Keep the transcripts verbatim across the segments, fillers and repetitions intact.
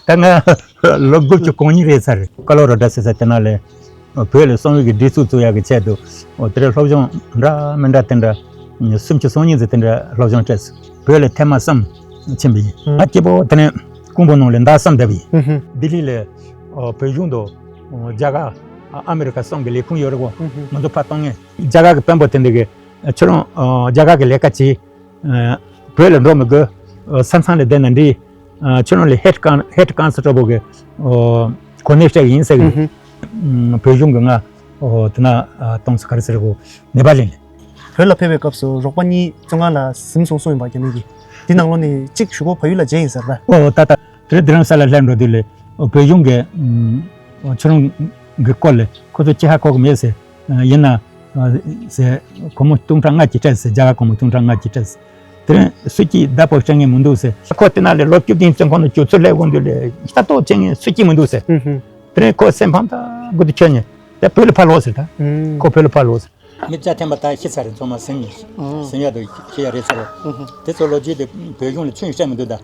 ད་ང་ལོ་དགུ་བཅུ་གོ་གཉིས་རེད་ཚར། ཀ་ལོ་ར་ཌ་ཟེར་ས་དེ་ན་ལས་བོད་ལ་གསང་བའི་གི་སྒྲིག་འཛུགས་བཙུགས་ཡག་གི་ཆེད་དུ་དེ་རེད། སློབ་སྦྱོང་འདྲ་མི་འདྲ་དེ་འདྲ་སུམ་ཅུ་སོ་གཉིས་ཙམ་དེ་འདྲ་སློབ་སྦྱོང་སྤྲད་སོང་། བོད་ལ་ཐེངས་མ་གསུམ་ཕྱིན་པ་ཡིན། ང་སྐྱེ་བོ་དེ་ནས་ཀོང་པོ་ནང་ལ་ཟླ་གསུམ་བསྡད་པ་ཡིན། ལྡི་ལི་ལ་བོད་གཞུང་དུ་རྒྱ་གར་ཨ་མི་རི་ཀ་གསུམ་གྱི་ལས་ཁུངས་ཡོད་རེད་གོ། ང་ཚོ་ཕར་གཏོང་མཁན་རྒྱ་གར་གྱི་དཔོན་པོ་དེ་འདྲ་གིས་ཁྱོད་རང་རྒྱ་གར་གྱི་ལས་ཀ་བྱེད། བོད་ལ་འགྲོ་མི་དགོས། ས་མཚམས་ལ་བསྡད་ན་འགྲིག། ཁྱོད་རང་ལ་ཧེཌ་ཀོན་ཧེཌ་ཀོན་སི་ཊེ་བལ་གི་གོ་གནས་སྤྲད་ཀྱི་ཡིན་ཟེར་གི། བོད་གཞུང་གིས་ང་དེ་ན་གཏོང་ས་ག་རེ་ཟེར་གོ་ནེ་པ་ལི་ལ། བོད་ལ་ཕེབས་པའི་སྐབས་སུ་རོགས་པ་གཉིས་བཙོན་ཁང་ལ་ཟིན་སོང་གསུངས་ཡིན་པ། རྒྱ་མི་གིས་དེ་ནང་ལོགས་ནས་གཅིག་གཞུག་གུ་བལ་ཡུལ་ལ་མཇལ་ཡིན་ཟེར་བས། ཨོ་ད་ད་དེ་རིང་དྷ་རམ་ས་ལ་སླེབས་འགྲོ་དུས་ལ་བོད་གཞུང་གིས་ཁྱོད་རང་གི་སྐོར་ལ་ཁོ་ཚོ་ཅི་ཧ་གོ་གི་མེད་ཟེར། ཡིན་ན་ཟེར། སྒོར་མོ་སྟོང་ཕྲག་ལྔ་ཅིག་སྤྲད་ཟེར། རྒྱ་གར་སྒོར་མོ་སྟོང་ཕྲག་ལྔ་ཅིག་སྤྲད་ཟེར། དེ་རིང་སུ་གཅིག་བདག་པོ་སྤྲད་མཁན་མི་འདུག་ཟེར། ཁོ་དེ་ན་ལས་ལོ་བཅུ་བདུན་བཙོན་ཁང་དུ་བཅུག་ཚུར་སླེབས་དགོས་དུས་ལ་ལྟ་རྟོག་བྱེད་མཁན་སུ་གཅིག་མི་འདུག་ཟེར། དེ་རིང་ཁོ་སེམས་ཕམ་ཐག་གི་དུས་ཁྱོད་ཉིད་དེ་བོད་ལ་ཕར་ལོག་ཟེར། ད་ཁོ་བོད་ལ་ཕར་ལོག་ཟེར། མི་བརྒྱ་ཐམ་པ་ད་ཤི་ཚར་རེད། ཚང་མ་ཟིན་ཟིན་ཡག་དུ་ཤི་ཡག་རེད་ཚར་རེད། དེ་ཚོ་ལོ་རྒྱུས་དེ་བོད་གཞུང་ལ་ཚུར་སྤྲད་མི་འདུག་ད་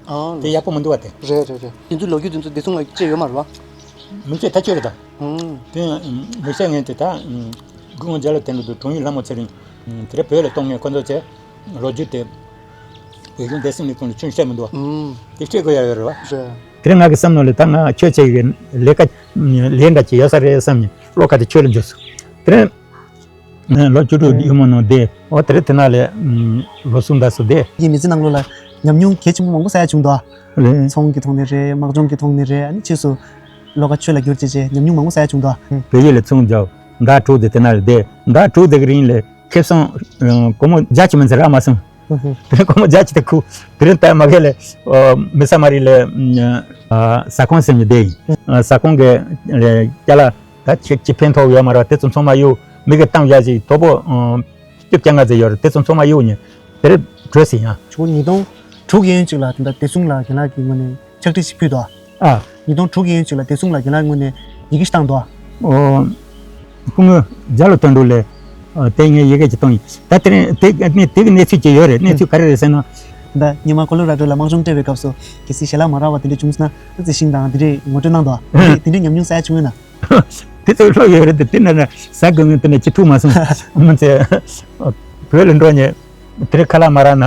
དེ་ཡག་པོ་མི་འདུག་བ། དེ་རེད་རེད་རེད། དེ་ཚོའི་ལོ་རྒྱུས་དེ་ཚོ་བདེ་སྲུང་ལ་སྤྲད་ཡོད་མ་རེད་བ། མི་ཚོས་ཐག་ཆོད་རེད་ད། དེ་མི་ཤེས་མཁན་དེ་ད་དགུང་ལོ་བརྒྱ་ལ་དེ་འདྲ་འདུག། དྲུང་ཡིག་ལྷ་མོ་ཚེ་རིང་། དེ་རིང་བོད་ལ་གཏོང་མཁན་ཁོ་ཚོ་ཚོས་ལོ་རྒྱུས་དེ་བོད་གཞུང་བདེ་སྲུང་ལས་ཁུངས་ལ་ཚུར་སྤྲད་མི་འདུག་བ། དེ་སྤྲད་དགོས་ཡག་ཡོད་རེད་བ། དེ་རིང་ང་གི་བསམ་ནང་ལ་ད་ང་ཁྱོད་ཅག་གི་ལས་ཀ་ལས་འདྲ་ཅིག་ཡོད་ས་རེད་བསམ་ནས་བློ་ཁ་དེ་ཁྱོད་ལ་འཇོག་སོང་། དེ་རིང་ལོ་བཅུ་དྲུག་ཡུ་མོ་ནང་བསྡད། འོ་དེ་རིང་དེ་ན་ལས་ལོ་གསུམ་ཟླ་གསུམ་བསྡད། ངའི་མི་ཚེ་ནང་ལོགས་ལ་ཉམས་མྱོང་གལ་ཆེན་པོ་མང་པོ་བསགས་ཡག་བྱུང་འདུག་ཨ། རེད། ཚོང་གི་ཐོག་ནས་རེད། དམག་སྦྱོང་གི་ཐོག་ནས་རེད། ཨ་ནི་ཕྱིས་སུ་བློ་ཁ་ཆོས་ལ་བསྒྱུར་བྱས་བྱས་ཉམས་མྱོང་མང་པོ་བསགས་ཡག་བྱུང་འདུག་ཨ། བོད་ཡིག་ལ་ཚོང་རྒྱག་ཟླ་དྲུག་དེ་དེ་ན་ལས་བསྡད། ཟླ་དྲུག་དེ་གི་རིང་ལ་ཁེ་བཟང་སྒོར་མོ་བརྒྱ་ཅིག་མིན་ཚེ་རག་མ་སོང་། དེ་ནས་སྒོར་མོ་བརྒྱ་ཅིག་དེ་ཁུ། དེ་རིང་ད་མ་གི་ལ་མི་ས་མ་རི་ལ་ཟ་ཁང་ཟིན་ནས་བསྡད་ཡིན། ཟ་ཁང་གི་ལ་ཅ་ལག་ད་ཅིག་ཅིག་ཕན་ཐོགས་ཡོད་མ་རེད། དེ་ཚོ་ཚང་མ་གཡུག། མི་གི་གཏམ་བཞག་ཅིག་དོ་པོ་བཅོ་བརྒྱད་ལྔ་ཙམ་ཡོད་རེད། དེ་ཚོ་ཚང་མ་གཡུག་ནས་དེ་རིང་བྲོས་ཟིན་ཡང་། ཆུ་ཉིས་སྟོང་དྲུག་གི་ཡན་ཅིག་ལ་དེ་འདྲ་བདེ་སྲུང་ལ་རྒན་ལགས་ཀྱིས་ངོས་ནས་ཕྱག་བྲིས་ཤིག་ཕུལ་འདུག་ཨ། ཨ། ཉིས་སྟོང་དྲུག་གི་ཡན་ཅིག་ལ་བདེ་སྲུང་ལ་རྒན་ལགས་ངོས་ནས་ཡི་གེ་ཞིག་བཏང་འདུག་ཨ། ཨོ། སྐུ་ངོ་རྒྱ་ལོ་དོན་གྲུབ་ལ་དེ་ངས་ཡི་གེ་ཅིག་བཏང་ཡིན། ད་དེ་རིང་དེ་ནས་དེ་གི་གནས་ཚུལ་ཅིག་ཡོད་རེད། གནས་ཚུལ་ག་རེ་རེད་ཟེར་ན། ད་ཉི་མ་ཀོ་ལོ་ར་ཌོ་ལ་དམག་སྦྱོང་སྤྲད་པའི་སྐབས་སུ་གལ་སྲིད་ཞལ་ལག་མ་རག་པ་དེ་འདྲ་བྱུང་སོང་ན་ཨ་ཙི་ཤིང་དང་དེ་འདྲའི་ངོ་སྤྲོད་གནང་འདུག་ཨ། དེ་འདྲའི་ཉམས་མྱོང་བསགས་ཡག་བྱུང་ཡོད་ན། དེ་ཚོ་ལོས་ཡོད་རེད། དེ་ན་ན་ཟ་དགོས་ངས་དེ་ན་ཅི་ཐུག་མ་སོང་། མི་ཚེ་བོད་ལ་འགྲོ་ཉེ། དེ་རིང་ཁ་ལག་མ་རག་ན་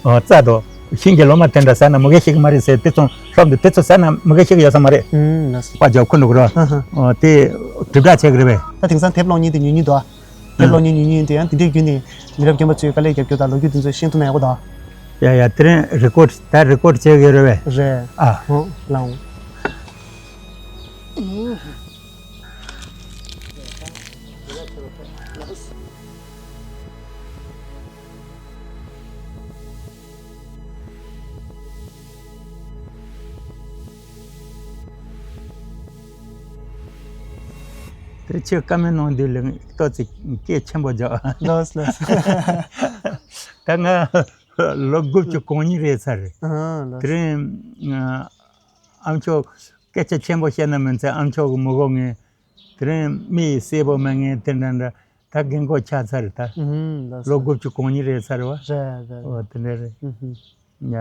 རྩྭ་དང་ཤིང་གི་ལོ་མ་དེ་འདྲ་ཟ་ན་མི་དགའ་ཤེས་ཀྱི་མ་རེད་ཟེར། དེ་ཚོ་ལྷོབ་འདུག། དེ་ཚོ་ཟ་ན་མི་དགའ་ཤེས་ཀྱི་ཡོད་ས་མ་རེད། ཨུམ། ལགས་སོ། པ་ཇོ་ཁུ་འགྲོ་གི་རོ། ཨ་ཧ། དེ་དྲིལ་བསྒྲགས་བྱེད་ཀྱི་རེད་པས། ད་དེང་སང་དེབ་ཀློག་མཁན་དེ་ཉུང་ཉུང་འདུག་ཨ། དེབ་ཀློག་མཁན་ཉུང་ཉུང་ཡིན་དུས་ཡང་དེ་འདྲའི་བརྒྱུད་ནས་མི་རབས་རྒན་པ་ཚོས་དཀའ་ལས་རྒྱབ་སྐྱོར་དང་ལོ་རྒྱུས་དེ་ཚོ་ཤེས་ཐུབ་ན་ཡག་པོ་འདུག་ཨ། ཡ་ཡ། དེ་རིང་རི་ཀོཌ་ད་རི་ཀོཌ་བྱེད་ཀྱི་རེད་པས། རེད། ཨ། ཧོ་ལའོ། དེ་ཁྱོད་བཀའ་མོལ་གནང་དུས་ལ་ཏོག་ཙམ་སྐད་ཆེན་པོ་རྒྱག། ལགས་ལགས། ད་ང་ལོ་དགུ་བཅུ་གོ་གཉིས་རེད་ཚར་རེད། ཨ་ལགས། དེ་རིང་ཨ་མཆོག་སྐད་ཆ་ཆེན་པོ་བཤད་ན་མིན་ཚེ་ཨ་མཆོག་གི་མི་གོ་ངས། དེ་རིང་མི་གསལ་པོ་མེད་ངས་དེ་འདྲ་འདྲ། ད་རྒན་གོག་ཆགས་ཚར་རེད་ད། ཨུམ། ལགས་སོ། ལོ་དགུ་བཅུ་གོ་གཉིས་རེད་ཚར་བ། རེད་རེད། འོ་དེ་འདྲ་རེད། ཨུམ། ཡ།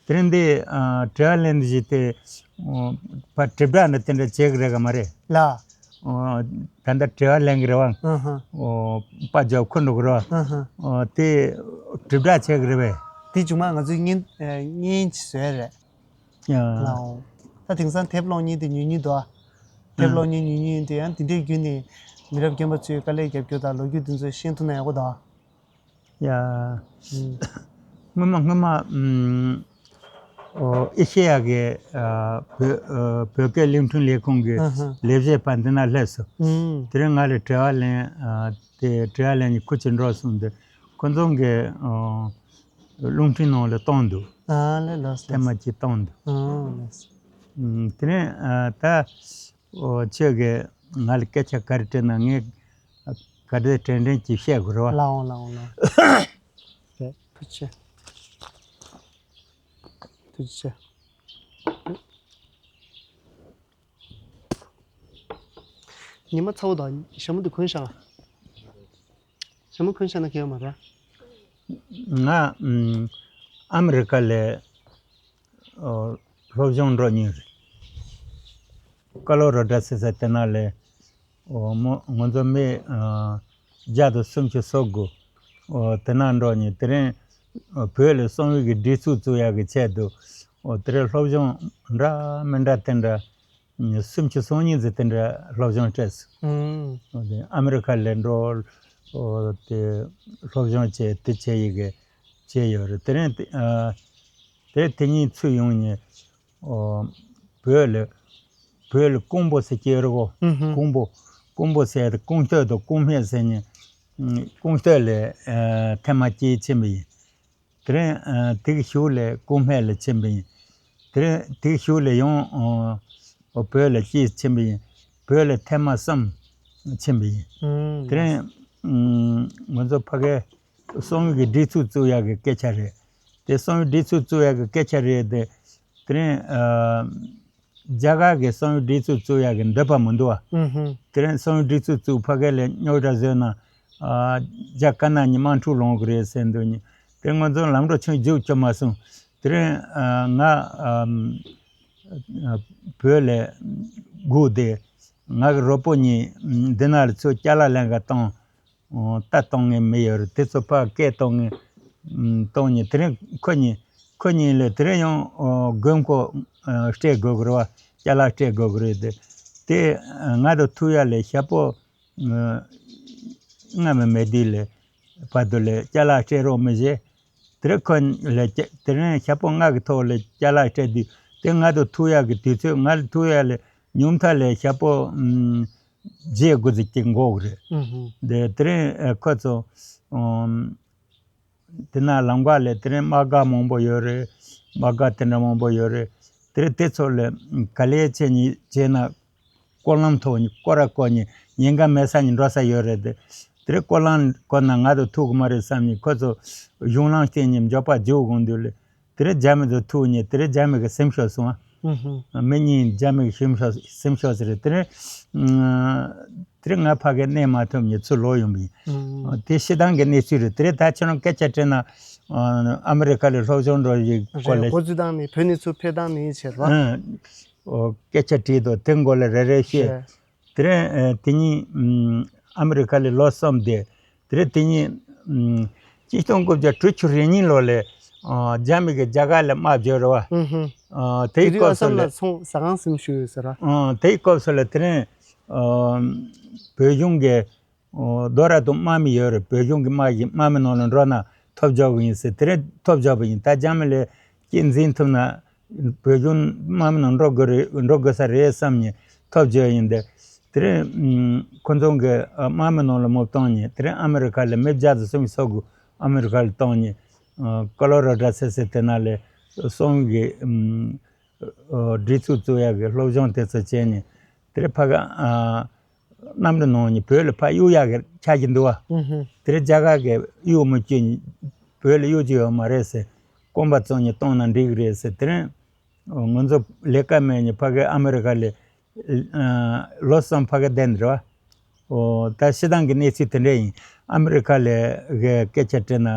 དེ་རིང་འདི་ཨ་དྲི་བ་ལན་འདི་ཞིག་དེ་ཨོ་ཕར་དྲིལ་བསྒྲགས་འདི་དེ་འདྲ་བྱེད་གི་རེད་ག་མ་རེད། ལགས། ཨོ་ད་ལྟ་དྲི་བ་ལེན་གི་རེད་བ། ཨ་ཧ། ཨོ་པ་ཇོ་ཁུ་འགྲོ་གི་རེད་བ། ཨ་ཧ། ཨོ་དེ་དྲིལ་བསྒྲགས་བྱེད་གི་རེད་བས། དེ་བྱུང་མ་ང་ཚོས་བརྙན་ཨ་བརྙན་ཅིག་བཟོས་རེད། ཡ། ལའོ། ད་དེང་སང་དེབ་ཀློག་མཁན་དེ་ཉུང་ཉུང་འདུག་ཨ། དེབ་ཀློག་མཁན་ཉུང་ཉུང་ཡིན་དུས་ཡང་དེ་འདྲའི་བརྒྱུད་ནས་མི་རབས་རྒན་པ་ཚོའི་དཀའ་ལས་རྒྱབ་སྐྱོར་དང་ལོ་རྒྱུས་དེ་ཚོ་ཤེས་ཐུབ་ན་ཡག་པོ་འདུག་ཨ། ཡ། ཨུམ། སྔོན་མ་སྔོན་མ་ཨུམ། ཨོ་ཨེ་ཤེ་ཡ་གི་ཨ་བོད་ཨ་བོད་སྐད་རླུང་འཕྲིན་ལས་ཁུངས་ཀྱི་ཨ་ཧ། ལས་བྱེད་པ་འདི་ན་སླེབས་སོང་། ཨུམ། དེ་རིང་ང་ལ་དྲི་བ་ལན་ཨ་དེ་དྲི་བ་ལན་གྱི་ཁུ་ཅིག་འགྲོ་སོང་། འདི་ཁོ་ཚོ་གི་ཨོ། རླུང་འཕྲིན་ནང་ལ་བཏང་འདུག། ཨ་ལེ་ལགས་སོ། ཐེངས་མ་གཅིག་བཏང་འདུག། ཨ་ལགས་སོ། ཨུམ། དེ་ནས་ཨ་ད་ཨོ་ཁྱོད་ཀྱིས་ང་ལ་སྐད་ཆ་ག་རེ་དྲིས་ན་ངས་ག་འདྲ་དྲན་དྲན་གྱིས་བཤད་དགོས་རེད་བ། ལའོ་ལའོ་ལའོ། རེད། ཐུགས་རྗེ་ཆེ། ཐུགས་རྗེ་ཆེ། ཉི་མ་ཚ་བོ་དང་ཞྭ་མོ་དེ་གོན་བཞག་ཨ། ཞྭ་མོ་གོན་བཞག་ན་གལ་ཡོད་མ་རེད། ང་ཨམ་ཨ་མི་རི་ཀ་ལ་ཨོ་སློབ་སྦྱོང་འགྲོ་མྱོང་རེད། ཀ་ལོ་ར་ཌ་ཟེར་ས་དེ་ན་ལས། ཨོ་མོ་ང་ཚོ་མི་ཨ་བརྒྱ་དང་སུམ་ཅུ་སོ་དགུ། ཨོ་དེ་ན་འགྲོ་ནས་དེ་རིང་ཨོ་བོད་ལ་གསང་བའི་གི་སྒྲིག་འཛུགས་བཙུགས་ཡག་གི་ཆེད་དུ། ཨོ་དེ་རིང་སློབ་སྦྱོང་འདྲ་མི་འདྲ་དེ་འདྲ་སུམ་ཅུ་སོ་གཉིས་ཙམ་དེ་འདྲ་སློབ་སྦྱོང་སྤྲད་སོང་། ཨུམ། ཨོ་དེ་ཨ་མི་རི་ཁ་ལ་འགྲོ། ཨོ་དེ་སློབ་སྦྱོང་བྱས་དེ་བྱས་ཡི་གི་བྱས་ཡོད་རེད། དེ་རིང་དེ་ཨ་དེ་དེ་གཉིས་ཚུར་ཡོང་ནས། ཨོ་བོད་ལ་བོད་ལ་ཀོང་པོ་ཟེར་གྱི་ཡོད་རེད་གོ། ཧུམ་ཧུམ། ཀོང་པོ། ཀོང་པོ་ཟེར་ཡ་དེ་ཀོང་སྟོད་དང་ཀོང་སྨད་ཟེར་ནས། ཀོང་སྟོད་ལ་ཨ་ཐེངས་མ་གཅིག་ཕྱིན་པ་ཡིན། དེ་རིང་ཨ་དེ་གི་གཞུག་ལ་ཀོང་སྨད་ལ་ཕྱིན་པ་ཡིན། དེ་རིང་དེ་གི་གཞུག་ལ་ཡང་ཨོ་བོད་ལ་གཅིག་ཕྱིན་པ་ཡིན། བོད་ལ་ཐེངས་མ་གསུམ་ཕྱིན་པ་ཡིན། ཨུམ། དེ་རིང་ཨུམ་ང་ཚོ་ཕ་གིའི་གསང་བའི་གི་སྒྲིག་འཛུགས་བཙུགས་ཡག་གི་སྐད་ཆ་རེད། དེ་གསང་བའི་སྒྲིག་འཛུགས་བཙུགས་ཡག་གི་སྐད་ཆ་རེད་དེ། དེ་རིང་ཨ་རྒྱ་གར་གྱི་གསང་བའི་སྒྲིག་འཛུགས་བཙུགས་ཡག་གི་འདོད་པ་མི་འདུག་བ། ཨུ་ཧུ། དེ་རིང་གསང་བའི་སྒྲིག་འཛུགས་བཙུགས་ཕ་གི་ལ་རྙོག་དྲ་བཟོས་ན། ཨ་རྒྱ་དཀར་ནག་གཉིས་དམག་འཁྲུག་ལངས་གི་རེད་ཟེར་འདུག་ནི། དེ་ང་ཚོ་ལམ་འགྲོ་ཆུང་རྒྱུགས་ཆོག་མ་སོང་། དེ་རིང་ཨ་ང་ཨ་བོད་ལ་སྒུག་བསྡད། ང་གི་རོགས་པོ་གཉིས་འདི་ན་ལ་ཚུར་ཅ་ལག་ལེན་ག་བཏང་། ཨོ་རྟ་གཏོང་མཁན་མི་ཡོད་རེད། དེ་ཚོ་ཕར་སྐད་གཏོང་མཁན་གཏོང་མཁན། དེ་རིང་ཁོ་གཉིས་ཁོ་གཉིས་ལ་དེ་རིང་ཡང་ཨོ་དགོས་མཁོ་ཨ་སྤྲད་དགོས་ཀྱི་རེད་བ། ཅ་ལག་སྤྲད་དགོས་ཀྱི་རེད་དེ། དེ་ང་དང་ཐུག་ཡ་ལས་ཞག་པོ་ཨ་སྔ་མོ་མེད་དུས་ལ་བར་དུ་ལ་ཅ་ལག་སྤྲད་རོགས་མི་བྱེད། དེ་རིང་ཁོ་ལ་ཅ་དེ་རིང་ཞག་པོ་ལྔ་གི་ཐོག་ལ་ཅ་ལག་སྤྲད་དུས། དེ་ང་དང་ཐུག་ཡག་གི་དུས་ཚོད། ང་ལ་ཐུག་ཡག་ལ་ཉུང་མཐའ་ལ་ཞག་པོ་ཨམ་བརྒྱད་དགུ་ཙམ་ཅིག་འགོར་གི་རེད། ཨུ་ཧུ། དེ་དེ་རིང་ཨ་ཁོ་ཚོ་ཨམ་དེ་ན་ལམ་ཁ་ལ་དེ་རིང་དམག་སྒར་མང་པོ་ཡོད་རེད། དམག་སྒར་དེ་འདྲ་མང་པོ་ཡོད་རེད། དེ་རིང་དེ་ཚོ་ལ་ག་ལེར་བྱས་ནས་བྱས་ན། སྐོར་ལམ་ཐོག་ནས་སྐོར་ར་སྐོར་ནས་ཉེན་ཁ་མེད་ས་ནས་འགྲོ་ས་ཡོད་རེད་དེ། དེ་རིང་སྐོར་ལམ་སྐོར་ན་ང་དང་ཐུག་གི་མ་རེད་བསམ་ནས་ཁོ་ཚོ་གཞུང་ལམ་བརྟེན་ནས་མགྱོགས་པ་རྒྱུགས་དགོས་འདུག་ལེ། དེ་རིང་རྒྱ་མི་ཚོ་ཐུག་ནས་དེ་རིང་རྒྱ་མི་གི་སེམས་ཤོར་སོང་ཨ། ཨུ་ཧུ། མི་གཉིས་རྒྱ་མི་གི་སེམས་ཤོར་སེམས་ཤོར་ཟེར་རེད། དེ་རིང་ཨ་དེ་རིང་ང་ཕ་གིར་གནས་མ་ཐུབ་ནས་ཚུར་ལོག་ཡོང་པ་ཡིན། ཨུ། དེ་སྤྱིར་བཏང་གི་གནས་ཚུལ་རེད། དེ་རིང་ད་ཁྱེད་རང་སྐད་ཆ་དྲིས་ན་ཨ་ཨ་མི་རི་ཀ་ལ་སློབ་སྦྱོང་འགྲོ་ཡི་སྐོར་རེད། ལ། འགོ་འཛུགས་བཏང་ནས་བོད་ནས་ཚུར་ཕེབས་སྟངས་ནས་བྱས་རོགས། ཨ། ཨོ་སྐད་ཆ་དྲིས་དང་དེ་མགོ་ལ་རེ་རེ་བཤད། རེད། དེ་རིང་ཨ་དེ་གཉིས་ཨམ་ཨ་མི་རི་ཀ་ལ་ལོ་གསུམ་བསྡད། དེ་རིང་དེ་གཉིས་ཨམ་གཅིག་སྟོང་དགུ་བརྒྱ་དྲུག་ཅུ་རེ་གཉིས་ལོ་ལ་ཨ་རྒྱ་མི་གིས་རྒྱ་གར་ལ་དམག་བརྒྱབ་རེད་བ། ཧུམ་ཧུམ། ཨ་དེའི་དེ་དུས་སྐབས་ཨ་སུ་སམ་ལ་ལ་ཚོང་ཟ་ཁང་ཟིན་བཞུགས་ཡོད་ཟེར་བ། ཨ་དེའི་སྐབས་སུ་ལ་དེ་རིང་ཨ་བོད་གཞུང་གི་ཨོ་རྡོ་ར་དང་དམག་མི་ཡོད་རེད། བོད་གཞུང་གི་དམག་གིས་དམག་མི་ནང་ལ་འགྲོ་ན་ཐོབ་རྒྱག་གི་ཡིན་ཟེར། དེ་རིང་ཐོབ་རྒྱག་པ་ཡིན། ད་རྒྱ་མི་ལ་གཅིག་འཛིང་ཐུབ་ན་བོད་གཞུང་དམག་མི་ནང་འགྲོ་དགོས་རེད། འགྲོ་དགོས་ས་རེད་བསམ་ནས་ཐོབ་རྒྱག་ཡིན་ཏེ། དེ་རིང་ཁོ་ཚོ་གི་དམག་མི་ནང་ལ་མོ་བཏང་ནས། དེ་རིང་ཨ་མི་རི་ཀ་ལ་མི་བརྒྱ་དང་སུམ་ཅུ་སོ་དགུ་ཨ་མི་རི་ཀ་ལ་བཏང་ནས། ཀོ་ལོ་ར་ཌོ་ཟེར་སའི་དེ་ན་ལ་གསང་བའི་གི་སྒྲིག་འཛུགས་བཙུགས་ཡག་གི་སློབ་སྦྱོང་དེ་ཚོ་བྱས་ནས། དེ་རིང་ཕ་གི་གནམ་གྲུ་ནང་ནས་བོད་ལ་ཕར་གཡུག་ཡག་གི་ཆགས་ཀྱི་འདུག་བ། ཨུ་ཧུ། དེ་རིང་རྒྱ་གར་གྱིས་གཡུག་མི་བཅུག་ནས་བོད་ལ་གཡུག་རྒྱུ་ཡོད་མ་རེད་ཟེར། གོམ་པ་བཙུགས་ནས་བཏང་ན་འགྲིག་གི་རེད་ཟེར། དེ་རིང་ང་ཚོ་ལས་ཀ་མེད་ནས་ཕ་གི་ཨ་མི་རི་ཀ་ལ་ལོ་གསུམ་ཕ་གི་བསྡད་ནས་རེད་བ། ད་སྤྱིར་བཏང་གི་གནས་ཚུལ་དེ་འདྲ་ཡིན། ཨ་མི་རི་ཀ་ལ་གི་སྐད་ཆ་དྲིས་ན་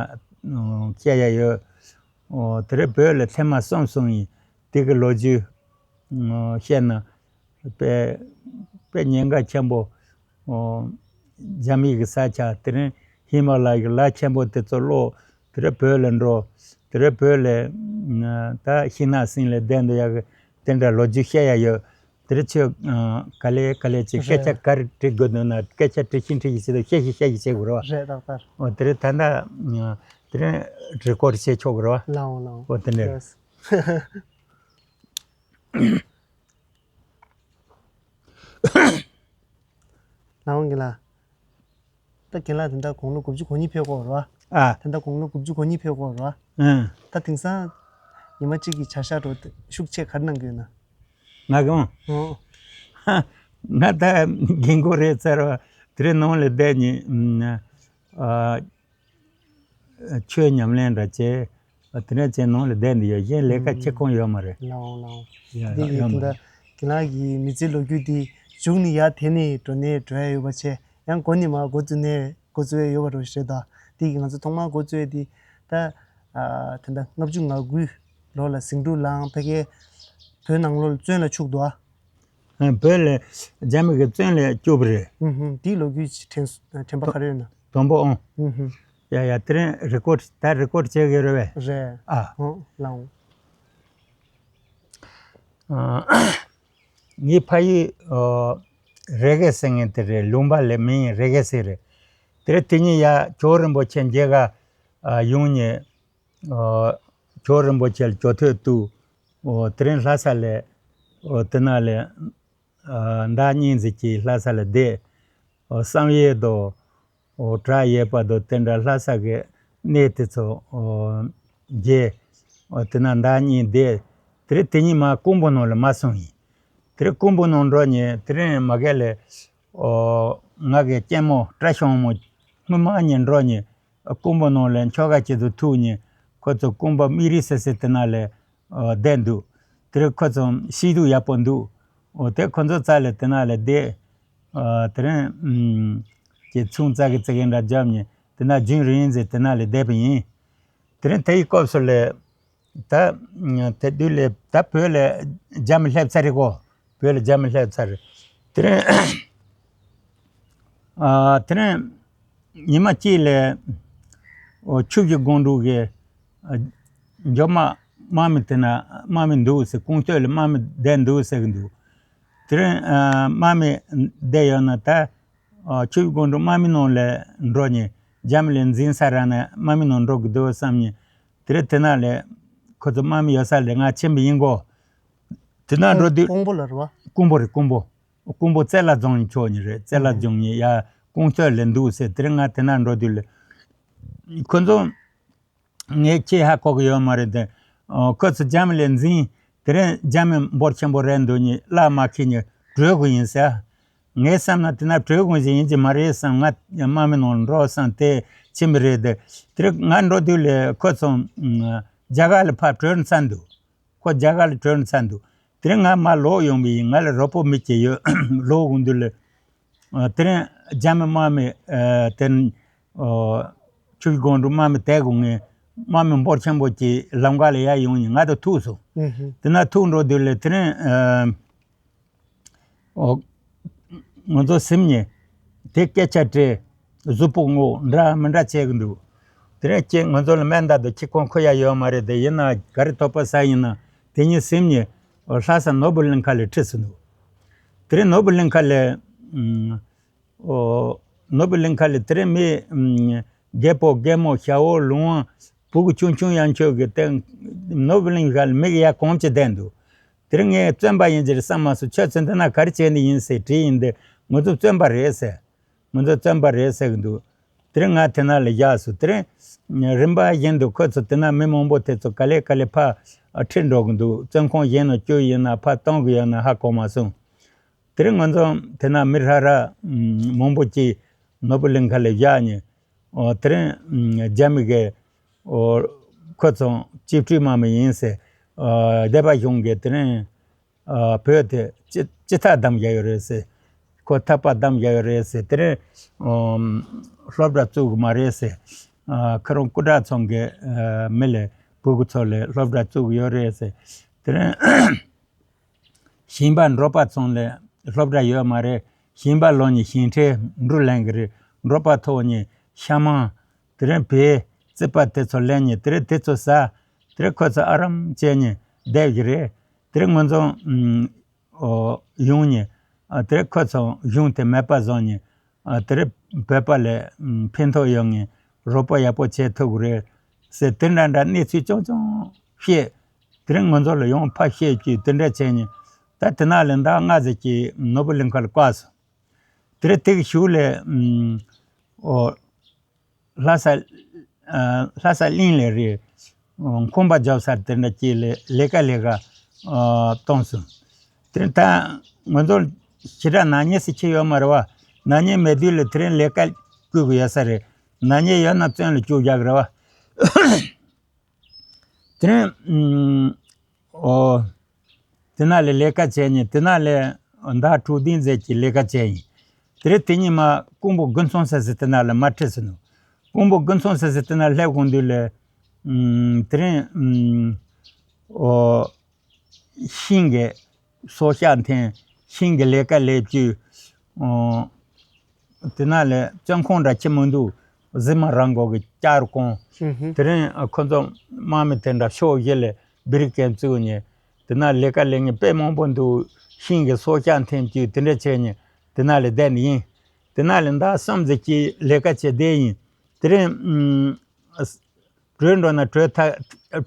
བཤད་ཡ་ཡོད། དེ་རིང་བོད་ལ་ཐེངས་མ་གསུམ་སོང་ཡིན། དེ་གི་ལོ་རྒྱུས་བཤད་ན། དཔེ་དཔེ་ཉེན་ཁ་ཆེན་པོ། ཨོ། རྒྱ་མི་གི་ས་ཆ་དེ་རིང་ཧི་མ་ལ་ཡའི་ལ་ཆེན་པོ་དེ་ཚོ་སློག་དེ་རིང་བོད་ལ་འགྲོ། དེ་རིང་བོད་ལ་ད་ཤིང་ནགས་གསེང་ལ་བསྡད་འདུག་ཡག་གི་དེ་འདྲ་ལོ་རྒྱུས་བཤད་ཡ་ཡོད། དེ་རིང་ཁྱོད་ག་ལེ་ག་ལེ་ཅིག་སྐད་ཆ་རེད། ག་རེ་དྲི་དགོས་འདུག་ན་སྐད་ཆ་དྲི་ཤིང་དྲི་ཡི་ཆེད་དུ་བཤད་ཤིག་བཤད་ཤིག་བྱེད་དགོས་རེད་བ། རེད་ཏག་ཏག། ཨོ་དེ་རིང་ད་ལྟ་དེ་རིང་རི་ཀོར་བྱེད་ཆོག་གི་རེད་བ། ལའོ་ལའོ། ཨོ་དེ་འདྲ། ལགས་འོང་རྒན་ལགས། ད་རྒན་ལགས་དེ་འདྲ་དགུང་ལོ་དགུ་བཅུ་གོ་གཉིས་ཕེབས་ཀྱི་ཡོད་རེད་བ། ཨ། དེ་འདྲ་དགུང་ལོ་དགུ་བཅུ་གོ་གཉིས་ཕེབས་ཀྱི་ཡོད་རེད་བ། ཨ། ད་དེང་སང་ཉི་མ་གཅིག་གི་བྱ་བཞག་འགྲོ་ཤུགས་ཆེ་ག་རེ་གནང་གི་ཡོད་ན། ང་གི་འོང་། ཨོ། ང་ད་རྒན་གོག་རེད་ཚར་བ། དེ་རིང་ནང་ལ་བསྡད་ནས་ཨ། ཆོས་ཉམས་ལེན་འདྲ་བྱས། དེ་འདྲ་བྱས་ནང་ལ་བསྡད་འདི་ཡོད། གཞན་ལས་ཀ་བྱེད་ཁོམ་ཡོད་མ་རེད། ལའོ་ལའོ། ཡ་འདི་ཡ་ཡིན་ཡོད་མ་ད་རེད། རྒན་ལགས་ཀྱི་མི་ཚེའི་ལོ་རྒྱུས་འདི་མཇུག་ནས་ཡར་དེད་ནས་འགྲོ་ནས་འགྲོ་ཡ་ཡོད་པ་བྱས། ཡང་འགོ་ནས་མར་འགོ་བཙུགས་ནས་འགོ་བཙུགས་ཡ་ཡོད་པ་རེད་ཤག་ད། འདི་གི་ང་ཚོ་ཐོག་མར་འགོ་བཙུགས་ཡ་འདི་ད་ད་ལྟ་ལྔ་བཅུ་ང་དགུའི་ལོ་ལ་ཟིང་འཁྲུག་ལངས་ཕ་གིའི་བོད་ནང་ལོགས་ལ་བཙོན་ལ་བཅུག་འདུག་ཨ། བོད་ལ་རྒྱ་མི་གི་བཙོན་ལ་བཅུག་པ་རེད། ཨུ་ཧུམ། དེའི་ལོ་རྒྱུས་ཅིག་དྲན་སོང་། དྲན་པ་ག་རེ་ཡོད་ན། དང་པོ་ཨང་། ཨུ་ཧུམ། ཡ་ཡ། དེ་རིང་རི་ཀོཌ་ད་རི་ཀོཌ་བྱེད་ཀྱི་རེད་པས། རེད། ཨ། ཨོ་ལའོ། ཨ། ངའི་ཕ་ཡུལ་ཨ་རེ་གེ་ཟེར་མཁན་དེ་རེད། ལུང་པ་ལ་མིང་རེ་གེ་ཟེར་རེད། དེ་རིང་དེ་ཉིན་ཡ་ཇོ་རིན་པོ་ཆེ་མཇལ་ག་ཨ་ཡོང་ནས། ཨོ། ཇོ་རིན་པོ་ཆེ་ལ་ཇོ་ཐོས་བཏུལ། ཨོ། དེ་རིང་ལྷ་ས་ལ། ཨོ། དེ་ན་ལ། ཨ། ཟླ་གཉིས་ཙམ་གྱིས་ལྷ་ས་ལ་བསྡད། ཨོ། བསམ་ཡས་དང་། ཨོ། བྲག་གཡས་པ་དང་དེ་འདྲ་ལྷ་ས་གི་གནས་དེ་ཚོ། ཨོ། མཇལ། ཨོ། དེ་ན་ཟླ་གཉིས་བསྡད། དེ་རིང་དེ་ཉིན་མ་ཀོང་པོ་ནང་ལ་མ་སོང་ཡིན། དེ་རིང་ཀོང་པོ་ནང་འགྲོ་ནས་དེ་རིང་མ་གི་ལ། ཨོ། ང་གི་གཅེན་མོ་བཀྲ་ཤིས་མོ་སྔོན་མ་ནས་འགྲོ་ནས་ཀོང་པོ་ནང་ལ་མཆོད་ཁ་བྱེད་དུ་ཐུག་ནས། ཁོ་ཚོ་ཀོང་པོ་མི་རིགས་སེ་སེ་དེ་ན་ལ་བསྡད་འདུག། དེ་རིང་ཁོ་ཚོ་ཤེས་རྟོགས་ཡག་པོ་འདུག། འོ། དེ་ཁོ་ཚོ་རྩ་ལ་དེ་ན་ལ་བསྡད། ཨ། དེ་རིང་ཨུམ་གྱི་ཚོང་རྩ་གི་རྩ་གི་འདྲ་བརྒྱབ་ནས་དེ་ན་རྒྱུན་རིང་ཟེར་དེ་ན་ལ་བསྡད་པ་ཡིན། དེ་རིང་དེ་ཡི་སྐབས་སུ་ལ། ད་དེ་དུས་ལས་ད་བོད་ལ་རྒྱ་མི་སླེབས་ཚར་རེད་གོ། བོད་ལ་རྒྱ་མི་སླེབས་ཚར་རེད། དེ་རིང་ཨ། དེ་རིང་ཉི་མ་གཅིག་ལ། ཨོ། ཆུ་བཞི་སྒང་དྲུག་གི་ཨ་འཇོ་མ་དམག་མི་དེ་ན་དམག་མི་འདུག་ཟེར། ཀོང་སྟོད་ལ་དམག་མི་བསྡད་འདུག་ཟེར་གི་འདུག། དེ་རིང་ཨ་དམག་མི་བསྡད་ཡོད་ན་ད། ཨ། ཆུ་བཞི་སྒང་དྲུག་དམག་མི་ནང་ལ་འགྲོ་ནས་རྒྱ་མི་ལ་འཛིང་ས་རག་ན་དམག་མི་ནང་འགྲོ་གི་འདུག་བསམ་ནས། དེ་རིང་དེ་ན་ལ་ཁོ་ཚོ་དམག་མི་ཡོད་ས་ལ་ང་ཕྱིན་པ་ཡིན་གོ། དེ་ན་འགྲོ་དུས། ཀོང་པོ་ལ་རེད་པ། ཀོང་པོ་རེད། ཀོང་པོ། ཀོང་པོ་རྩེ་ལ་རྫོང་ནས་ཆོག་ནི་རེད། རྩེ་ལ་རྫོང་ནས་ཡ་ཀོང་སྟོད་ལ་འདུག་ཟེར། དེ་རིང་ང་དེ་ན་འགྲོ་དུས་ལ་ཁོ་ཚོ། ངས་ཁྱེད་ཧ་གོ་གི་ཡོད་མ་རེད་དེ། ཨོ། ཁོ་ཚོ་རྒྱ་མི་ལ་འཛིང་། དེ་རིང་རྒྱ་མི་འབོར་ཆེན་པོ་རེད་འདུག་ནི་གླགས་མ་ཁེལ་ནི་བྲོས་དགོས་ཡིན་ཟེར། ངའི་བསམ་ན་དེ་ན་བྲོས་དགོས་ཞིག་ཡིན་གྱི་མ་རེད་བསམ། ང་དམག་མི་ནང་འགྲོ་བསམ་དེ་ཕྱིན་པ་རེད་དེ། དེ་རིང་ང་འགྲོ་དུས་ལ་ཁོ་ཚོ་ཨུམ་རྒྱ་གར་ལ་ཕར་བྲོས་ཚར་འདུག། ཁོ་རྒྱ་གར་ལ་བྲོས་ཚར་འདུག། དེ་རིང་ང་མར་ལོག་ཡོང་བ་ཡིན། ང་ལ་རོགས་པོ་མི་གཅིག་ཡོད། ལོག་ཡོང་དུས་ལ། ཨ། དེ་རིང་རྒྱ་མི་དམག་མི་ཨ་དེ་ཨ་ཆུ་བཞི་སྒང་དྲུག་དམག་མི་དེ་གོ་ངས་དམག་མི་འབོར་ཆེན་པོ་ཅིག་ལམ་ཁ་ལ་ཡར་ཡོང་ནས་ང་དང་ཐུག་སོང་། ཨུ་ཧུ། དེ་ན་ཐུག་འགྲོ་དུས་ལ་དེ་རིང་ཨ་ཨོ། ང་ཚོ་སེམས་ནས་དེ་སྐད་ཆ་དྲིས། གཟུགས་པོ་ངོ་འདྲ་མི་འདྲ་བྱེད་ཀྱི་འདུག། དེ་རིང་ཁྱེད་ང་ཚོ་ལ་སྨན་བཏབ་འདུག། ཁྱེད་ཁོང་ཁོ་ཡ་ཡོད་མ་རེད་དེ། ཡིན་ན་ག་རེ་དོགས་པ་ཟ་ཡིན་ན། དེ་ཉིན་སེམས་ནས་ལྷ་ས་ནོར་བུ་གླིང་ཁ་ལ་ཁྲིད་སོང་འདུག། དེ་རིང་ནོར་བུ་གླིང་ཁ་ལ་ཨོ། ནོར་བུ་གླིང་ཁ་ལ་དེ་རིང་མི་རྒད་པོ་རྒད་མོ་ཞའོ་ལུང་བ་ཕྲུ་གུ་ཆུང་ཆུང་ཡང་ཆོས་ཀྱི་སྟེང་ནོར་བུ་གླིང་ཁ་ལ་མི་གི་ཡ་གོམས་ཀྱི་བསྡད་འདུག། དེ་རིང་ངས་བཙོན་པ་ཡིན་གྱི་རེད་བསམ་མ་སོང་། ཁྱོད་ཚོ་འདི་ན་ག་རེ་བྱས་ནས་ཡིན་ཟེར་དྲིས་ཡིན་དེ། ང་ཚོ་བཙོན་པ་རེད་ཟེར། ང་ཚོ་བཙོན་པ་རེད་ཟེར་གི་འདུག། དེ་རིང་ང་དེ་ན་ལ་བཞག་སོང་། དེ་རིང་རིམ་པ་བཞིན་དུ་ཁོ་ཚོ་དེ་ན་མི་མང་པོ་དེ་ཚོ་ག་ལེ་ག་ལེ་ཕར་ཁྲིད་འགྲོ་གི་འདུག། བཙོན་ཁང་གཞན་ནང་བསྐྱོད་ཡིན་ན་ཕར་གཏོང་གི་ཡོད་ན་ཧ་གོ་མ་སོང་། དེ་རིང་ང་ཚོ་དེ་ན་མི་ཧྲ་ར་མང་པོ་ཅིག་ནོར་བུ་གླིང་ཁ་ལ་བཞག་ནས། ཨོ། དེ་རིང་རྒྱ་མི་གིས་ཨོ་ཁོ་ཚོ་གཅིག་སྤྲུལ་དམག་མི་ཡིན་ཟེར། ཨོ། སྡེ་པ་གཞུང་གིས་དེ་རིང་ཨོ་བོད་དེ་སྤྱི་སྤྱི་ཐག་བསྡམས་བཞག་ཡོད་རེད་ཟེར། ཁོ་ཐག་པ་བསྡམས་བཞག་ཡོད་རེད་ཟེར། དེ་རིང་ཨོ་སློབ་གྲྭ་བཙུགས་གི་མ་རེད་ཟེར། ཨོ་ཁོ་རང་སྐུ་དྲག་ཚང་གི་ཨོ་མི་ལ་ཕྲུ་གུ་ཚོ་ལ་སློབ་གྲྭ་བཙུགས་གི་ཡོད་རེད་ཟེར། དེ་རིང་ཞིང་པ་འབྲོག་པ་ཚང་ལ་སློབ་གྲྭ་ཡོད་མ་རེད། ཞིང་པ་ལོག་ནས་ཞིང་ཁྲལ་འབྲུ་ལེན་གི་རེད། འབྲོག་པ་ཐོག་ནས་ཤ་མང་། དེ་རིང་བལ་རྩིད་པ་དེ་ཚོ་ལེན་ནས་དེ་རིང་དེ་ཚོ་ཟ། དེ་རིང་ཁོ་ཚོ་ཨ་རམ་བྱས་ནས་བསྡད་ཀྱི་རེད། དེ་རིང་ང་ཚོ་ཨུམ་ཨོ་ཡོང་ནས་ཨ་དེ་རིང་ཁོ་ཚོ་གཞུང་དེ་མེད་པ་བཟོ་ནས། ཨ་དེ་རིང་བོད་པ་ལ་ཨུམ་ཕན་ཐོགས་ཡོང་ངས་རོགས་པ་ཡག་པོ་བྱེད་ཐུབ་ཀྱི་རེད་ཟེར། དེ་འདྲ་འདྲ་གནས་ཚུལ་ཅུང་ཅུང་བཤད། དེ་རིང་ང་ཚོ་ལ་ཡང་ཕར་བཤད་རྒྱུ་དེ་འདྲ་བྱས་ནས། ད་དེ་ན་ལ་ཟླ་ལྔ་ཙམ་གྱིས་ནོར་བུ་གླིང་ཁ་ལ་བཀག་སོང་། དེ་རིང་དེ་གི་གཞུག་ལ་ཨུམ་ཨོ་ལྷ་ས་ཨ་ལྷ་ས་གླིང་ལ་རེད། ཨོ་ཁང་པ་རྒྱབ་ས་དེ་འདྲ་ཅིག་ལ་ལས་ཀ་ལས་ཀ་ཨོ་བཏང་སོང་། དེ་རིང་ད་ང་ཚོ་ཞེ་དྲག་ནག་ཉེས་སུ་ཁྱེར་ཡོད་མ་རེད་བ། ནག་ཉེས་མེད་དུས་ལ་དེ་རིང་ལས་ཀ་བསྐུལ་གི་ཡོད་ས་རེད། ནག་ཉེས་ཡོད་ན་བཙོན་ལ་བཅུག་བཞག་གི་རེད་བ། དེ་རིང་ཨུམ་ཨོ་དེ་ན་ལ་ལས་ཀ་བྱས་ནས་དེ་ན་ལ་ཟླ་དྲུག་བདུན་ཙམ་གྱི་ལས་ཀ་བྱས་ཡིན། དེ་རིང་དེ་ཉིན་མ་ཀོང་པོ་དགུན་ཚོང་ཟེར་ཟེར་དེ་ན་ལ་མར་ཁྲིད་སོང་ནུག། ཀོང་པོ་དགུན་ཚོང་ཟེར་ཟེར་དེ་ན་སླེབས་གོང་དུས་ལ་ཨུམ་དེ་རིང་ཨུམ་ཨོ་ཤིང་གི་སོ་ཤ་འཐེན། ཤིང་གི་ལས་ཀ་ལས་བཅུག་ཨོ། དེ་ན་ལས་བཙོན་ཁང་འདྲ་ཆེ་མི་འདུག་གཟིགས་མ་རང་གོ་གི་བསྐྱར་གོང་། ཧུམ་ཧུམ། དེ་རིང་ཁོ་ཚོ་དམག་མི་དེ་འདྲ་ཕྱོགས་བཞི་ལས་བེ་རི་ཀེཌ་བཙུགས་ནས་དེ་ན་ལས་ཀ་ལས་ངན་དཔེ་མང་པོ་འདུག་ཤིང་གི་སྲོག་ཆགས་འཐེན་བཅུག་དེ་འདྲ་བྱས་ནས་དེ་ན་ལས་བསྡད་ནི་ཡིན། དེ་ན་ལས་ཟླ་གསུམ་ཙམ་གྱི་ལས་ཀ་བྱས་བསྡད་ཡིན། དེ་རིང་ཨུམ། བྲོས་འགྲོ་ན་བྲོས་ཐ་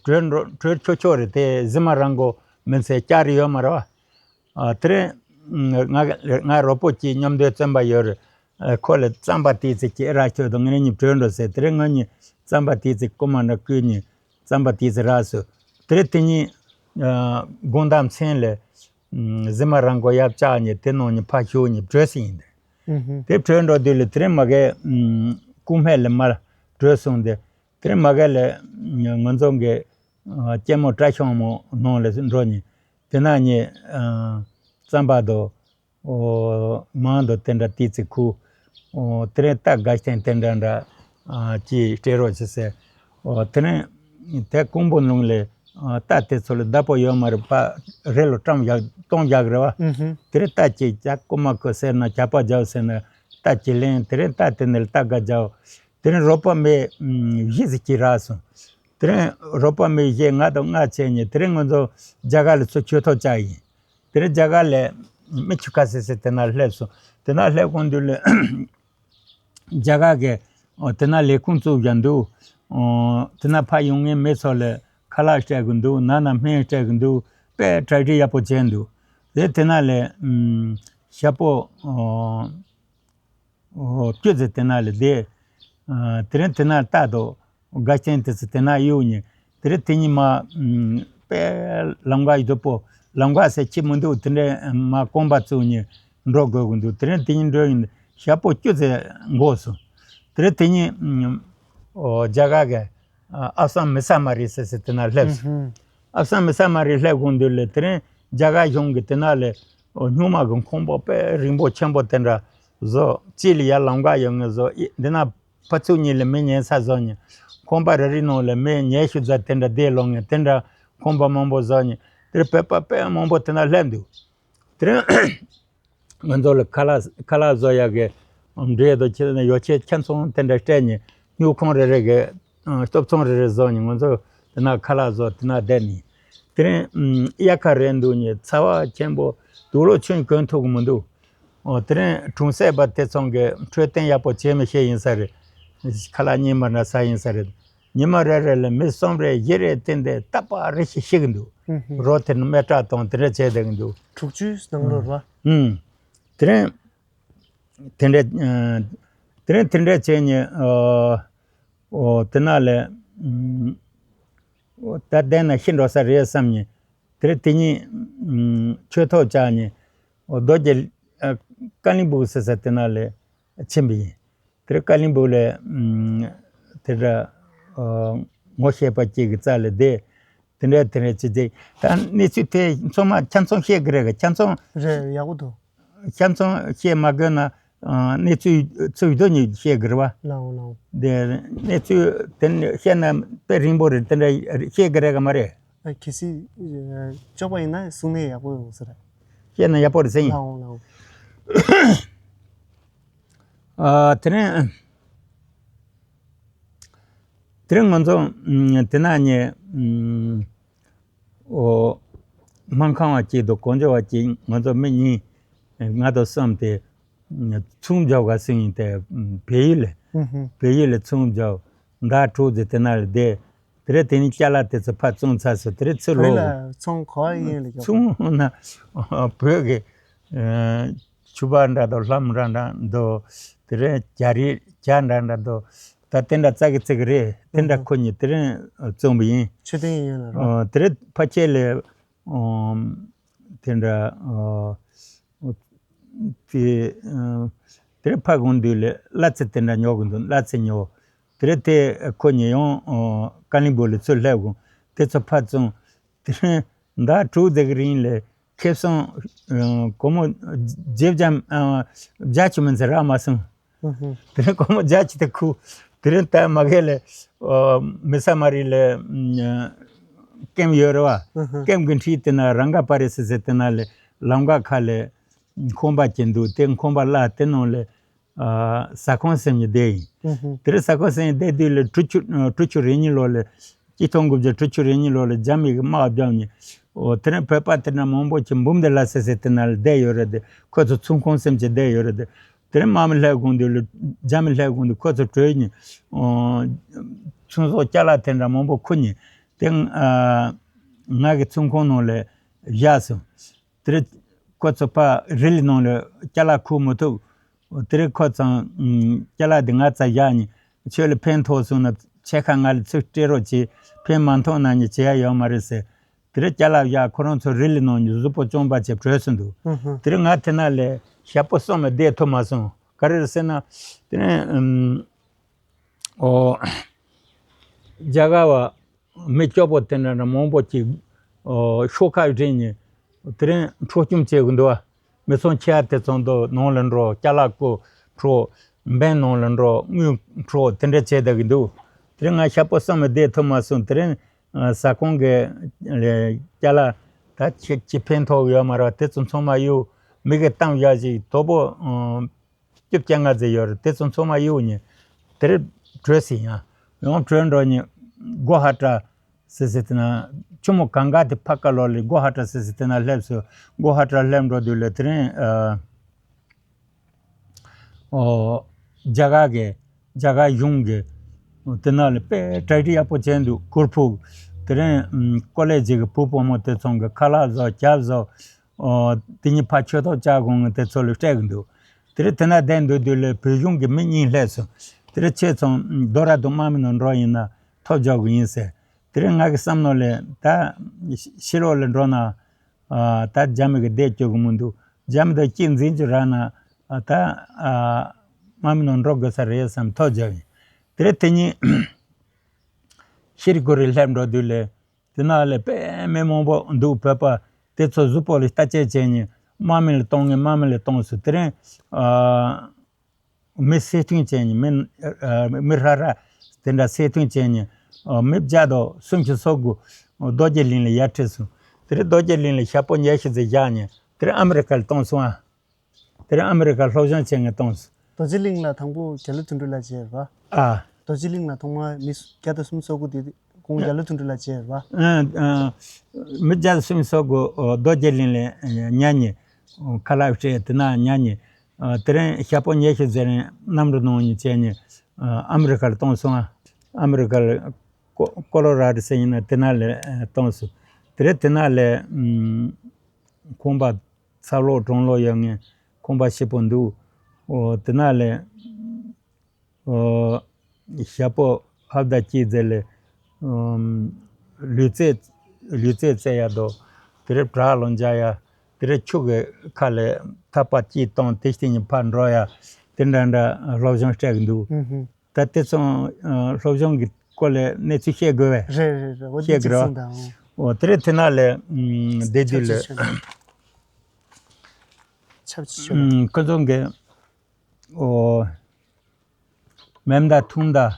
བྲོས་འགྲོ་བྲོས་ཆོག་ཆོག་རེད་དེ་གཟིགས་མ་རང་གོ་མི་ཚེ་བསྐྱར་ཡོད་མ་རེད་བ། ཨ། དེ་རིང་ང་ང་རོགས་པོ་གཅིག་མཉམ་དུ་བཙོན་པ་ཡོད་རེད། ཨ། ཁོ་ལ་རྩམ་པ་ཏིག་ཙི་གཅིག་རག་ཆོག་དང་ངེད་གཉིས་བྲོས་འགྲོ་ཟེར། དེ་རིང་ང་གཉིས་རྩམ་པ་ཏིག་ཙི་རྐུ་མ་འདྲ་བརྐུས་ནས་རྩམ་པ་ཏིག་ཙི་རག་སོང་། དེ་རིང་དེ་གཉིས་ཨ། དགོང་དག་མཚན་ལ་ཨ། གཟིགས་མ་རང་གོ་ཡར་བཅག་ནས་དེ་ནང་ནས་ཕར་ཞོག་ནས་བྲོས་ཟིན་ཡིན་ཏེ། ཧུམ་ཧུམ། དེ་བྲོས་འགྲོ་དུས་ལ་དེ་རིང་མ་གི་ཨ། རྐུན་མ་ལ་མར་བྲོས་སོང་སྟེ། དེར་མ་ག་ལས་ང་ཚོ་གི་ཨ། གཅེན་མོ་བཀྲ་ཤིས་མོ་ནང་ལ་འགྲོ་ནས་དེ་ན་ནི་ཨ། རྩམ་པ་དང་ཨོ། མང་དང་དེ་འདྲ་ཏིག་ཙི་ཁུར། ཨོ། དེ་རིང་རྟ་དགའ་ཞིང་དེ་འདྲ་འདྲ་ཨ། ཅིག་སྤྲད་རོགས་བྱེད་ཟེར། ཨོ། དེ་རིང་དེ་རྐུན་པོ་ནང་ལས་ཨ། རྟ་དེ་ཚོ་ལ་བདག་པོ་ཡོད་མ་རེད་པ། རི་ལ་བཀྲམ་བཞག་གཏོང་བཞག་རེད་བ། ཨུ་ཧུ། དེ་རིང་རྟ་ཅིག་ཇག་རྐུ་མ་རྐུ་ཟེར་ན་ཇག་པ་རྒྱབ་ཟེར་ན་རྟ་ཅིག་ལེན། དེ་རིང་རྟ་དེ་ནས་རྟ་དགའ་རྒྱབ། དེ་རིང་རོགས་པ་མི་བཞི་ཙམ་ཅིག་རག་སོང་། དེ་རིང་རོགས་པ་མི་བཞི་ང་དང་ང་བྱས་ནས་དེ་རིང་ང་ཚོ་རྒྱ་གར་ལ་ཚུར་ཆོས་ཐོག་བཅར་ཡིན། དེ་རིང་རྒྱ་གར་ལ་མི་ཆུ་ཁ་སི་སི་དེ་ན་སླེབས་སོང་། དེ་ན་སླེབས་གོང་དུས་ལ་རྒྱ་གར་གི་ཨོ། དེ་ན་ལས་ཁུངས་བཙུགས་བཞག་འདུག་ཨོ། དེ་ན་ཕར་ཡོང་མཁན་མི་ཚོ་ལ་ཁ་ལག་སྤྲད་གི་འདུག་ནང་ན་སྨན་སྤྲད་གི་འདུག་དཔེ་གྲ་སྒྲིག་ཡག་པོ་བྱས་འདུག་དེ་དེ་ན་ལས་ཨུམ། ཞག་པོ་ཨོ། ཨོ། བཅུ་ཙམ་དེ་ན་ལས་བསྡད། ཨ། དེ་རིང་དེ་ན་རྟ་དང་དགའ་ཞིང་དེ་ཚོ་དེ་ན་གཡུག་ནས་དེ་རིང་དེ་གཉིས་མ་ཨུམ། དཔེ་ལམ་ཁ་ཡོད་པོ་ལམ་ཁ་ཟེར་ཆེ་མི་འདུག་དེ་འདྲའི་མ་རྐང་པ་བཙུགས་ནས་འགྲོ་དགོས་ཀྱི་འདུག་དེ་རིང་དེ་གཉིས་འགྲོ་ཡིན་ཞག་པོ་བཅུ་ཙམ་འགོར་སོང་། དེ་རིང་དེ་གཉིས་ཨུམ། ཨོ། རྒྱ་གར་གི་ཨ། ཨ་སམ་མི་ས་མ་རི་ཟེར་ཟེར་དེ་ན་སླེབས་སོང་། ཨ་སམ་མི་ས་མ་རི་སླེབས་གོང་དུས་ལ་དེ་རིང་རྒྱ་གར་གཞུང་གིས་དེ་ན་ལས་སྨྱུག་མ་གི་ཁང་པ་དཔེ་རིང་པོ་ཆེན་པོ་དེ་འདྲ་བཟོ། དཀྱིལ་ལ་ཡར་ལམ་ཁ་ཡོད་ངེས་བཟོ། འདི་ན་ཕར་ཚུར་གཉིས་ལ་མི་ཉལ་ས་བཟོ་ནས་ཁང་པ་རེ་རེའི་ནང་ལ་མི་ཉལ་ཤུལ་རྫ་དེ་འདྲ་བསྡད་ལོང་ངེས་དེ་འདྲ་ཁང་པ་མང་པོ་བཟོ་ནས་དེར་བོད་པ་དཔེ་མང་པོ་དེ་ན་སླེབས་འདུག་དེ་རིང་ང་ཚོ་ལ་ཁ་ལག་ཁ་ལག་བཟོ་ཡག་གི་འབྲས་དང་ཁྱེད་ཡོ་ཆས་ཁྱད་ཚོང་དེ་འདྲ་སྤྲད་ནས་སྨྱུག་ཁང་རེ་རེ་གི་ཨ། སྟོབས་ཚང་རེ་རེ་བཟོ་ནས་ང་ཚོ་དེ་ན་ཁ་ལག་བཟོ་དེ་ན་བསྡད་ནས་དེ་རིང་ཨམ། དབྱར་ཁ་རེད་འདུག་ནས་ཚ་བ་ཆེན་པོ་དུག་ལོག་ཆུ་གོན་ཐུབ་གི་མི་འདུག་ཨོ། དེ་རིང་གྲོང་གསེབ་པ་དེ་ཚོ་གི་འཕྲོད་བསྟེན་ཡག་པོ་བྱེད་མི་ཤེས་ཡིན་ས་རེད། ཁ་ལག་རྙིང་པ་འདྲ་ཟ་ཡིན་ས་རེད། ཉི་མ་རེ་རེ་ལ་མི་གསུམ་རེ་བཞི་རེ་བསྟེན་ཏེ་རྟག་པ་རེ་ཞིག་ཤི་གི་འདུག་ཧུམ་ཧུམ། རོ་དེ་ནི་སྨན་ཁྲག་གཏོང་དེ་འདྲ་བྱས་བསྡད་གི་འདུག་དྲུག་ཅུའི་ནང་ལོར་བ། ཨུམ། དེ་རིང་དེ་འདྲ་ཨ། དེ་རིང་དེ་འདྲ་བྱས་ནས་ཨ། ཨོ། དེ་ན་ལས་ཨུམ། ཨོ། ད་བསྡད་ན་ཤི་འགྲོ་ས་རེད་བསམ་ནས་དེ་རིང་དེ་གཉིས་ཨུམ། ཆོས་ཐོག་བཅར་ནས་ཨོ། རྡོ་རྗེ་ཨ། ཀ་ལིང་སྦུག་ཟེར་ས་དེ་ན་ལས་ཕྱིན་པ་ཡིན། དེར་ཀ་ལིང་སྦུག་ལ་ཨམ། དེ་འདྲ་ཨ། ངོ་ཤེས་པ་གཅིག་གི་རྩ་ལ་བསྡད། དེ་འདྲ་དེ་འདྲ་བྱས་ཏེ་ད་གནས་ཚུལ་དེ་ཚང་མ་ཁྱེད་ཚོ་ཤེས་ཀྱི་རེད་ག་ཁྱེད་ཚོ། རེད། ཡག་པོ་འདུག་ཁྱེད་ཚོ་ཤེས་མ་དགོས་ན་ཨ། གནས་ཚུལ་ཚུལ་དོན་གཉིས་ཤེས་ཀྱི་རེད་བ། ལའོ་ལའོ། དེ་གནས་ཚུལ་དེ་ནི་ཤེས་ན་དཔེ་རིང་པོ་རེད། དེ་འདྲ་ཤེས་ཀྱི་རེད་ག་མ་རེད། ཨ། གལ་སྲིད་ཨ། ལྕོགས་པ་ཡིན་ན་གསུང་ནས་ཡག་པོ་ཡོང་ས་རེད། ཤེས་ན་ཡག་པོ་རེད་ཟེར་ཡིན། ལའོ་ལའོ། ཨ། དེ་རིང་དེ་རིང་ང་ཚོ་ཨམ། དེ་ན་ནི་ཨམ། ཨོ། སྨན་ཁང་བ་གཅིག་དང་གང་ལྕོགས་པ་གཅིག་ང་ཚོ་མི་གཉིས་ང་དང་གསུམ་དེ་ཨམ། ཚོང་རྒྱག་ག་སོང་ཡིན་ཏེ་ཨམ། བལ་ཡུལ་ལ། ཧུམ་ཧུམ། བལ་ཡུལ་ལ་ཚོང་རྒྱག་ཟླ་དྲུག་ཙམ་དེ་ན་ལ་བསྡད། དེ་རེད། དེ་ནི་ཅ་ལག་དེ་ཚོ་ཕར་བཙོང་ཚར་སོང་། དེ་རེད་ཚུར་བོད་ལོག་ལ་ཚོང་ག་པར་ཡིན་ལ་རྒྱོབ། ཚོང་ན་བོད་ཀྱི་ཨ། ཕྱུ་པ་འདྲ་དང་ལྷམ་འདྲ་འདྲ་འདུག་དེ་རེད། རྒྱ་རིགས་རྒྱ་འདྲ་འདྲ་འདུག་ད་དེ་འདྲ་བཙལ་གི་བཙལ་གི་རེད། དེ་འདྲ་ཁོ་གཉིས་དེ་རིང་བཙོང་པ་ཡིན། མཆོད་རྟེན་ཡིན་ལ་རོ། ཨ། དེ་རེད། ཕལ་ཆེར་ལས་ཨ། དེ་འདྲ་ཨ། དེ་ཨ། དེ་རེད། ཕ་གང་དུས་ལས་གླ་རྩི་དེ་འདྲ་ཉོ་གི་འདུག་གླ་རྩི་ཉོ། དེ་རེད། དེ་ཁོ་གཉིས་ཡང་ཨ། ཀ་ལིང་སྦུག་ལ་ཚུར་སླེབས་གོང་དེ་ཚོ་ཕར་བཙོང་། དེ་རིང་ཟླ་དྲུག་ཙམ་གྱི་རིང་ལ་ཁེ་བཟང་ཨ། སྒོར་མོ་བརྒྱད་བརྒྱ་ཨ། བརྒྱ་ཅིག་མིན་ཚེ་རག་མ་སོང་། ཧུ་ཧུ། དེ་རིང་སྒོར་མོ་བརྒྱ་ཅིག་དེ་ཁུར། དེ་རིང་ད་མ་གི་ལ་ཨ། མི་ས་མ་རི་ལ་ཨ། ཀེམ་ཡོད་རེད་བ། ཧུ་ཧུ། ཀེམ་གི་འཁྲིས་དེ་ན་རང་ག་པ་རེ་སི་སི་དེ་ན་ལ་ལམ་ཁ་ཁ་ལ་ ཁང་པ་ཅིག་འདུག་དེ་ཁང་པ་གླ་དེ་ནང་ལ་ཨ་ཟ་ཁང་ཟེར་མཁན་བསྡད་ཡིན། ཨུ་ཧུ། དེ་རིང་ཟ་ཁང་ཟེར་མཁན་བསྡད་དུས་ལ་དྲུག་ཅུ་ཨ་དྲུག་ཅུ་རེ་གཉིས་ལོ་ལ་ཆིག་སྟོང་དགུ་བརྒྱ་དྲུག་ཅུ་རེ་གཉིས་ལོ་ལ་རྒྱ་མི་གིས་དམག་བརྒྱབ་ནས། འོ་དེ་རིང་བོད་པ་དེ་འདྲ་མང་པོ་ཅིག་འབུམ་སྡེ་ལ་སེ་སེ་དེ་ན་ལ་བསྡད་ཡོད་རེད་དེ། ཁོ་ཚོ་ཚོང་ཁང་ཟེར་མཁན་ཅིག་བསྡད་ཡོད་རེད་དེ། དེ་རིང་དམག་མི་སླེབས་གོང་དུ་ལ་རྒྱ་མི་སླེབས་གོང་དུ་ཁོ་ཚོ་བྲོས་ནས་ཨོ་ཚོང་ཟོག་ཅ་ལག་དེ་འདྲ་མང་པོ་ཁུར་ནས་དེ་ཨ་ང་གི་ཚོང་ཁང་ནང་ལ་བཞག་སོང་། དེ་རིང་ཁོ་ཚོ་ཕར་རི་ལི་ནང་ལ་ཅ་ལག་ཁུར་མི་ཐུབ། དེ་རིང་ཁོ་ཚོས་ཨམ་ཅ་ལག་འདི་ང་རྩར་བཞག་ནས་ཁྱོད་ལ་ཕན་ཐོགས་སོང་ན་ཕྱེད་ཀ་ང་ལ་ཚུར་སྤྲད་རོགས་བྱེད། ཕན་མ་ཐོགས་ན་ནི་བྱེད་ཡ་ཡོད་མ་རེད་ཟེར། དེ་རིང་ཅ་ལག་བཞག་ཁོ་རང་ཚོ་རི་ལི་ནང་ནས་གཟུགས་པོ་བཅོམ་པ་བྱས་བྲོས་སོང་འདུག་ཨུ་ཧུ། དེ་རིང་ང་དེ་ན་ལས་ཞག་པོ་གསུམ་ལ་བསྡད་ཐུབ་མ་སོང་། ག་རེ་རེད་ཟེར་ན། དེ་རིང་ཨམ་ཨོ་རྒྱ་གར་བ་མི་སྐྱོ་པོ་དེ་འདྲ་འདྲ་མང་པོ་ཅིག་ཨོ་ཤོག་ཁག་སྒྲིལ་ནས་དེ་རིང་འཕྲོག་བཅོམ་བྱེད་གི་འདུག་བ། མི་ཚང་ཁྱེར་དེ་ཚོ་འདུག་ནང་ལ་འགྲོ། ཅ་ལག་ཁུར་འཕྲོག་འབེན་ནང་ལ་འགྲོ། དངུལ་འཕྲོག་དེ་འདྲ་བྱས་བསྡད་གི་འདུག་དེ་རིང་ང་ཞག་པོ་གསུམ་ལ་བསྡད་ཐུབ་མ་སོང་། དེ་རིང་ཨ་ཟ་ཁང་གི་ལས་ཅ་ལག་ད་ཅི་ཅི་ཕན་ཐོགས་ཡོད་མ་རེད། དེ་ཚོ་ཚང་མ་གཡུག་མི་གིས་བཏང་བཞག་ཅིག་དོ་པོ་ཨ་བཅུ་བཅོ་ལྔ་ཙམ་ཡོད་རེད། དེ་ཚོ་ཚང་མ་གཡུག་ནས་དེ་རིང་བྲོས་སོང་ཡང་། ཡང་བྲོས་འགྲོ་ནས་གོ་ཧ་ཏྲ་ཟེར་ཟེར་དེ་ན་ཆུ་མོ་གངྒཱ་དེ་ཕར་ཁ་ལོགས་ལ་གོ་ཧ་ཏྲ་ཟེར་ཟེར་དེ་ན་སླེབས་སོང་། གོ་ཧ་ཏྲ་སླེབས་འགྲོ་དུས་ལ་དེ་རིང་ཨ། ཨོ། རྒྱ་གར་གྱི་རྒྱ་གར་གཞུང་གི་དེ་ན་ལ་དཔེ་གྲ་སྒྲིག་ཡག་པོ་བྱས་འདུག་གུར་ཕུབ། དེ་རིང་ཀོ་ལེ་ཇི་གི་བུ་བུ་མོ་དེ་ཚོ་གི་ཁ་ལག་བཟོ། ཇ་བཟོ། ཨོ། དེ་གཉིས་ཕར་ཆོས་ཐོག་བཅར་དགོས་ངས་དེ་ཚོ་ལ་སྤྲད་གི་འདུག་དེ་རིང་དེ་ན་བསྡད་འདུག་དུས་ལ་བོད་གཞུང་གི་མི་གཉིས་སླེབས་སོང་། དེ་རིང་ཁྱེད་ཚོ་རྡོ་ར་དུ་དམག་མི་ནང་འགྲོ་ཡིན་ན་ཐོབ་འཇོག་གི་ཡིན་ཟེར། དེ་རིང་ང་གི་བསམ་མནོ་ལ་ད་ཕྱི་ལོགས་ལ་འགྲོ་ན། ཨ། ད་རྒྱ་མི་གི་བསྡད་བཅུག་གི་མི་འདུག་རྒྱ་མི་དང་གཅིག་འཛིང་རྒྱུ་རག་ན། ཨ། ད་ཨ་དམག་མི་ནང་འགྲོ་དགོས་ས་རེད་བསམ་ཐོག་བརྒྱབ་ཡིན། དེ་རིང་དེ་ཉིན་ཤི་རི་ཀུ་རི་སླེབས་འགྲོ་དུས་ལ་དེ་ན་ལ་དཔེ་མི་མང་པོ་འདུག་བོད་པ་དེ་ཚོ་གཟུགས་པོ་ལ་ལྟ་དཔྱད་བྱས་ནས་དམག་མི་ལ་གཏོང་ངེས་དམག་མི་ལ་གཏོང་སོང་། དེ་རིང་ཨ། མི་སེར་ཐོན་བྱས་ནས་མི་ཨ་མི་ཧྲ་ཧྲ་དེ་འདྲ་སེར་ཐོན་བྱས་ནས་ཨ་མི་བརྒྱ་དང་སུམ་ཅུ་སོ་དགུ་རྡོ་རྗེ་གླིང་ལ་ཡར་ཁྲིད་སོང་། དེ་རིང་རྡོ་རྗེ་གླིང་ལ་ཞག་པོ་ཉི་ཤུ་ཙམ་བཞག་ནས་དེ་རིང་ཨ་མི་རི་ཀ་ལ་གཏོང་སོང་ཨ། དེ་རིང་ཨ་མི་རི་ཀ་སློབ་སྦྱོང་བྱེད་མཁན་གཏོང་སོང་། རྡོ་རྗེ་གླིང་ལ་དང་པོ་རྒྱ་ལོ་དོན་གྲུབ་ལགས་མཇལ་བ། ཨ། རྡོ་རྗེ་གླིང་ལ་ཐོག་མར་མི་བརྒྱ་དང་སུམ་ཅུ་སོ་དགུ་དེ་ཁོང་རྒྱ་ལོ་དོན་གྲུབ་ལགས་མཇལ་བ། ཨ། ཨ། མི་བརྒྱ་དང་སུམ་ཅུ་སོ་དགུ་རྡོ་རྗེ་གླིང་ལ་ཉལ་ནས་ཁ་ལག་སྤྲད། དེ་ན་ཉལ་ནས། ཨ། དེ་རིང་ཞག་པོ་ཉི་ཤུ་ཙམ་རིང་གནམ་གྲུ་ནང་ནས་བྱས་ནས་ཨ་ཨ་མི་རི་ཀ་ལ་གཏོང་སོང་ཨ། ཨ་མི་རི་ཀ་ལ་ཀོ་ཀོ་ལོ་ར་ཌོ་ཟེར་ཡིན་ན་དེ་ན་ལ་ཨ་གཏོང་སོང་། དེ་རིང་དེ་ན་ལ་ཨམ་ཁང་པ་ཚ་ལོག་གྲང་ལོག་ཡོད་མཁན་ཁང་པ་ཞེ་པོ་འདུག་འོ་དེ་ན་ལ་ཨོ། ཞག་པོ་ཧབ་ཏ་གཅིག་ཙམ་ལ་ཨམ་ལུས་རྩལ་ལུས་རྩལ་རྩེ་ཡ་དང་། དེ་རིང་བྲག་ལ་འཇག་ཡ། དེ་རིང་ཆུ་གི་ཁ་ལ་ཐག་པ་གཅིག་བཏང་དེ་སྟེང་ནས་ཕར་འགྲོ་ཡ། དེ་འདྲ་འདྲ་སློབ་སྦྱོང་སྤྲད་གི་འདུག་ཧུམ་ཧུམ། ད་དེ་ཚོ་ཨ་སློབ་སྦྱོང་གི་སྐོར་ལ་གནས་ཚུལ་བཤད་དགོས་པས། རེད་རེད་རེད། འོ་དེ་བཤད་དགོས་རེད་བ། ཅིག་གསུངས་དང་། འོ་དེ་རིང་དེ་ན་ལ་ཨམ་བསྡད་དུས་ལ་ཆབ་ཆུ་ཆུ་ནས། ཆབ་ཆུ་ཆུ་ནས། ཨམ་ཁོ་ཚོ་གི་ཨོ། མེ་མདའ་ཐུང་མདའ་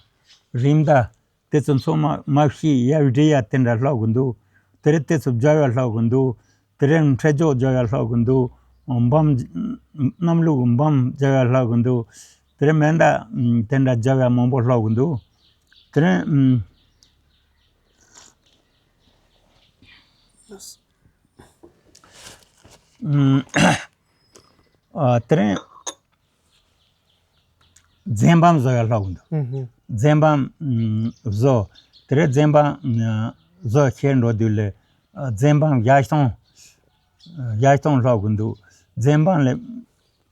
རིང་མདའ་དེ་ཚོ་ཚང་མ་མ་ཤི་ཡ་བྲི་ཡ་དེ་འདྲ་ལྷག་གི་འདུག་དེ་རིང་དེ་ཚོ་རྒྱབ་ཡ་ལྷག་གི་འདུག་དེ་རིང་འཕྲེད་སྦྱོར་རྒྱབ་ཡ་ལྷག་གི་འདུག་འབུམ། གནམ་ལུག་འབུམ་རྒྱབ་ཡ་ལྷག་གི་འདུག་དེ་རིང་མེ་མདའ་དེ་འདྲ་རྒྱབ་ཡ་མང་པོ་ལྷག་གི་འདུག་དེ་རིང་ཨ་དེ་རིང་རྫེན་འབུམ་བཟོ་ཡ་ལྷག་གི་འདུག་ཧུམ་ཧུམ། རྫེན་འབུམ་ཨམ་བཟོ། དེ་རིང་རྫེན་འབུམ་ཨ་བཟོ་ཁྱེར་འགྲོ་དུས་ལ་ཨ་རྫེན་འབུམ་བཞི་སྟོང་ཨ་བཞི་སྟོང་ལྷག་གི་འདུག་རྫེན་འབུམ་ལ་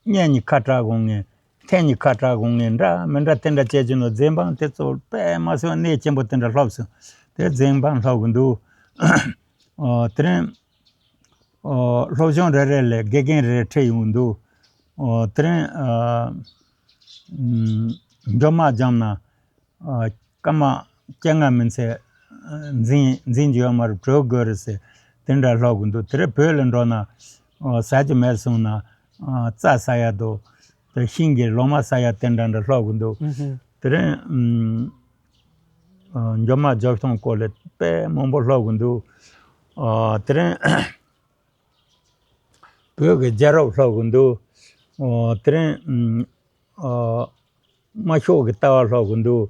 སྙན་ནས་ཁ་གྲག་དགོས་ངེས། འཐེན་ནས་ཁ་གྲག་དགོས་ངེས། འདྲ་མི་འདྲ་དེ་འདྲ་བྱེད་ཀྱི་འདུག་རྫེན་འབུམ་དེ་ཚོ་དཔེ་མ་སྲིད་པ་གནད་ཆེན་པོ་དེ་འདྲ་ལྷག་སོང་། དེ་རྫེན་འབུམ་ལྷག་གི་འདུག་ཨ་དེ་རིང་ཨ་སློབ་སྦྱོང་རེ་རེ་ལ་དགེ་རྒན་རེ་རེ་ཁྲིད་ཡོང་འདུག་ཨ་དེ་རིང་ཨ་ཨམ་འགྲོ་མ་འཇམ་ན་ཨ་སྐར་མ་བཅོ་ལྔ་མིན་ཚེ་ཨ་འཛིན་འཛིན་རྒྱུ་ཡོད་མ་རེད། བྲོས་དགོས་རེད་ཟེར་དེ་འདྲ་ལྷག་གི་འདུག་དེ་རིང་བོད་ལ་འགྲོ་ན་ཨ་ཟ་རྒྱུ་མེད་སོང་ན་ཨ་རྩྭ་ཟ་ཡ་དང་དེ་ཤིང་གི་ལོ་མ་ཟ་ཡ་དེ་འདྲ་འདྲ་ལྷག་གི་འདུག་ཨུ་ཧུ། དེ་རིང་ཨམ་ཨ་འགྲོ་མ་འཇམ་སྟོང་སྐོར་ལ་དཔེ་མང་པོ་ལྷག་གི་འདུག་ཨ་དེ་རིང་ བོད་ཀྱི་རྒྱལ་རབས་ཀློག་གི་འདུག། ཨོ། དེ་རིང་། ཨོ། དམར་ཤོག་གི་ལྟ་བ་ཀློག་གི་འདུག།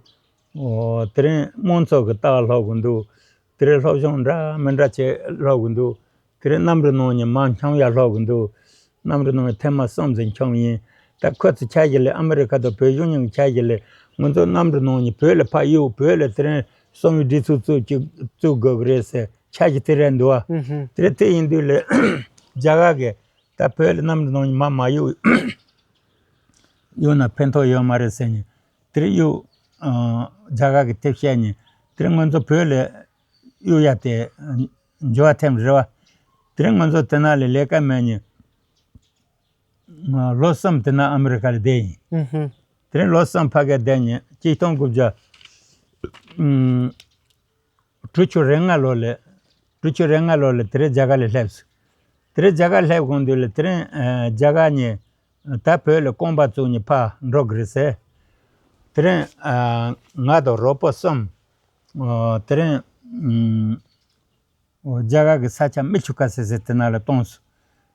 ཨོ། དེ་རིང་དམངས་གཙོ་གི་ལྟ་བ་ཀློག་གི་འདུག། དེ་རིང་སློབ་སྦྱོང་འདྲ་མི་འདྲ་བྱས་ཀློག་གི་འདུག། དེ་རིང་གནམ་གྲུ་ནང་ནས་མར་འཁྱམ་ཡ་ཀློག་གི་འདུག། གནམ་གྲུ་ནང་ནས་ཐེངས་མ་གསུམ་ཙམ་འཁྱམ་ཡིན། ད་ཁོ་ཚོ་ཆ་བཞག་ལས་ཨ་མི་རི་ཁ་དང་བོད་གཞུང་གཉིས་ཀྱི་ཆ་བཞག་ལས་ང་ཚོ་གནམ་གྲུ་ནང་ནས་བོད་ལ་ཕར་གཡུག། བོད་ལ་དེ་རིང་གསང་བའི་སྒྲིག་འཛུགས་བཙུགས་ཀྱི་བཙུགས་དགོས་ཀྱི་རེད་ཟེར། ཆ་གི་དེ་རེད་འདུག་བ། ཧུམ་ཧུམ། དེ་རེད། དེ་ཡིན་དུས་ལས་རྒྱ་གར་གི་ད་བོད་ལ་གནམ་གྲུ་ནང་ནས་མར་མ་གཡུག་གཡུག་ན་ཕན་ཐོགས་ཡོད་མ་རེད་ཟེར་ནས་དེ་རེད་གཡུག། ཨ། རྒྱ་གར་གི་དེ་བཤད་ནས་དེ་རེད་ང་ཚོ་བོད་ལ་གཡུག་ཡ་དེ་འགྱུར་བ་ཐེབས་རེད་བ། དེ་རེད་ང་ཚོ་དེ་ན་ལས་ལས་ཀ་མེད་ནས་ལོ་གསུམ་དེ་ན་ཨ་མི་རི་ཀ་ལ་བསྡད་ཡིན། ཧུམ་ཧུམ། དེ་རེད་ལོ་གསུམ་ཕ་གིར་བསྡད་ནས་གཅིག་སྟོང་དགུ་བརྒྱ། ཨུམ། དྲུག་ཅུ་རེ་ལྔ་ལོ་ལ། དྲུག་ཅུ་རེ་ལྔ་ལོ་ལ་དེ་རིང་རྒྱ་གར་ལ་སླེབས་སོང་། དེ་རིང་རྒྱ་གར་སླེབས་གོང་དུས་ལ་དེ་རིང་ཨ་རྒྱ་གར་ནས་ད་བོད་ལ་རྐང་པ་བཙུགས་ནས་ཕར་འགྲོ་གི་རེད་ཟེར། དེ་རིང་ཨ་ང་དང་རོགས་པ་གསུམ། ཨ་དེ་རིང་ཨུམ། རྒྱ་གར་གྱི་ས་ཆ་མི་ཆུ་ཁ་ཟེར་ཟེར་དེ་ན་ལ་གཏོང་སོང་།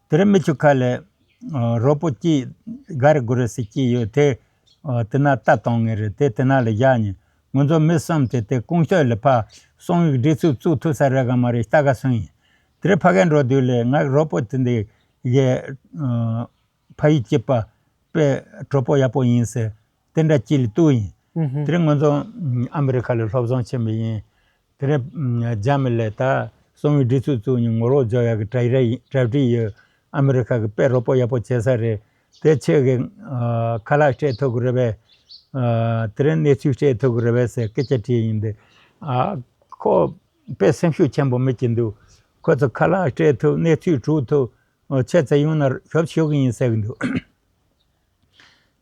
དེ་རིང་མི་ཆུ་ཁ་ལ་ཨ་རོགས་པ་གཅིག་ག་རེ་དགོས་རེད་ཟེར་གཅིག་ཡོད་དེ། ཨ་དེ་ན་ལྟ་གཏོང་ངེས་རེད་དེ་དེ་ན་ལ་བཞག་ནས་ང་ཚོ་མི་གསུམ་དེ་དེ་ཀོང་ཤོད་ལ་ཕར་གསང་བའི་སྒྲིག་འཛུགས་བཙུགས་ཐུབ་ས་རེད་ག་མ་རེད་ལྟ་ག་སོང་ཡིན། དེ་རིང་ཕ་གིར་འགྲོ་དུས་ལ་ང་རོགས་པ་དེ་འདི་གའི་ཨ་ཕ་ཡུལ་གཅིག་པ་དཔེ་གྲོགས་པོ་ཡག་པོ་ཡིན་ཟེར་དེ་འདྲ་གཅིག་ལ་གཏུགས་ཡིན། ཧུམ་ཧུམ། དེ་རིང་ང་ཚོ་ཨ་མི་རི་ཁ་ལ་སློབ་སྦྱོང་ཕྱིན་པ་ཡིན། དེ་རིང་རྒྱ་མི་ལ་ད་གསང་བའི་སྒྲིག་འཛུགས་བཙུགས་ནས་ངོ་ལོག་རྒྱག་ཡག་གི་གྲ་སྒྲིག་གྲ་སྒྲིག་ཡོད། ཨ་མི་རི་ཁ་གི་དཔེ་རོགས་པ་ཡག་པོ་བྱེད་ས་རེད། དེ་ཁྱེད་ཀྱིས་ཨ་ཁ་ལག་སྤྲད་ཐུབ་ཀྱི་རེད་པས། ཨ་དེ་རིང་གནས་ཚུལ་སྤྲད་ཐུབ་ཀྱི་རེད་པས་ཟེར་སྐད་ཆ་དྲིས་ཡིན་ཏེ། ཨ་ཁོ་དཔེ་སེམས་ཤུགས་ཆེན་པོ་མེད་ཀྱི་འདུག། ཁོ་ཚོ་ཁ་ལག་སྤྲད་ཐུབ། གནས་ཚུལ་སྒྲུག་ཐུབ། ཨོ་ཁྱེད་ཚོ་ཡོང་ན་ཞབས་ཞུ་གི་ཡིན་ཟེར་གི་འདུག།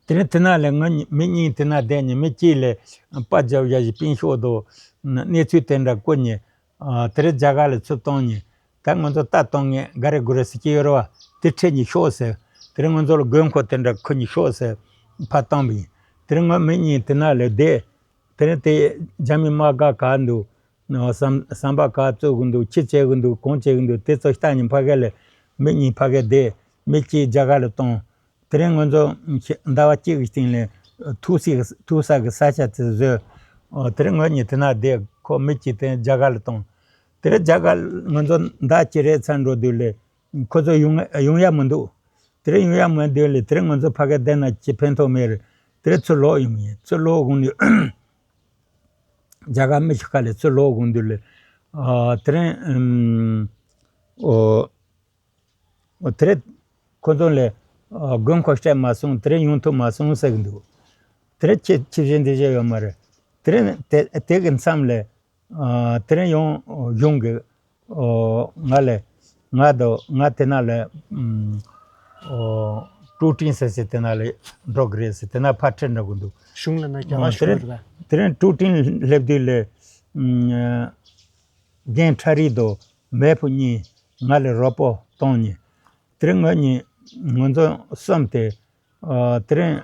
དེ་ནས་དེ་ན་ལས་ང་གཉིས་མི་གཉིས་དེ་ན་བསྡད་ནས་མི་གཅིག་ལས་པར་རྒྱབ་ཡ་ཞིག་པིན་ཤོག་དང་གནས་ཚུལ་དེ་འདྲ་བསྐུར་ནས། ཨ་དེ་རིང་རྒྱ་གར་ལ་ཚུར་བཏང་ནས་ད་ང་ཚོ་ལྟ་གཏོང་མཁན་ག་རེ་དགོས་རེད་ཟེར་གྱི་ཡོད་རེད་བ། དེ་ཁྲིད་ནས་ཤོག་ཟེར། དེ་རིང་ང་ཚོ་ལ་དགོས་མཁོ་དེ་འདྲ་ཁུར་ནས་ཤོག་ཟེར་ཕར་བཏང་པ་ཡིན། དེ་རིང་ང་མི་གཉིས་དེ་ན་ལས་བསྡད། དེ་རིང་དེ་རྒྱ་མི་དམག་སྒར་ག་འདུག། ཟམ་ཟམ་པ་ག་བཙུགས་གི་འདུག། ཅི་བྱེད་གི་འདུག། གང་བྱེད་གི་འདུག། དེ་ཚོ་ལྟ་ནས་ཕ་གི་ལ་མི་གཉིས་ཕ་གི་བསྡད། མི་གཅིག་རྒྱ་གར་ལ་བཏང་། དེ་རིང་ང་ཚོ་ཟླ་བ་གཅིག་གི་སྟེང་ལ་ཐུག་ས་ཐུག་ས་གི་ས་ཆ་དེ་བཟོས། ཨོ་དེ་རིང་ང་གཉིས་དེ་ན་བསྡད། ཁོ་མི་གཅིག་དེ་རྒྱ་གར་ལ་བཏང་། དེ་རིང་རྒྱ་གར་ང་ཚོ་ཟླ་གཅིག་རེ་ཚར་འགྲོ་དུས་ལ་ཁོ་ཚོ་ཡོང་ཡོང་ཡ་མི་འདུག། དེ་རིང་ཡོང་ཡ་མི་འདུག་ལ་དེ་རིང་ང་ཚོ་ཕ་གི་བསྡད་ན་ཅི་ཕན་ཐོགས་མེད་རེད། དེ་རིང་ཚུར་ལོག་ཡོང་གི་ཡིན། ཚུར་ལོག་གོང་ནས་རྒྱ་གར་མི་ཤི་ཁ་ལས་ཚུར་ལོག་གོང་དུས་ལ་ཨ་དེ་རིང་ཨོ། ཨོ་དེ་རིང་ཁོ་ཚོ་ལ་ཨ་དགོས་མཁོ་སྤྲད་མ་སོང་། དེ་རིང་ཡོང་ཐུབ་མ་སོང་ཟེར་གི་འདུག། དེ་རིང་ཁྱེད་ཁྱེད་བཞིན་དེ་བཞིན་ཡོད་མ་རེད། དེ་རིང་དེ་དེ་གི་མཚམས་ལ་ཨ་དེ་རིང་ཡང་གཞུང་གི་ཨོ་ང་ལ་ང་དང་ང་དེ་ན་ལ་ཨམ་ཨོ་ཀྲུའུ་ཀྲིན་ཟེར་ཟེར་དེ་ན་ལ་འགྲོ་གི་རེད་ཟེར་དེ་ན་ཕར་ཁྲིད་འགྲོ་གི་འདུག། གཞུང་ལ་ན་རྒྱ་ཨོ་གར་དེ་ཞུ་རིང་གི་རེད་པས། དེ་རིང་ཀྲུའུ་ཀྲིན་སླེབས་དུས་ལ་ཨམ། རྒན་ཁྲ་རིལ་དང་མེ་ཕུ་གཉིས་ང་ལ་རོགས་པ་བཏང་ནས། དེ་རིང་ང་གཉིས་ང་ཚོ་གསུམ་དེ་ཨ་དེ་རིང་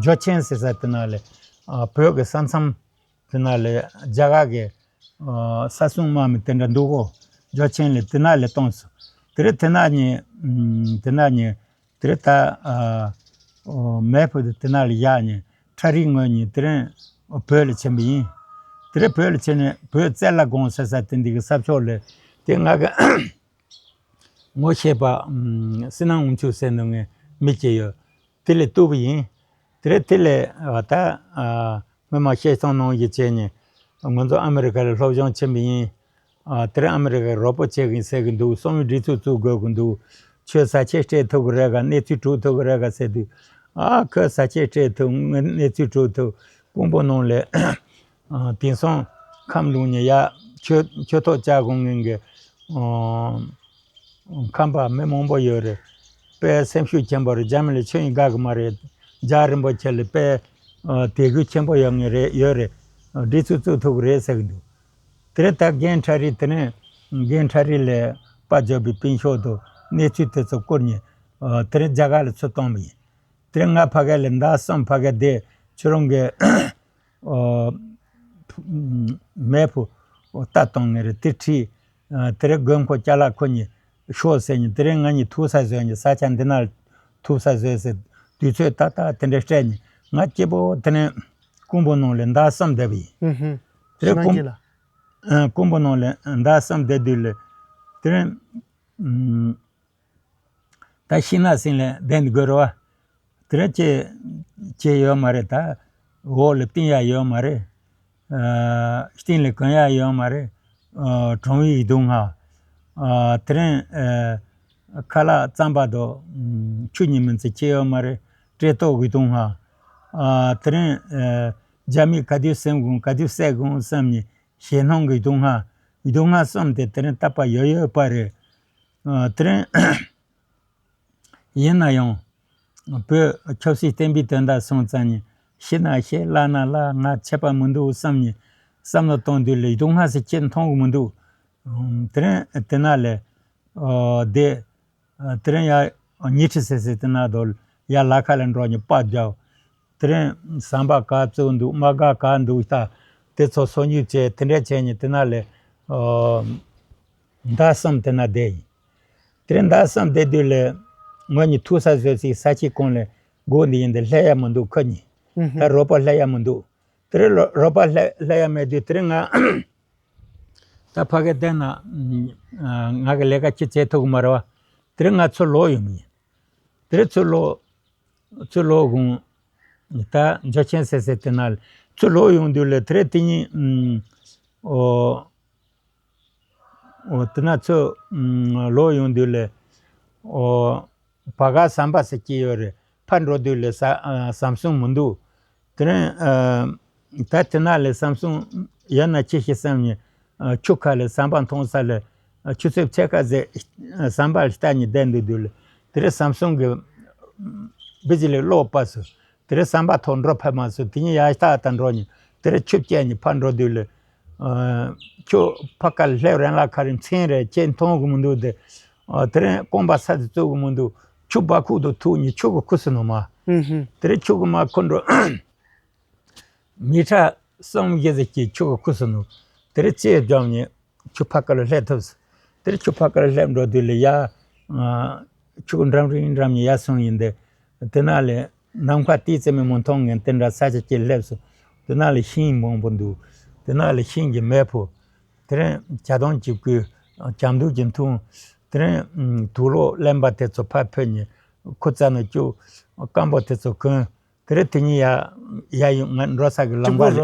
ཇོ་ཆེན་ཟེར་ས་དེ་ན་ལ་ཨ་བོད་ཀྱི་ས་མཚམས་དེ་ན་ལ་རྒྱ་གར་གྱི་ཨ་ས་སྲུང་དམག་མི་དེ་འདྲ་འདུག་གོ། ཇོ་ཆེན་ལ་དེ་ན་ལ་བཏང་སོང་། དེ་རིང་དེ་ན་གཉིས་ཨམ་དེ་ན་གཉིས། དེ་རིང་ད་ཨ་ཨོ་མེ་ཕུ་དེ་དེ་ན་ལ་བཞག་ནས་ཁྲ་རིལ་ངོས་གཉིས་དེ་རིང་བོད་ལ་ཕྱིན་པ་ཡིན། དེ་རིང་བོད་ལ་ཕྱིན་ནས་བོད་རྩེ་ལ་དགོན་ཟེར་ས་དེ་འདི་གི་ས་ཕྱོགས་ལ་དེ་ང་གི་ངོ་ཤེས་པ་ཨམ་བསོད་ནམས་དབང་ཕྱུག་ཟེར་འདུག་ངའི་མི་གཅིག་ཡོད། དེ་ལ་གཏུགས་པ་ཡིན། དེ་རིང་དེ་ལ་ཨ་ད་ཨ་སྔོན་མ་བཤད་སྟངས་ནང་བཞིན་བྱས་ནས་ང་ཚོ་ཨ་མི་རི་ཀ་ལ་སློབ་སྦྱོང་ཕྱིན་པ་ཡིན། ཨ་དེ་རིང་ཨ་མི་རི་ཀའི་རོགས་པ་བྱེད་གི་ཡིན་ཟེར་གི་འདུག། གསང་བའི་སྒྲིག་འཛུགས་བཙུགས་དགོས་གི་འདུག། ཁྱོད་ས་ཆ་སྤྲད་ཐུབ་གི་རེད་ག། གནས་ཚུལ་སྒྲུག་ཐུབ་གི་རེད་ག་ཟེར་དུས། ཨ་ཁོས་ས་ཆ་སྤྲད་ཐུབ། ངས་གནས་ཚུལ་སྒྲུག་ཐུབ། དཔོན་པོ་ནང་ལས་ཨ་དེང་སང་ཁམས་ལུང་ནས་ཡ་ཁྱོད་ཁྱོད་ཐོག་བཅར་དགོས་ངེས་གི། ཨ་ཁམས་པ་མི་མང་པོ་ཡོད་རེད། དཔེ་སེམས་ཤུགས་ཆེན་པོ་རེད། རྒྱ་མི་ལ་ཆོས་ཡིན་དགའ་གི་མ་རེད། རྒྱ་རིན་པོ་ཆེ་ལ་དཔེ་ཨ་དད་གུས་ཆེན་པོ་ཡོད་ངེས་རེད། ཡོད་རེད། སྒྲིག་འཛུགས་བཙུགས་ཐུབ་གི་རེད་ཟེར་གི་འདུག། དེ་རིང་ད་རྒན་ཁྲ་རིལ་དེ་ནས་རྒན་ཁྲ་རིལ་ལས་པར་བརྒྱབ་པའི་པིན་ཤོག་དང་གནས་ཚུལ་དེ་ཚོ་བསྐུར་ནས་ཨ་དེ་རིང་རྒྱ་གར་ལ་ཚུར་བཏང་བ་ཡིན། དེ་རིང་ང་ཕ་གི་ལ་ཟླ་གསུམ་ཕ་གི་བསྡད། ཁྱོད་རང་གི་ཨ་མེ་ཕུ་ལྟ་གཏོང་ངེས་རེད། དེ་ཁྲིད། ཨ་དེ་རིང་དགོས་མཁོ་ཅ་ལག་ཁུར་ནས་ ཤོག་ཟེར་ནས་དེ་རིང་ང་གཉིས་ཐུག་ས་བཟོས་ནས་ས་ཆ་འདི་ན་ཐུག་ས་བཟོས་ཟེར་དུས་ཚོད་ཏག་ཏག་དེ་འདྲ་སྤྲད་ནས་ང་སྐྱིད་པོ་དེ་ནས་ཀོང་པོ་ནང་ལ་ཟླ་གསུམ་བསྡད་པ་ཡིན། ཨུ་ཧུ། དེ་རིང་ཕྱི་ནང་ཀོང་སྐྱིད་ལ། ཨ། ཀོང་པོ་ནང་ལ་ཟླ་གསུམ་བསྡད་དུས་ལ་དེ་རིང་ཨུམ། ད་ཤིང་ནགས་གསེང་ལ་བསྡད་དགོས་རེད་བ། དེ་རིང་ཅི་ཅི་ཡོད་མ་རེད། ད་འོག་ལ་བཏིང་ཡག་ཡོད་མ་རེད། ཨ། སྟེང་ལ་གོན་ཡག་ཡོད་མ་རེད། ཨ། གྲང་བའི་སྡུག་བསྔལ། ཨ། དེ་རིང་ཨ། ཁ་ལག་རྩམ་པ་དང་ཆུ་གཉིས་མིན་ཚེ་ཅི་ཡོད་མ་རེད། བཀྲེས་ལྟོགས་ཀྱི་སྡུག་བསྔལ། ཨ། དེ་རིང་ཨ། རྒྱ་མིས་ག་དུས་ཟིན་དགོས་ག་དུས་བསད་དགོས་བསམ་ནས་ཞེད་སྣང་གི་སྡུག་བསྔལ། སྡུག་བསྔལ་གསུམ་དེ་དེ་རིང་བཏབ་པ་ཡོད་ཡོད་པ་རེད། ཨ། དེ་རིང་ཡིན་ན་ཡང་། བོད་ཆབ་སྲིད་བསྟན་པའི་དོན་དག་སོང་ཙང་ནས་ཤི་ན་ཤི་བརླག་ན་བརླག་ང་ཆད་པ་མི་འདུག་བསམ་ནས་བསམ་བློ་གཏོང་དུས་ལ་སྡུག་བསྔལ་ཟེར་ཅི་མཐོང་གི་མི་འདུག་དེ་རིང་དེ་ན་ལས། ཨོ། དེ། དེ་རིང་ཡ། ཉི་ཁྲི་ཟེར་ཟེར་དེ་ན་དོ། ཡ་ལ་ཁ་ལ་འགྲོ་ནས་པ་རྒྱབ། དེ་རིང་ཟམ་པ་ག་བཙུགས་འདུག་མ་ག་ག་འདུག་ད། དེ་ཚོ་སོ་ཉུལ་བྱས་དེ་འདྲ་བྱས་ནས་དེ་ན་ལས། ཨོ། ཟླ་གསུམ་དེ་ན་བསྡད་ཡིན། དེ་རིང་ཟླ་གསུམ་བསྡད་དུས་ལས། ང་གཉིས་ཐུག་ས་བཟོས་སའི་ས་ཆའི་གོང་ལས། སྒོ་འདི་ཡིན་དེ་སླེབས་ཡ་མི་འདུག་ཁོ་གཉིས། ཨུ་ཧུ། ད་རོགས་པ་སླེབས་ཡ་མི་འདུག་དེ་རིང་ལོ་རོགས་པ་སླེབས་སླེབས་ཡ་མེད་དུས་དེ་རིང་ང་། ད་ཕ་གི་བསྡད་ན། ང་གི་ལས་ཀ་ཅི་བྱེད་ཐུབ་ཀྱི་མ་རེད་བ། དེ་རིང་ང་ཚུར་ལོག་ཡོང་གི་ཡིན། དེ་རིང་ཚུར་ལོག་ཚུར་ལོག་དགོངས། ད་འཇོ་ཆེན་ཟེར་ཟེར་དེ་ན་ཚུར་ལོག་ཡོང་དུས་ལ་དེ་རིང་དེ་ཉིན། ཨོ། ཨོ། དེ་ན་ཚུར་ལོག་ཡོང་དུས་ལ། ཨོ། བ་ག་ཟམ་པ་ཟེར་གྱི་ཡོད་རེད། ཕར་འགྲོ་དུས་ལ་ས་ཟམ་སོང་མི་འདུག་དེ་རིང་། ཨ། ད་དེ་ན་ལ་ཟམ་སོང་ཡོད་ན་ཅི་ཞིག་བསམ་ནས། ཨ། ཆུ་ཁ་ལ་ཟམ་པ་མཐོང་ས་ལ། ཨ། ཆུ་ཚོད་ཕྱེད་ཀ་ཟེར། ཨ། ཟམ་པ་ལ་ལྟ་ནས་བསྡད་འདུག་དུས་ལ། དེ་རིང་ཟམ་སོང་གི་བི་ཇི་ལི་གློག་སྤར་སོང་། དེ་རིང་ཟམ་པ་ཐོག་འགྲོ་ཕོད་མ་སོང་། དེ་ཉིན་ཡར་ལྟ་ལྟ་འགྲོ་ནས་དེ་རིང་ཆུ་བསྐྱལ་ནས་ཕར་འགྲོ་དུས་ལ། ཨ། ཆུ་ཕར་ཁ་ལ་སླེབས་རན་ལ་ཁ་རི་མཚན་རེད་ཅེས་མཐོང་གི་མི་འདུག་དེ། ཨ། དེ་རིང་རྐང་པ་ས་དེ་བཙུགས་གི་མི་འདུག་ཆུ་སྦ་ཁུག་ཏུ་ཐུག་ནས་ཆུ་གི་ཁུ་སི་ནུ་མ། ཨུ་ཧུ། དེ་རིང་ཆུ་གི་མ་ཁུ་འགྲོ། མི་ཁྲ་གསུམ་བཞི་ཟིག་གིས་ཆུ་གི་ཁུ་སི་ནུ། དེ་རིང་རྩེ་བརྒྱབ་ནས་ཆུ་ཕར་ཁ་ལ་སླེབས་ཐུབ་སོང་། དེ་རིང་ཆུ་ཕར་ཁ་ལ་སླེབས་འགྲོ་དུས་ལ་ཡ། ཨ། ཆུ་གི་འགྲམ་རིང་འགྲམ་ནས་ཡར་སོང་ཡིན་དེ། དེ་ན་ལས། ནམ་མཁའ་ཏིས་ཙེ་མི་མོ་མཐོང་ངན་དེ་འདྲ་ས་ཆ་ཅིག་སླེབས་སོང་། དེ་ན་ལ་ཤིང་མང་པོ་འདུག་དེ་ན་ལ་ཤིང་གི་མེ་ཕོ། དེ་རིང་ཇ་དང་ཅིག་བསྐོལ། ཇ་མདོག་ཅིག་འཐུང་། དེ་རིང་དུག་ལོག་རློན་པ་དེ་ཚོ་ཕར་ཕུད་ནས་ཁུ་རྩ་ནང་བཅུག་སྐམ་པོ་དེ་ཚོ་གོན། དེ་རིང་དེ་ཉིན་ཡ་ཡ་ཡོང་ང་འགྲོ་ས་གི་ལམ་ཁ་ལ།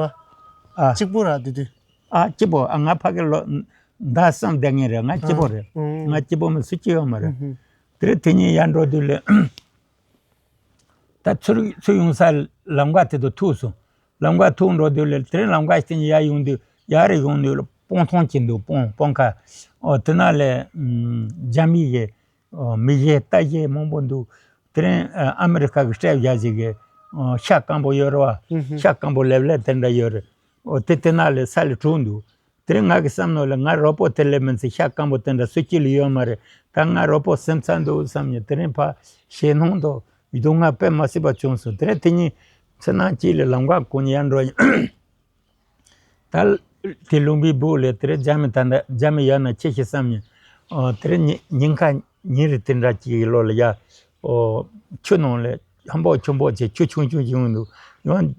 ཨ། གཅིག་པོ་ར་དེ་དུས། ཨ། གཅིག་པོ། ཨ། ང་ཕ་གི་ལོ་ཟླ་གསུམ་བསྡད་ངེས་རེད། ང་གཅིག་པོ་རེད། ཨང་། ང་གཅིག་པོ་མི་སུ་གཅིག་ཡོད་མ་རེད། ཨུ་ཧུ། དེ་རིང་དེ་ཉིན་ཡར་འགྲོ་དུས་ལ། ད་ཚུར་ཚུར་ཡོང་ས་ལམ་ཁ་དེ་དུ་ཐུག་སོང་། ལམ་ཁ་ཐུག་འགྲོ་དུས་ལ་དེ་རིང་ལམ་ཁ་དེ་ཉིན་ཡར་ཡོང་དུས་ཡར་རེ་ཡོང་དུས་ལ་སྤང་ཐང་ཅིག་འདུག་སྤང་སྤང་ཁ། ཨོ། དེ་ན་ལས། ཨམ། རྒྱ་མི་གི། ཨོ། མི་གཞས་རྟ་གཞས་མང་པོ་འདུག་དེ་རིང་ཨ་མི་རི་ཁ་གི་སྲས་བཞག་ཞིག་གི། ཨོ། ཤ་སྐམ་པོ་ཡོད་རེད་བ། ཧུམ་ཧུམ། ཤ་སྐམ་པོ་ལེབ་ལེབ་དེ་འདྲ་ཡོད་རེད། ཨོ། དེ་དེ་ན་ལས་ས་ལ་གྲུག་འདུག་དེ་རིང་ང་གི་བསམ་མནོ་ལ་ང་རོགས་པོ་དེ་ལས་མིན་ཚེ་ཤ་སྐམ་པོ་དེ་འདྲ་སུ་གཅིག་ལ་ཡོད་མ་རེད། ད་ང་རོགས་པོ་སེམས་ཚ་འདུག་བསམ་ནས་དེ་རིང་ཕར་ཞེད་སྣང་དང་སྡུག་བསྔལ་དཔེ་མ་སྲིད་པ་བྱུང་སོང་། དེ་རིང་དེ་ཉིན་ཚེ་ནང་གཅིག་ལ་ལམ་ཁ་གོང་ནས་ཡར་འགྲོ། ད་དེ་ལུང་པའི་སྦུག་ལས་དེ་རིང་རྒྱ་མི་ད་ལྟ་རྒྱ་མི་ཡོད་ན་ཆེ་ཞིག་བསམ་ནས། ཨོ། དེ་རིང་ཉིན་ཉིན་ཁ་ཉིན་རེ་དེ་འདྲ་གཅིག་གི་ལོ་ལ་ཡ། ཨོ། ཆུ་ནང་ལ་ཧམ་པོ་ཆུ་པོ་བྱས་ཆུ་ཆུང་ཆུང་ཆུང་འདུག་ཡང་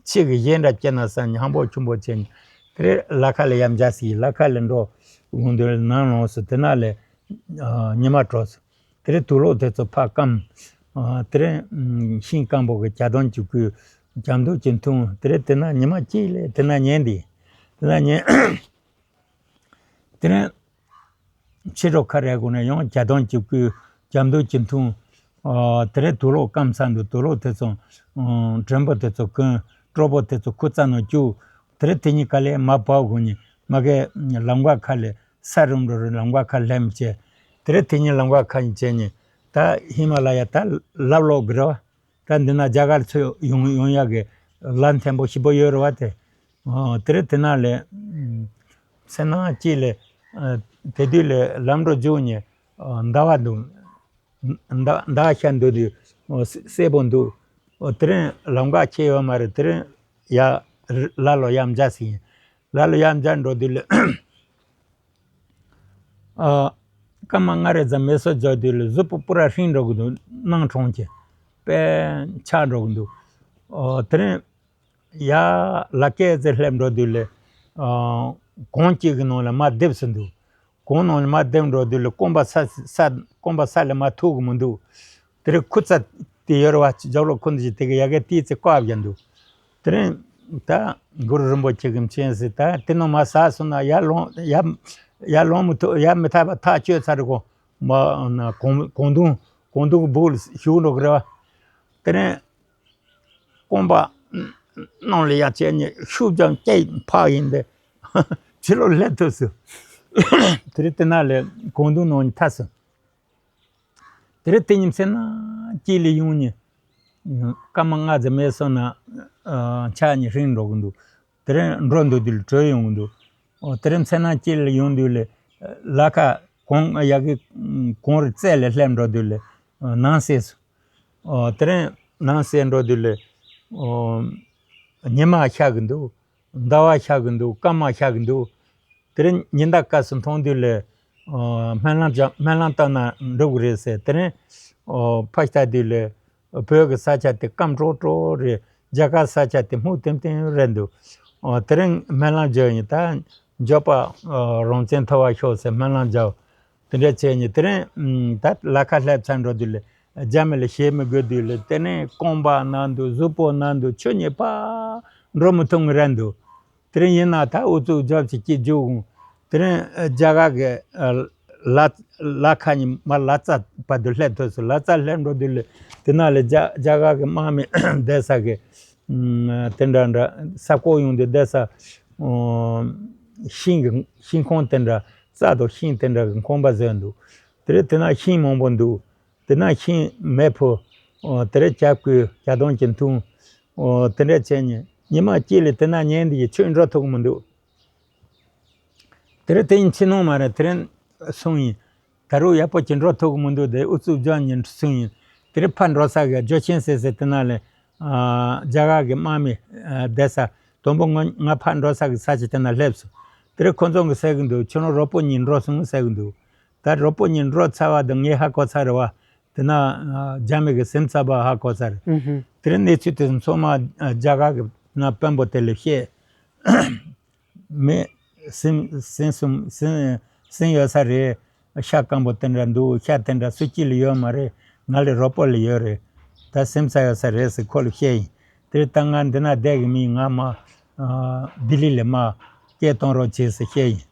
ཕྱི་གི་གཞས་འདྲ་སྐྱེས་ན་བསམ་ནས་ཧམ་པོ་ཆུ་པོ་བྱས་ནས་དེ་རིང་ལ་ཁ་ལ་ཡར་འཇག་སྲིད། ལ་ཁ་ལ་འགྲོ་འོང་དུས་ནང་ལོངས་སུ་དེ་ན་ལས། ཨ། ཉི་མ་དྲོས་སོང་། དེ་རིང་དུག་ལོག་དེ་ཚོ་ཕར་སྐམ། ཨ། དེ་རིང་ཤིང་སྐམ་པོ་གི་ཇ་དང་ཅིག་བསྐོལ། ཇ་མདོག་ཅིག་འཐུང་། དེ་རིང་དེ་ན་ཉི་མ་གཅིག་ལས་དེ་ན་ཉལ་འདི། དེ་ན་ཉལ། དེ་རིང་ཕྱི་དྲོ་ཁ་རས་གོན་ནས་ཡང་ཇ་དང་ཅིག་བསྐོལ། ཇ་མདོག་ཅིག་འཐུང་། ཨ། དེ་རིང་དུག་ལོག་སྐམ་ཚར་འདུག་དུག་ལོག་དེ་ཚོ། ཨ། དྲོན་པོ་དེ་ཚོ་གོན། དྲོ་པོ་དེ་ཚོ་ཁུ་རྩ་ནང་བཅུག་དེ་རིང་དེ་ཉིན་ག་ལས་མ་བབས་གོང་ནས་མ་གི་ལམ་ཁ་ཁ་ལས། ས་རུམ་རུ་རུ་ལམ་ཁ་ཁ་ལྷེམ་བྱས། དེ་རིང་དེ་ཉིན་ལམ་ཁ་ཁ་ཉིན་བྱས་ནས་ད་ཧི་མ་ལ་ཡ་ད་ལབ་ལོག་གི་རེད་བ། ད་འདི་ན་རྒྱ་གར་ཚོ་ཡོང་ཡོང་ཡག་གི་ལམ་ཐེན་པོ་ཞིབ་པོ་ཡོད་རེད་བ་དེ། ཨོ། དེ་རིང་དེ་ན་ལས། ཚེ་ནང་གཅིག་ལས། ཨ། དེ་དུས་ལས་ལམ་འགྲོ་རྒྱུགས་ནས། ཨ། ཟླ་བ་འདུག་ཟླ་ཟླ་བ་ཤར་འདུག་དུས། ཨོ། སེ་སེར་པོ་འདུག་ཨོ། དེ་རིང་ལམ་ཁ་ཁྱེར་ཡོད་མ་རེད། དེ་རིང་ཡ་ལ་ལོ་ཡ་མཇལ་ཟིན། ལ་ལོ་ཡ་མཇལ་འགྲོ་དུས་ལ། ཨ། སྐར་མ་ལྔ་རེ་ཙམ་མེ་སོ་རྒྱག་དུས་ལ་གཟུགས་པོ་པུ་ར་ཧྲིང་འགྲོ་གི་འདུག། སྣང་གྲོང་ཁྱེར་དཔེ་འཆར་འགྲོ་གི་འདུག། ཨོ་དེ་རིང་ཡར་ལ་སྐད་ཙེ་སླེབས་འགྲོ་དུས་ལ་ཨོ་གོང་གཅིག་གི་ནང་ལ་མར་རྡིབ་ཟིན་འདུག། གོང་ནང་ལ་མར་རྡིབ་འགྲོ་དུས་ལ་རྐང་པ་ས་ས་རྐང་པ་ས་ལ་མར་ཐུག་གི་མི་འདུག། དེ་རིང་ཁུ་ཚ་དེ་ཡོད་རེད་བ། ཅིག་རྒྱབ་ལོགས་ཁུ་འདི་ཅིག་དེ་གི་ཡ་གི་ཏི་ཙི་བཀག་བཞག་འདུག། དེ་རིང་ད་གུ་རུ་རིན་པོ་ཆེ་གི་མཚན་ཟེར། ད་དེ་ནང་མར་ཟགས་སོང་ན་ཡར་ལོང་ཡར་ཡར་ལོང་མི་ཐུབ། ཡར་མི་ཐར་བ་ཐག་ཆོད་ཚར་གོ། མ་ན་གོང་གོང་དུང་གོང་དུང་གི་སྦུག་ལ་ཞུགས་འགྲོ་གི་རེད་བ། དེ་རིང་རྐང་པ་ནང་ལ་ཡར་བྱས་ནས་ཤུགས་ཀྱང་སྐྱེས་ཕག་ཡིན་ཏེ་ཕྱི་ལོགས་སླེབས་ཐུབ་སོང་། དེ་རིང་དེ་ན་ལས་གོང་དུང་ནང་ཐར་སོང་། དེ་རིང་དེ་ཉིན་མཚན་ན་དཀྱིལ་ལ་ཡོང་ནས་སྐར་མ་ལྔ་ཙམ་མེད་སོང་ན་ཆ་ནས་ཧྲིང་འགྲོ་གི་འདུག། དེ་རིང་འགྲོ་འདུག་དུས་ལ་བྲོས་ཡོང་གི་འདུག། ཨོ་དེ་རིང་མཚན་ན་དཀྱིལ་ལ་ཡོང་དུས་ལ་ལ་ཁ་གོང་ཡ་གི་གོང་རི་རྩེ་ལ་སླེབས་འགྲོ་དུས་ལ་ནང་གསེས་སོང་། ཨོ་དེ་རིང་ནང་གསེས་འགྲོ་དུས་ལ་ཨོ་ཉི་མ་ཤར་གི་འདུག། ཟླ་བ་ཤར་གི་འདུག། སྐར་མ་ཤར་གི་འདུག། དེ་རིང་ཉི་ཟླ་སྐབས་སུ་མཐོང་དུས་ལ་ཨོ་སྨོན་ལམ་བྱ་སྨོན་ལམ་བཏབ་ན་འགྲུབ་གི་རེད་ཟེར། དེ་རིང་ཨོ་ཕ་ཤ་དུས་ལ་བོད་ཀྱི་ས་ཆ་དེ་སྐམ་ཀྲོག་ཀྲོག་རེད། རྒྱ་གར་ས་ཆ་དེ་སྨུག་ལྟེམ་ལྟེམ་རེད་འདུག། ཨོ་དེ་རིང་སྨོན་ལམ་བརྒྱབ་ཡིན། ད་མགྱོགས་པ་ཨོ་རང་བཙན་ཐོབ་པ་ཤོག་ཟེར་སྨོན་ལམ་བརྒྱབ། དེ་འདྲ་བྱས་ནས་དེ་རིང་ཨམ་ད་ལ་ཁ་སླེབས་ཚར་འགྲོ་དུས་ལ་རྒྱ་མི་ལ་ཞེད་མི་དགོས་དུས་ལ་དེ་ནས་རྐང་པ་ན་འདུག། གཟུགས་པོ་ན་འདུག། ཆུ་ནས་ཕར་འགྲོ་མི་ཐུབ་ངེས་རེད་འདུག། དེ་རིང་ཡིན་ན་ད་ཨུ་ཚུགས་རྒྱབ་ཅིག་སྐྱིད་རྒྱུག་འོང་། དེ་རིང་རྒྱ་གར་གི་ལ་ལ་ཁ་ནས་མར་ལ་ཙ་བར་དུ་སླེབས་ཐུབ་སོང་། ལ་ཙ་སླེབས་འགྲོ་དུས་ལ་དེ་ན་ལ་རྒྱ་རྒྱ་གར་གི་དམག་མི་བསྡད་ས་གི་དེ་འདྲ་འདྲ་ས་བརྐོ་ཡོང་དུས་བསྡད་ས་ཤིང་གི་ཤིང་ཁང་དེ་འདྲ་རྩྭ་དང་ཤིང་དེ་འདྲ་གི་ཁང་པ་བཟོས་འདུག། དེ་རིང་དེ་ན་ཤིང་མང་པོ་འདུག། དེ་ན་ཤིང་མེ་ཕུ། ཨོ་དེ་རིང་ཇ་བསྐོལ་ཇ་དོན་གྱི་འཐུང་། ཨོ་དེ་འདྲ་བྱས་ནས་ཉི་མ་དཀྱིལ་ལ་དེ་ན་ཉལ་འདི་ཡི་ཆོས་འགྲོ་ཐུབ་ཀྱི་མི་འདུག། དེ་རིང་དེ་ཡིན་ཕྱི་ནང་མ་རེད། དེ་རིང་སོང་ཡིན། ད་རུང་ཡག་པོ་ཅིག་འགྲོ་ཐུབ་ཀྱི་མི་འདུག། དེ་ཨུ་ཚུགས་རྒྱག་ཉིན་སོང་ཡིན། དེ་རིང་ཕར་འགྲོ་ས་གི་ཇོ་ཆེན་ཟེར་ཟེར་དེ་ན་ལས་ཨ་རྒྱ་གར་གི་དམག་མི་ཨ་བསྡད་ས་དང་པོ་ང་ང་ཕར་འགྲོ་ས་གི་ས་ཆ་དེ་ན་སླེབས་སོང་། དེ་རིང་ཁོ་ཚོ་གི་ཟེར་གི་འདུག། ཁྱོད་རང་རོགས་པོ་གཉིས་འགྲོ་སོང་ཟེར་གི་འདུག། ད་རོགས་པོ་གཉིས་འགྲོ་ཚར་བ་དང་ངས་ཧ་གོ་ཚར་རེད་བ། དེ་ན་ཨ་རྒྱ་མི་གི་སེམས་འཚབ་པ་ཧ་གོ་ཚར། ཨུ་ཧུ། དེ་རིང་གནས་ཚུལ་དེ་ཚང་མ་ཨ་རྒྱ་གར་གི་ན་དཔོན་པོ་དེ་ལ་བཤད། མི་སེམས་སེམས་སུམ་སེམས་སེམས་ཡོད་ས་རེད། ཤ་སྐམ་པོ་དེ་འདྲ་འདུག། ཤ་དེ་འདྲ་སུ་གཅིག་ལ་ཡོད་མ་རེད། ང་ལ་རོགས་པོ་ལ་ཡོད་རེད། ད་སེམས་འཚབ་ཡོད་ས་རེད་ཟེར་ཁོ་ལ་བཤད་ཡིན། དེ་རིང་ད་ང་འདི་ན་བསྡད་གི་མིན། ང་མ་ཨ་ལྡི་ལི་ལ་མ་སྐད་གཏོང་རོགས་བྱེད་ཟེར་བཤད་ཡིན།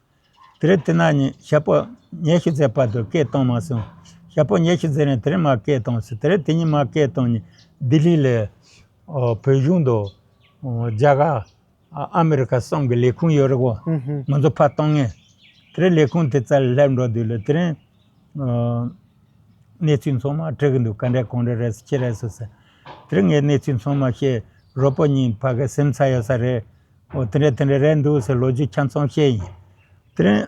དེ་རིང་དེ་ན་ནི་ཞག་པོ་ཉི་ཤུ་ཙམ་བར་དུ་སྐད་གཏོང་མ་སོང་། ཞག་པོ་ཉི་ཤུ་ཙམ་རིང་དེ་རིང་མ་སྐད་གཏོང་ཟེར། དེ་རིང་དེ་ཉིན་མ་སྐད་གཏོང་ནི་ལྡི་ལི་ལ་ཨོ་བོད་གཞུང་དུ་ཨོ་རྒྱ་གར་ཨ་ཨ་མི་རི་ཀ་གསུམ་གྱི་ལས་ཁུངས་ཡོད་རེད་གོ། ཧུམ་ཧུམ། ང་ཚོ་ཕར་གཏོང་ངེས། དེ་རིང་ལས་ཁུངས་དེ་རྩ་ལ་སླེབས་འགྲོ་དུས་ལ་དེ་རིང་ཨོ་གནས་ཚུལ་ཚང་མ་དྲི་གི་འདུག། ག་འདྲས་གང་འདྲས་རེད་ཟེར་ཅི་རེད་ཟེར་ཟེར། དེ་རིང་ངས་གནས་ཚུལ་ཚང་མ་བཤད། རོགས་པོ་གཉིས་ཕ་གི་སེམས་འཚབ་ཡོད་ས་རེད། ཨོ་དེ་འདྲས་དེ་འདྲས་རེད་འདུག་ཟེར་ལོ་རྒྱུས་ཆ་ཚང་བཤད་ཡིན། དེ་རིང་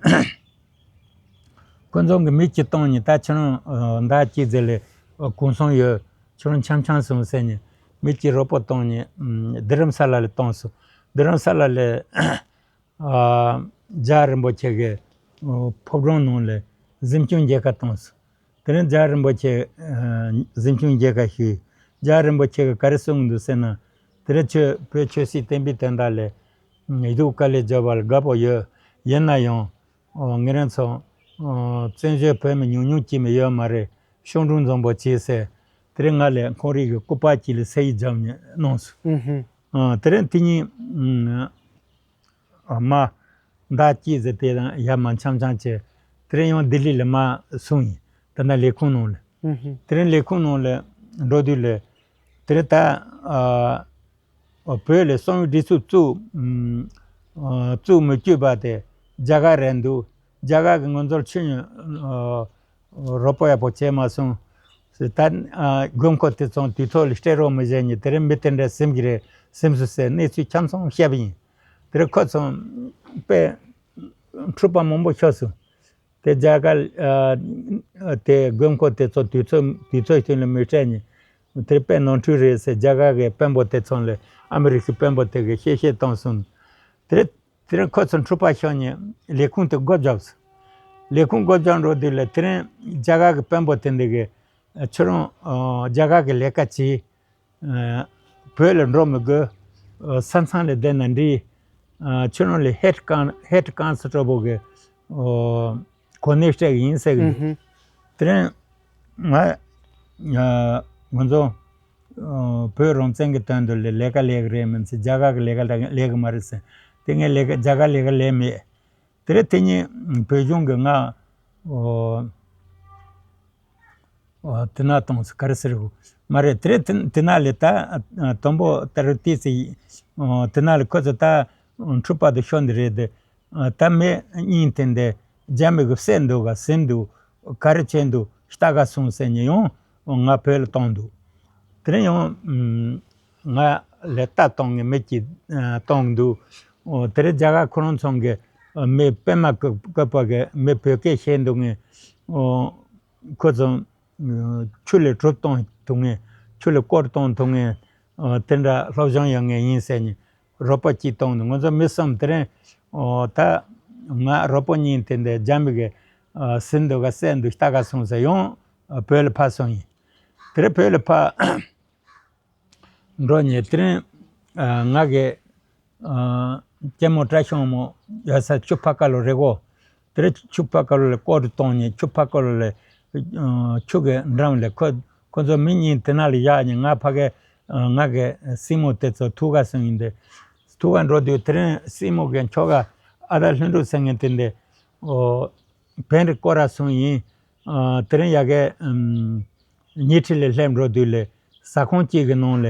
ཁོ་ཚོ་གི་མི་གཅིག་བཏང་ནས་ད་ཁྱེད་རང་ཨ་ཟླ་གཅིག་ཙམ་ལ་ཨ་གུང་སེང་ཡོད། ཁྱེད་རང་འཆམ་འཆམ་སོང་ཟེར་ནས་མི་གཅིག་རོགས་པོ་བཏང་ནས་ཨམ་རྡ་རམ་ས་ལ་ལ་བཏང་སོང་། རྡ་རམ་ས་ལ་ལ་ཨ་རྒྱལ་བ་རིན་པོ་ཆེ་གི་ཨ་ཕོ་བྲང་ནང་ལ་གཟིམ་ཆུང་མཇལ་ཁ་བཏང་སོང་། དེ་རིང་རྒྱལ་བ་རིན་པོ་ཆེ་ཨ་གཟིམ་ཆུང་མཇལ་ཁ་ཞུས། རྒྱལ་བ་རིན་པོ་ཆེ་གིས་ག་རེ་གསུངས་འདུག་ཟེར་ན། དེ་རིང་ཁྱོད་བོད་ཆོས་སྲིད་བསྟན་པའི་དོན་དག་ལ་ཨ་གདུགས་དཀའ་ལས་བརྒྱབ་པ་ལ་དགའ་པོ་ཡོད། ཡིན་ན་ཡང་ཨོ་ངེད་རང་ཚོ་ཨོ་བཙན་བྱོལ་བོད་མི་ཉུང་ཉུང་སྐྱིད་མི་ཡོད་མ་རེད། ཤང་ཀྲུང་འཛོམས་པོ་བྱས་ཟེར། དེ་རིང་ང་ལ་ཁོང་རང་གི་སྐུ་པར་གཅིག་ལ་ས་ཡིག་བརྒྱབ་ནས་གནང་སོང་། ཨུ་ཧུ། ཨ་དེ་རིང་དེ་ཉིན་ཨ་མ་ཟླ་གཅིག་ཟེར་དེ་དང་ཡར་མར་འཆམ་འཆམ་བྱས། དེ་རིང་ཡང་ལྡི་ལི་ལ་མར་སོང་ཡིན། ད་ལྟ་ལས་ཁུངས་ནང་ལ། ཨུ་ཧུ། དེ་རིང་ལས་ཁུངས་ནང་ལ་འགྲོ་དུས་ལ་དེ་རིང་ད་ཨ། བོད་ལ་གསང་བའི་སྒྲིག་འཛུགས་བཙུགས། ཨ་བཙུགས་མི་བཅུག་པ་དེ་རྒྱ་གར་རེད་འདུག། རྒྱ་གར་གྱིས་ང་ཚོར་ཆོས་ཉིད་ཨ་རོགས་པ་ཡག་པོ་བྱས་མ་སོང་། ད་ཨ་དགོས་མཁོ་དེ་ཚོ་དུས་ཐོག་ལ་སྤྲད་རོགས་མི་བྱེད་ནས་དེ་རིང་མི་དེ་འདྲ་ཟིན་གྱི་རེད་ཟིན་སོང་ཟེར་གནས་ཚུལ་ཆ་ཚང་བཤད་པ་ཡིན། དེ་རིང་ཁོ་ཚོ་དཔེ་འཁྲུག་པ་མང་པོ་ཤོར་སོང་། དེ་རྒྱ་གར་ཨ་དེ་དགོས་མཁོ་དེ་ཚོ་དུས་ཚོད་དུས་ཚོད་ཤིག་ལ་མི་སྤྲད་ནས་དེ་དཔེ་ནོར་འཁྲུལ་རེད་ཟེར་རྒྱ་གར་གྱི་དཔོན་པོ་དེ་ཚོ་ལ་ཨ་མི་རི་ཀའི་དཔོན་པོ་དེ་གིས་བཤད་བཤད་བཏང་སོང་། དེ་དེ་རིང་ཁོ་ཚོ་འཁྲུག་པ་ཤོར་ནས་ལས་ཁུངས་དེ་སྒོ་བརྒྱབ་སོང་། ལས་ཁུངས་སྒོ་བརྒྱབ་འགྲོ་དུས་ལ་དེ་རིང་རྒྱ་གར་གྱི་དཔོན་པོ་དེ་འདི་གིས་ཁྱོད་རང་རྒྱ་གར་གྱི་ལས་ཀ་བྱེད། བོད་ལ་འགྲོ་མི་དགོས། ས་མཚམས་ལ་བསྡད་ན་འགྲིག། ཁྱོད་རང་ལ་ཧེཌ་ཀོན་ཧེཌ་ཀོན་སི་ཊེ་བལ་གི་གོ་གནས་སྤྲད་གི་ཡིན་ཟེར་གི་འདུག་དེ་རིང་ང་ང་ཚོ་བོད་རང་བཙན་གྱི་དོན་དུ་ལས་ཀ་ལས་གི་རེད་མིན་ཚེ་རྒྱ་གར་གྱི་ལས་ཀ་ལས་གི་མ་རེད་ཟེར། དེ་ངས་ལས་ཀ་རྒྱ་གར་ལས་ཀ་ལས་མེད། དེ་རིང་དེ་ཉིན་བོད་གཞུང་གིས་ང་ཨོ་ཨོ་དེ་ན་གཏོང་ཟེར་ག་རེ་ཟེར་གོ་མ་རེད། དེ་རིང་དེ་དེ་ན་ལས་ད་དང་པོ་ལྟར་ཏི་སི་ཨོ་དེ་ན་ལས་ཁོ་ཚོ་ད་འཁྲུག་པ་དུ་ཤོར་འདི་རེད་དེ། ད་མི་གཉིས་དེ་འདི་རྒྱ་མི་གི་བསད་འདུག་ག་ཟིན་འདུག་ག་རེ་བྱས་འདུག་ལྟ་ག་སོང་ཟེར་ནས་ཡང་ང་བོད་ལ་གཏོང་འདུག་དེ་རིང་ཡང་ང་ལས་ལྟ་གཏོང་གི་མི་གཅིག་གཏོང་འདུག་དེ་རིང་རྒྱ་གར་ཁོ་རང་ཚང་གི་མི་པད་མ་བཀོད་པ་གི་མི་བོད་སྐད་བཤད་འདུག་ངས་ཁོ་ཚོ་ཆུ་ལས་གྲུབ་གཏོང་ཐུབ་ངས་ཆུ་ལས་སྐོར་གཏོང་ཐུབ་ངས་དེ་འདྲ་སློབ་སྦྱོང་ཡོད་ངས་ཡིན་ཟེར་ནས། རོགས་པ་གཅིག་གཏོང་འདུག་ང་ཚོ་མི་གསུམ་དེ་རིང་ཨོ་ད་ང་རོགས་པ་གཉིས་དེ་འདི་རྒྱ་མི་གི་ཨ་ཟིན་འདུག་ག་བསད་འདུག་ལྟ་ག་སོང་ཟེར་ཡང་ཨ་བོད་ལ་ཕར་སོང་ཡིན། དེ་རིང་བོད་ལ་ཕར་འགྲོ་ཉེ་དེ་རིང་ཨ་ང་གི་ཨ་སྐྱེས་མོ་བཀྲ་ཤིས་མོ་ཡོད་ས་ཆུ་ཕ་ཀ་ལོ་རེད་གོ། དེ་རིང་ཆུ་ཕ་ཀ་ལོ་ལ་སྐོར་གཏོང་ཉེ་ཆུ་ཕ་ཀ་ལོ་ལ་ཨ་ཆུ་གི་འགྲམ་ལ་ཁོ་ཁོ་ཚོ་མི་གཉིས་དེ་ན་ལ་བཞག་ཉེ་ང་ཕ་གི་ང་གི་སྲིང་མོ་དེ་ཚོ་ཐུག་ག་སོང་ཡིན་ཏེ། ཐུག་ག་འགྲོ་དུས་དེ་རིང་སྲིང་མོ་གི་མཆོག་ག་ཨ་ད་ལྷུན་གྲུབ་ཟེར་མཁན་དེ་འདི་ཨོ་བན་རི་སྐོར་ར་སོང་ཡིན། ཨ་དེ་རིང་ཡ་གི་ཨམ་ཉི་ཁྲི་ལ་སླེབས་འགྲོ་དུས་ལ་ཟ་ཁང་གཅིག་གི་ནང་ལ་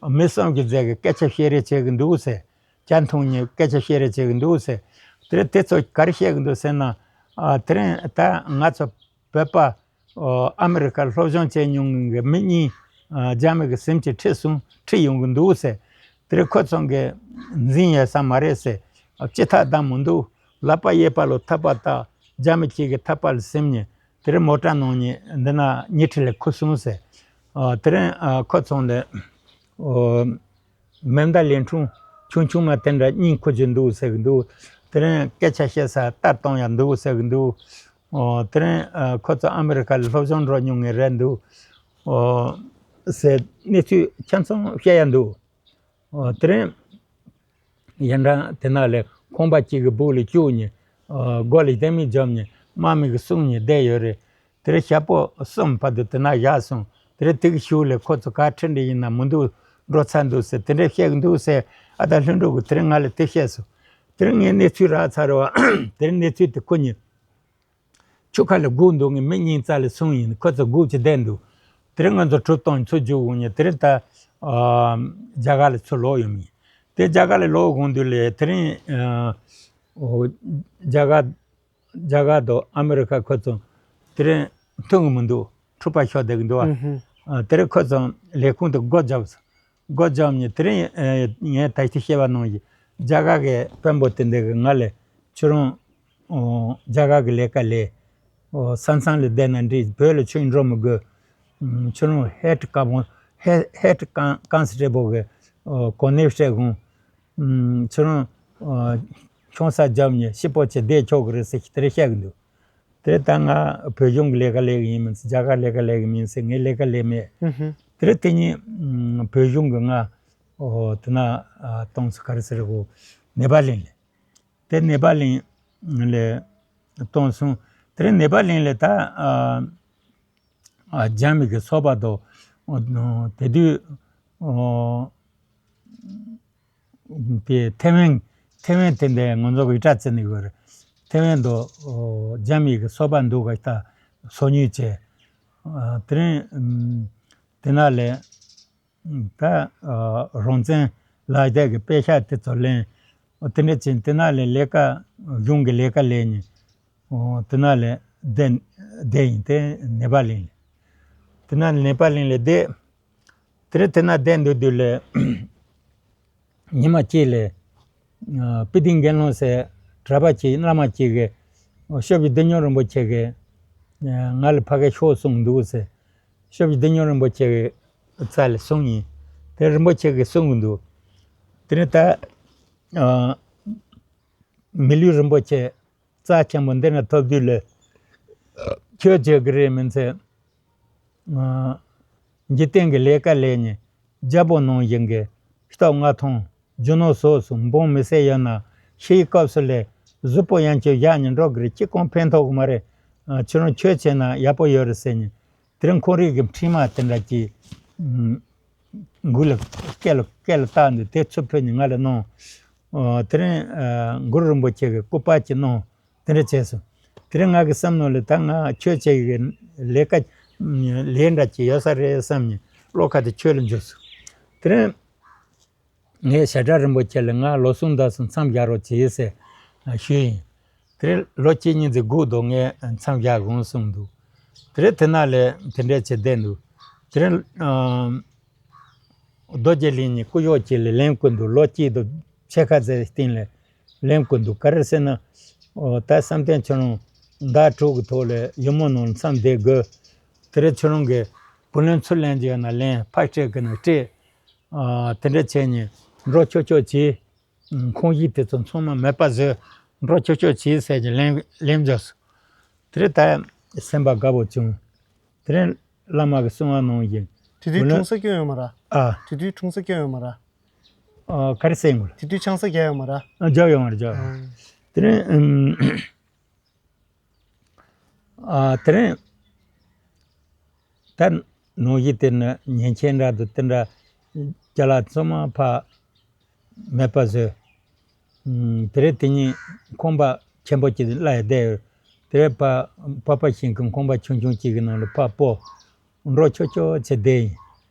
མི་གསུམ་གྱི་རྫས་ཀྱི་སྐད་ཆ་བཤད་རེས་བྱེད་གི་འདུག་ཟེར། ཇ་འཐུང་ཉེ་སྐད་ཆ་བཤད་རེས་བྱེད་གི་འདུག་ཟེར། དེ་རིང་དེ་ཚོ་ག་རེ་བཤད་གི་འདུག་ཟེར་ན། ཨ་དེ་རིང་ད་ང་ཚོ་བོད་པ་ཨོ་ཨ་མི་རི་ཀར་སློབ་སྦྱོང་བྱས་མྱོང་མཁན་གྱི་མི་གཉིས་ཨ་རྒྱ་མི་གི་སེམས་ཀྱི་ཁྲིད་སོང་ཁྲིད་ཡོང་གི་འདུག་ཟེར། དེ་རིང་ཁོ་ཚང་གི་འཛིན་ཡོད་ས་མ་རེད་ཟེར། ཨ་ཅི་ཐག་བདམ་མི་འདུག་ལག་པ་གཡས་པ་ལོ་ཐག་པ་བཏགས་རྒྱ་མི་གཅིག་གི་ཐག་པ་ལ་ཟིན་ནས་དེ་རིང་མོ་ཊ་ནང་ནས་འདི་ན་ཉི་ཁྲི་ལ་ཁུར་སོང་ཟེར། ཨ་དེ་རིང་ཨ་ཁོ་ཚང་ལ་ཨོ། མེ་མདའ་ལན་ཁྲུང་ཆུང་ཆུང་མ་དེ་འདྲ་གཉིས་ཁུར་གྱི་འདུག་ཟེར་གི་འདུག་དེ་རིང་སྐད་ཆ་བཤད་ས་ལྟར་གཏོང་ཡག་འདུག་ཟེར་གི་འདུག་ཨོ་དེ་རིང་ཨ་ཁོ་ཚོ་ཨ་མི་རི་ཀ་ལ་སློབ་སྦྱོང་འགྲོ་མྱོང་ངེས་རེད་འདུག་ཨོ་ཟེར་གནས་ཚུལ་ཆ་ཚང་བཤད་ཡག་འདུག་ཨོ་དེ་རིང་ཡན་ཀྲང་དེ་ན་ལས་ཁང་པ་གཅིག་གི་སྦུག་ལ་བཅུག་ནས་ཨོ་སྒོ་ལ་ལྡེ་མིག་འཇོམས་ནས་དམག་མི་གི་སྲུང་ནས་བསྡད་ཡོད་རེད། དེ་རིང་ཞག་པོ་གསུམ་བར་དུ་དེ་ན་བཞག་སོང་། དེ་རིང་དེ་གི་གཞུག་ལ་ཁོ་ཚོ་ག་ཁྲིད་འདྲ་ཡིན་ན་མི་འདུག་འགྲོ་ཚར་འདུག་ཟེར་དེ་འདྲ་བཤད་གི་འདུག་ཟེར། ཨ་ད་ལྷུན་གྲུབ་ཀྱིས་དེ་རིང་ང་ལ་དེ་བཤད་སོང་། དེ་རིང་ངས་གནས་ཚུལ་རག་ཚར་བ་དེ་རིང་གནས་ཚུལ་དེ་ཁོ་གཉིས་ཆུ་ཁ་ལ་སྒུག་འདུག་ངས་མི་གཉིས་རྩ་ལ་སོང་ཡིན་ཁོ་ཚོ་སྒུག་ཅི་བསྡད་འདུག་དེ་རིང་ང་ཚོ་གྲུབ་བཏང་ཚུར་རྒྱུག་འོང་ཉིན་དེ་རིང་ད་ཨ་རྒྱ་གར་ལ་ཚུར་ལོག་ཡོང་མིན། དེ་རྒྱ་གར་ལ་ལོག་འོང་དུས་ལས་དེ་རིང་ཨ་ཨོ་རྒྱ་གར་རྒྱ་གར་དང་ཨ་མི་རི་ཀ་ཁོ་ཚོ་དེ་རིང་མཐུན་གི་མི་འདུག་འཁྲུག་པ་ཤོར་བསྡད་གི་འདུག་ཨ། ཨུ་ཧུ། ཨ་དེ་རིང་ཁོ་ཚོ་ལས་ཁུངས་དེ་སྒོ་བརྒྱབ་སོང་། སྒོ་བརྒྱབ་ནས་དེ་རིང་ཨ་ངས་ད་ལྟ་བཤད་པ་ནང་བཞིན་རྒྱ་གར་གི་དཔོན་པོ་དེ་འདི་གི་ང་ལ་ཁྱོད་རང་ཨོ་རྒྱ་གར་གི་ལས་ཀ་ལས་ཨོ་ས་མཚམས་ལ་བསྡད་ན་འགྲིག་བོད་ལ་ཁྱོད་འགྲོ་མི་དགོས། ཨུམ་ཁྱོད་རང་ཧེཌ་ཀོན་ཧེ་ཧེཌ་ཀོན་ཀོན་སི་ཊེ་བལ་གི་ཨོ་གོ་གནས་སྤྲད་དགོས། ཁྱོད་རང་ཆང་ས་བརྒྱབ་ནས་ཤི་པོ་ཆེ་བསྡད་ཆོག་གི་རེད་ཟེར་དེ་རེད་བཤད་གི་འདུག་དེ་ད་ང་བོད་གཞུང་གི་ལས་ཀ་ལས་གི་ཡིན་མིན་ཟེར་རྒྱ་གར་ལས་ཀ་ལས་གི་མིན་ཟེར་ངས་ལས་ཀ་ལས་མེད། ཨུ་ཧུ། དེ་རེད་དེ་ཉིན་བོད་གཞུང་གི་ང་དེ་ན་གཏོང་ས་ག་རེ་ཟེར་གོ་ནེ་པ་ལིང་ལས་དེ་ནེ་པ་ལིང་ལས་གཏོང་སོང་། དེ་རེད་ནེ་པ་ལིང་ལས་ད་རྒྱ་མི་གི་ཚོགས་པ་དང་དེ་དུས། དེ་ཐེ་ཝན་ཐེ་ཝན་དེ་འདྲའི་ང་ཚོ་གི་སྐྲ་བཙིར་ནི་ཡོད་རེད། ཐེ་ཝན་དུ་རྒྱ་མི་གི་སོ་པ་འདུག་ག་ད་སོ་ཉུལ་བྱས། དེ་རིང་དེ་ན་ལས་ད་རང་བཙན་ལག་དེབ་ཀྱི་པེ་ཤག་དེ་ཚོ་ལེན། དེ་འདྲ་བྱས་དེ་ན་ལས་ལས་ཀ་གཞུང་གི་ལས་ཀ་ལས་ནས་དེ་ན་ལས་བསྡད་བསྡད་ཡིན་དེ་ནེ་པ་ལིང་ལས་དེ་ན་ནེ་པ་ལིང་ལས་བསྡད། དེ་རིང་དེ་ན་བསྡད་འདུག་དུས་ལས། ཉི་མ་གཅིག་ལས། ཨ་པི་ཏིང་དགེ་སློང་ཟེར་གྲྭ་པ་གཅིག་བླ་མ་གཅིག་གིས་སྐྱབས་རྗེ་བདེ་སྙོམས་རིན་པོ་ཆེ་གིས་ང་ལ་ཕ་གིར་ཤོག་གསུངས་འདུག་ཟེར། སྐྱབས་རྗེ་བདེ་སྙོམས་རིན་པོ་ཆེ་གི་རྩ་ལ་གསུངས་ཡིན། དེ་རིན་པོ་ཆེ་གིས་གསུངས་གི་འདུག་དེ་ནས་ད་ཨ་མི་ལུས་རིན་པོ་ཆེ་རྩ་ཆེན་པོ་འདི་ན་ཐོབ་དུས་ལ་ ཁྱོད་བྱེད་གི་རེད་མིན་ཚེ། འཇིག་རྟེན་གྱི་ལས་ཀ་ལས་ནས་རྒྱལ་པོ་ནང་བཞིན་གྱི་སྟབས་ལྔ་ཐོང་རྒྱུ་ནོར་སོགས་སུ་འབངས་མི་སེར་ཡོད་ན་ཤི་ཡི་སྐབས་སུ་ལས་གཟུགས་པོ་ཡང་ཁྱོད་བཞག་ནས་འགྲོ་གི་རེད། ཅི་གང་ཕན་ཐོགས་གི་མ་རེད། ཁྱོད་རང་ཆོས་བྱས་ན་ཡག་པོ་ཡོད་རེད་ཟེར་ནས་དེ་རིང་ཁོང་རིགས་ཀྱི་ཕྲེང་མ་དེ་འདྲ་ཅིག་མགུལ་ལ་སྐེ་ལ་སྐེ་ལ་བཏགས་འདུག་དེ་ཚུར་ཕུལ་ནས་ང་ལ་གནང་། དེ་རིང་གུ་རུ་རིན་པོ་ཆེ་གི་སྐུ་པར་ཅིག་གནང་། དེ་འདྲ་བྱས་སོང་། དེ་རིང་ང་གི་བསམ་ནོར་ལ་ད་ང་ཆོས་བྱེད་ཀྱི་ལས་ཀ་ལས་འདྲ་ཅིག་ཡོད་ས་རེད་བསམ་ནས་བློ་ཁ་དེ་ཆོས་ལ་འཇུག་སོང་། དེ་རིང་ངས་ཞྭ་སྒྲ་རིན་པོ་ཆེ་ལ་ང་ལོ་གསུམ་ད་སོང་མཚམས་བཞག་རོགས་བྱེད་ཟེར་ཞུས་ཡིན། དེ་རིང་ལོ་གཅིག་གཉིས་ཙམ་སྒུག་འདུག་ངས་མཚམས་བཞག་དགོངས་གསུངས་འདུག་དེ་རིང་དེ་ན་ལས་དེ་འདྲ་བྱས་བསྡད་འདུག་དེ་རིང་རྡོ་རྗེ་གླིང་ནས་སྐུ་ཞབས་ཅིག་ལ་ལན་བསྐུར་འདུག་ལོ་གཅིག་དང་ཕྱེད་ཀ་ཙམ་སྟེང་ལ་ལན་བསྐུར་འདུག་ག་རེ་ཟེར་ན། ཨོ་ད་བསམ་གཏན་ཁྱོད་རང་ཟླ་དྲུག་གི་ཐོག་ལ་ཡུ་མོ་ནང་མཚམས་བསྡད་དགོས། དེ་རིང་ཁྱོད་རང་གི་བུ་ལོན་ཚུར་ལེན་རྒྱུ་ཡོད་ན་ལེན། ཕར་སྤྲད་དགོས་ན་སྤྲད། ཨ་དེ་འདྲ་བྱས་ནས་འགྲོ་ཆོག་ཆོག་བྱས། ཁོང་གིས་དེ་ཚོ་ཚང་མ་མེད་པ་བཟོས། འགྲོ་ཆོག་ཆོག་བྱས་ཟེར་གྱི་ལན་ལན་འཇོག་སོང་། དེ་རིང་ད་སེམས་པ་དགའ་པོ་བྱུང་། དེ་རིང་བླ་མ་གི་གསུང་བ་ནང་བཞིན། དེ་དུས་བུ་ལོན། འཁྲུངས་ས་སྐྱོན་ཡོད་མ་ར། ཨ། དེ་དུས་འཁྲུངས་ས་སྐྱོན་ཡོད་མ་ར། ཨ་ག་རེ་ཟེར་དགོས་ལ། དེ་དུས་ཆང་ས་རྒྱག་ཡོད་མ་ར། ཨ་རྒྱག་ཡོད་མ་ར་རྒྱག་ཡོད་མ་ར། ཨ། དེ་རིང་ཨམ། ཨ་དེ་རིང་ད་ནང་བཞིན་དེ་ནི་ཉིན་མཚན་འདྲ་འདུག་དེ་འདྲ་ཅ་ལག་ཚང་མ་ཕར་མེད་པ་བཟོས། ཨམ། དེ་རིང་དེ་ཉིན་ཁང་པ་ཆེན་པོ་ཅིག་གླ་ཡི་བསྡད་ཡོད། དེ་རིང་ཕ་ཕ་ཕ་ཞིང་གི་ཁང་པ་ཆུང་ཆུང་ཅིག་གི་ནང་ལ་ཕར་སྤོ། འགྲོ་ཆོག་ཆོག་བྱས་བསྡད་ཡིན།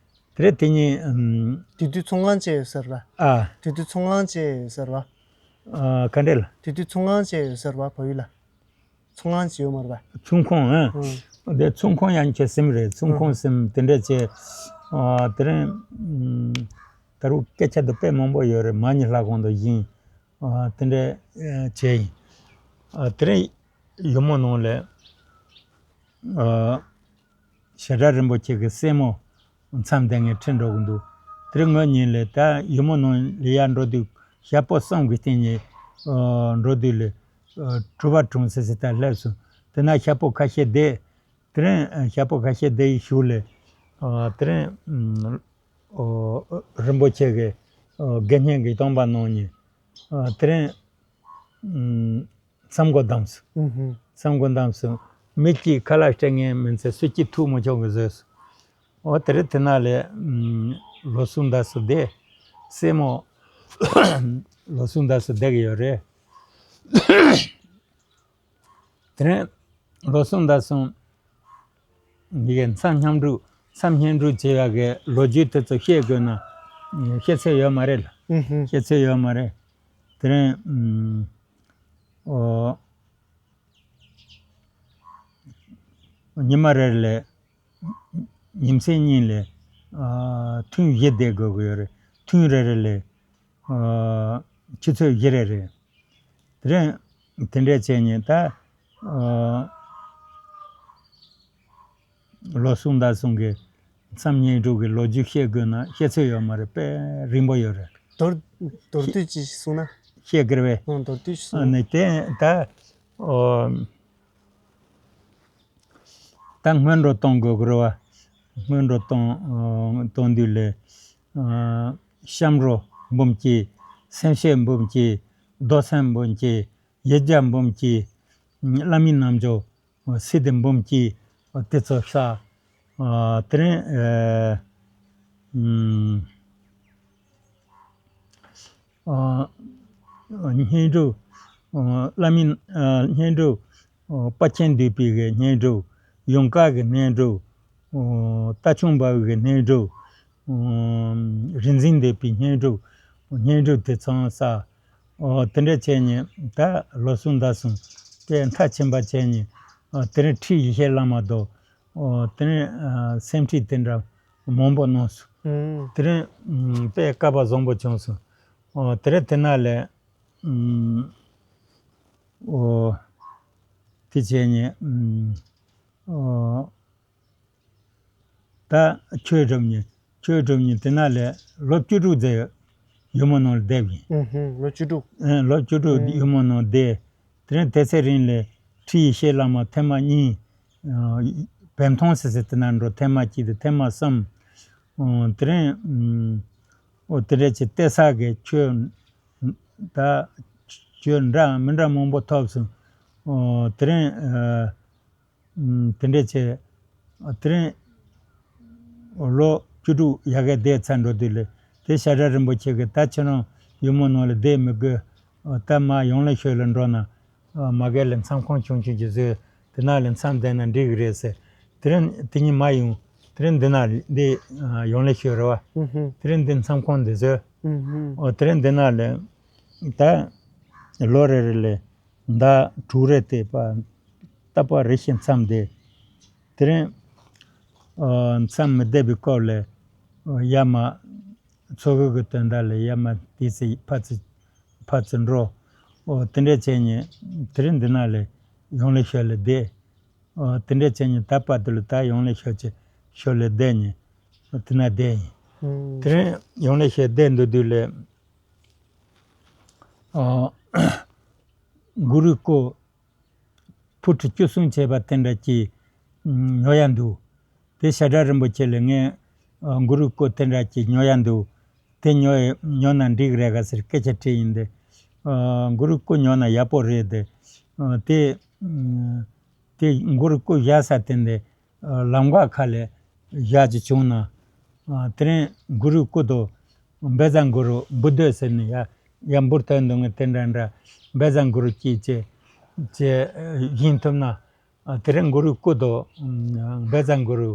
དེ་རིང་དེ་ཉིན་ཨམ། དེ་དུས་ཚོང་ཁང་བཅས་ཡོད་ཟེར་བ། ཨ། དེ་དུས་ཚོང་ཁང་བཅས་ཡོད་ཟེར་བ། ཨ་ག་འདྲ་ལ། དེ་དུས་ཚོང་ཁང་བཅས་ཡོད་ཟེར་བ་བལ་ཡུལ་ལ། ཚོང་ཁང་བཅས་ཡོད་མ་རེད་པ། ཚོང་ཁང་ཨ། ཨང་། དེ་ཚོང་ཁང་ཡང་ཁྱེད་སེམས་རེད། ཚོང་ཁང་སེམས་དེ་འདྲ་བྱས། ཨ་དེ་རིང་ཨམ། ད་རུང་སྐད་ཆ་དེ་དཔེ་མང་པོ་ཡོད་རེད། མ་ཉི་ལྷ་ཁང་དུ་བཞིན། ཨ་དེ་འདྲ་ཨ་བྱས་ཡིན། ཨ་དེ་རིང་ཡུ་མོ་ནང་ལ་ཨ་ཞྭ་སྒྲ་རིན་པོ་ཆེ་གི་སྲས་མོ་མཚམས་བསྡད་མཁན་ཁྲིད་འགྲོ་གི་འདུག་དེ་རིང་ངོ་གཉིས་ལ་ད་ཡུ་མོ་ནང་ལ་ཡར་འགྲོ་དུས་ཞག་པོ་གསུམ་གི་སྟེང་ནས་ཨ་འགྲོ་དུས་ལ་ཨ་གྲུ་པ་གྲོང་གསེབ་སུ་ད་སླེབས་སོང་། དེ་ན་ཞག་པོ་ཁ་ཤས་བསྡད། དེ་རིང་ཞག་པོ་ཁ་ཤས་བསྡད་ཡི་གཞུག་ལ་ཨ་དེ་རིང་ཨ་རིན་པོ་ཆེ་གི་ཨ་དགེ་བསྙེན་གྱི་སྡོམ་པ་གནང་ནས་ཨ་དེ་རིང་ཨ་མཚམས་སྒོ་བསྡམས་སོང་། ཨུ་ཧུ། མཚམས་སྒོ་བསྡམས་སོང་། མི་གཅིག་ཁ་ལག་སྤྲད་མཁན་མིན་ཚེ་སུ་གཅིག་ཐུག་མི་ཆོག་གི་བཟོས་སོང་། འོ་དེ་རིང་དེ་ན་ལས་ཨ་ལོ་གསུམ་ད་སུ་བསྡད། སྲས་མོ་ལོ་གསུམ་ད་སུ་བསྡད་ཀྱི་ཡོད་རེད། དེ་ནས་ལོ་གསུམ་ད་སོང་། འདི་གའི་མཚམས་བསྙེན་སྒྲུབ། མཚམས་བསྙེན་སྒྲུབ་བྱེད་ཡག་གི་ལོ་རྒྱུས་དེ་ཚོ་བཤད་དགོས་ན་བཤད་ཚོད་ཡོད་མ་རེད་ལ། ཨུ་ཧུ། བཤད་ཚོད་ཡོད་མ་རེད། དེ་རིང་ཨོ་ཉི་མ་རེ་རེ་ལ་ཉིན་མཚན་གཉིས་ལ་ཨ་ཐུན་བཞི་བསྡད་དགོས་ཀྱི་ཡོད་རེད། ཐུན་རེ་རེ་ལ་ཨ་ཆུ་ཚོད་བཞི་རེ་རེད། དེ་རིང་དེ་འདྲས་བྱས་ནས་ད་ཨ་ལོ་གསུམ་ད་གསུམ་གྱི་མཚམས་བསྙེན་སྒྲུབ་ཀྱི་ལོ་རྒྱུས་བཤད་དགོས་ན་བཤད་ཚོད་ཡོད་མ་རེད། དཔེ་རིང་པོ་ཡོད་རེད། མདོར་མདོར་བསྡུས་ཅིག་གསུངས་ན། བཤད་དགོས་རེད་པས། ཨང་། མདོར་བསྡུས་ཅིག་གསུངས་ན། ནས་དེ་ད་ཨོ། ད་སྔོན་འགྲོ་གཏོང་དགོས་ཀྱི་རེད་པ། སྔོན་འགྲོ་གཏོང་ཨ་གཏོང་དུས་ལ་ཨ་བྱམས་རོགས་འབུམ་གཅིག། སེམས་བསྐྱེད་འབུམ་གཅིག། རྡོར་སེམས་འབུམ་གཅིག། ཡིག་བརྒྱ་འབུམ་གཅིག། བླ་མའི་རྣལ་འབྱོར་སིདྡྷི་འབུམ་གཅིག། དེ་ཚོ་བསགས། ཨ་དེ་རིང་ཨ་ཨམ། ཨ་བསྙེན་སྒྲུབ། ཨ་བླ་མའི་ཨ་བསྙེན་སྒྲུབ། ཨ་དཔལ་ཆེན་འདུས་པའི་གི་བསྙེན་སྒྲུབ། ཡུངས་དཀར་གྱི་བསྙེན་སྒྲུབ། ཨ་རྟ་མཆོག་འབར་བའི་གི་བསྙེན་སྒྲུབ། ཨ་རིག་འཛིན་འདུས་པའི་བསྙེན་སྒྲུབ། བསྙེན་སྒྲུབ་དེ་ཚང་བསགས། ཨ་དེ་འདྲ་བྱས་ནས་ད་ལོ་གསུམ་ཟླ་གསུམ་དེ་མཐར་ཕྱིན་པ་བྱས་ནས་ཨ་དེ་རིང་ཁྲིད་ཡེ་ཤེས་བླ་མ་དང་། ཨོ་དེ་རིང་ཨ་སེམས་ཁྲིད་དེ་འདྲ་མང་པོ་གནང་སོང་། ཨུམ། དེ་རིང་ཨུམ་དཔེ་སྐལ་པ་བཟང་པོ་བྱུང་སོང་། ཨོ་དེ་རིང་དེ་ན་ལས་ཨུམ་ཨོ་དེ་བྱས་ནས་ཨུམ་ཨོ་ད་ཆོས་སྒྲུབ་ནས་ཆོས་སྒྲུབ་ནས་དེ་ན་ལས་ལོ་བཅུ་དྲུག་ཙམ་ཡུ་མོ་ནང་ལ་བསྡད་ཡིན། ཨུམ་ཧུམ། ལོ་བཅུ་དྲུག་ཨེ་ལོ་བཅུ་དྲུག་ཨུམ། ཡུ་མོ་ནང་བསྡད། དེ་རིང་དེ་ཚེ་རིང་ལས་ཁྲིད་ཡེ་ཤེས་བླ་མ་ཐེངས་མ་གཉིས། བན་ཐོང་ཟེར་ཟེར་དེ་ན་འགྲོ། ཐེངས་མ་གཅིག་དང་ཐེངས་མ་གསུམ། ཨོ་དེ་རིང་ཨོ་དེ་འདྲ་བྱས་བལྟས་ས་གི་ཁྱོད་ད་ཁྱོད་འདྲ་མི་འདྲ་མང་པོ་ཐོབ་སོང་། ཨོ་དེ་རིང་ཨ་ཨམ་དེ་འདྲ་བྱས། ཨ་དེ་རིང་ལོ་བཅུ་དྲུག་ཡ་གི་བསྡད་ཚར་འགྲོ་དུས་ལ། དེ་ཞྭ་སྒྲ་རིན་པོ་ཆེ་གིས་ད་ཁྱེད་རང་ཡུལ་མོ་ནང་ལ་བསྡད་མི་དགོས། ཨ་ད་མར་ཡང་ལེ་ཤོད་ལ་འགྲོ་ན། ཨ་མ་གི་ལ་མཚམས་ཁང་ཆུང་ཆུང་ཅིག་བཟོས། དེ་ན་ལ་མཚམས་བསྡད་ན་འགྲིག་གི་རེད་ཟེར། དེ་རིང་དེ་ཉིན་མར་ཡོང་། དེ་རིང་འདི་ན་འདི་ཨ་ཡང་ལེ་ཤོད་རེད་བ། ཨུ་ཧུམ། དེ་རིང་འདི་མཚམས་ཁང་འདི་བཟོས། ཨུ་ཧུམ། ཨོ་དེ་རིང་འདི་ན་ལ་ད་ལོ་རེ་རེ་ལ་ཟླ་དྲུག་རེ་དེ་པ་རྟག་པར་རེ་བཞིན་མཚམས་བསྡད། དེ་རིང་ཨ་མཚམས་མི་བསྡད་པའི་སྐབས་ལ་ཨ་ཡར་མར་འཚོ་གི་གི་དོན་དག་ལ་ཡར་མར་དེ་ཚེ་ཕར་ཚུར་ཕར་ཚུར་འགྲོ། ཨོ་དེ་འདྲ་བྱས་ནས་དེ་རིང་འདི་ན་ལ་ཡང་ལེ་ཤོད་ལ་བསྡད། ཨོ་དེ་འདྲ་བྱས་ནས་ད་བར་དུ་ལ་ད་ཡང་ལེ་ཤོད་ཅིག་ཤོད་ལ་བསྡད་ནས་དེ་ན་བསྡད་ཡིན། ཨུམ། དེ་རིང་ཡང་ལེ་ཤོད་བསྡད་འདུག་དུས་ལ་ཨོ་གུ་རུའི་སྐུ་ཕུ་ཁྲི་བཅུ་གསུམ་བྱས་པ་དེ་འདྲ་ཅིག་ཉོ་ཡ་འདུག་དེ་ཞྭ་སྒྲ་རིན་པོ་ཆེ་ལ་ངས་ཨ་གུ་རུའི་སྐུ་དེ་འདྲ་ཅིག་ཉོ་ཡ་འདུག་དེ་ཉོ་ཡ་ཉོ་ན་འགྲིག་རེད་ག་ཟེར་སྐད་ཆ་དྲིས་ཡིན་ཏེ། ཨ་གུ་རུའི་སྐུ་ཉོ་ན་ཡག་པོ་རེད་དེ། ཨ་དེ་ཨ་དེ་གུ་རུའི་སྐུ་བཞག་ས་དེ་འདི་ཨ་ལམ་ཁ་ཁ་ལ་བཞག་ཅིག་བྱུང་ན། ཨ་དེ་རིང་གུ་རུའི་སྐུ་དང་བཛྲ་གུ་རུ་བུདྡྷ་ཟེར་ནས་ཡ་ཡ་འབུར་ཐོན་འདུག་ངས་དེ་འདྲ་འདྲ་བཛྲ་གུ་རུ་གཅིག་བྱས་བྱས་བཞེངས་ཐུབ་ན། ཨ་དེ་རིང་གུ་རུའི་སྐུ་དང་བཛྲ་གུ་རུ་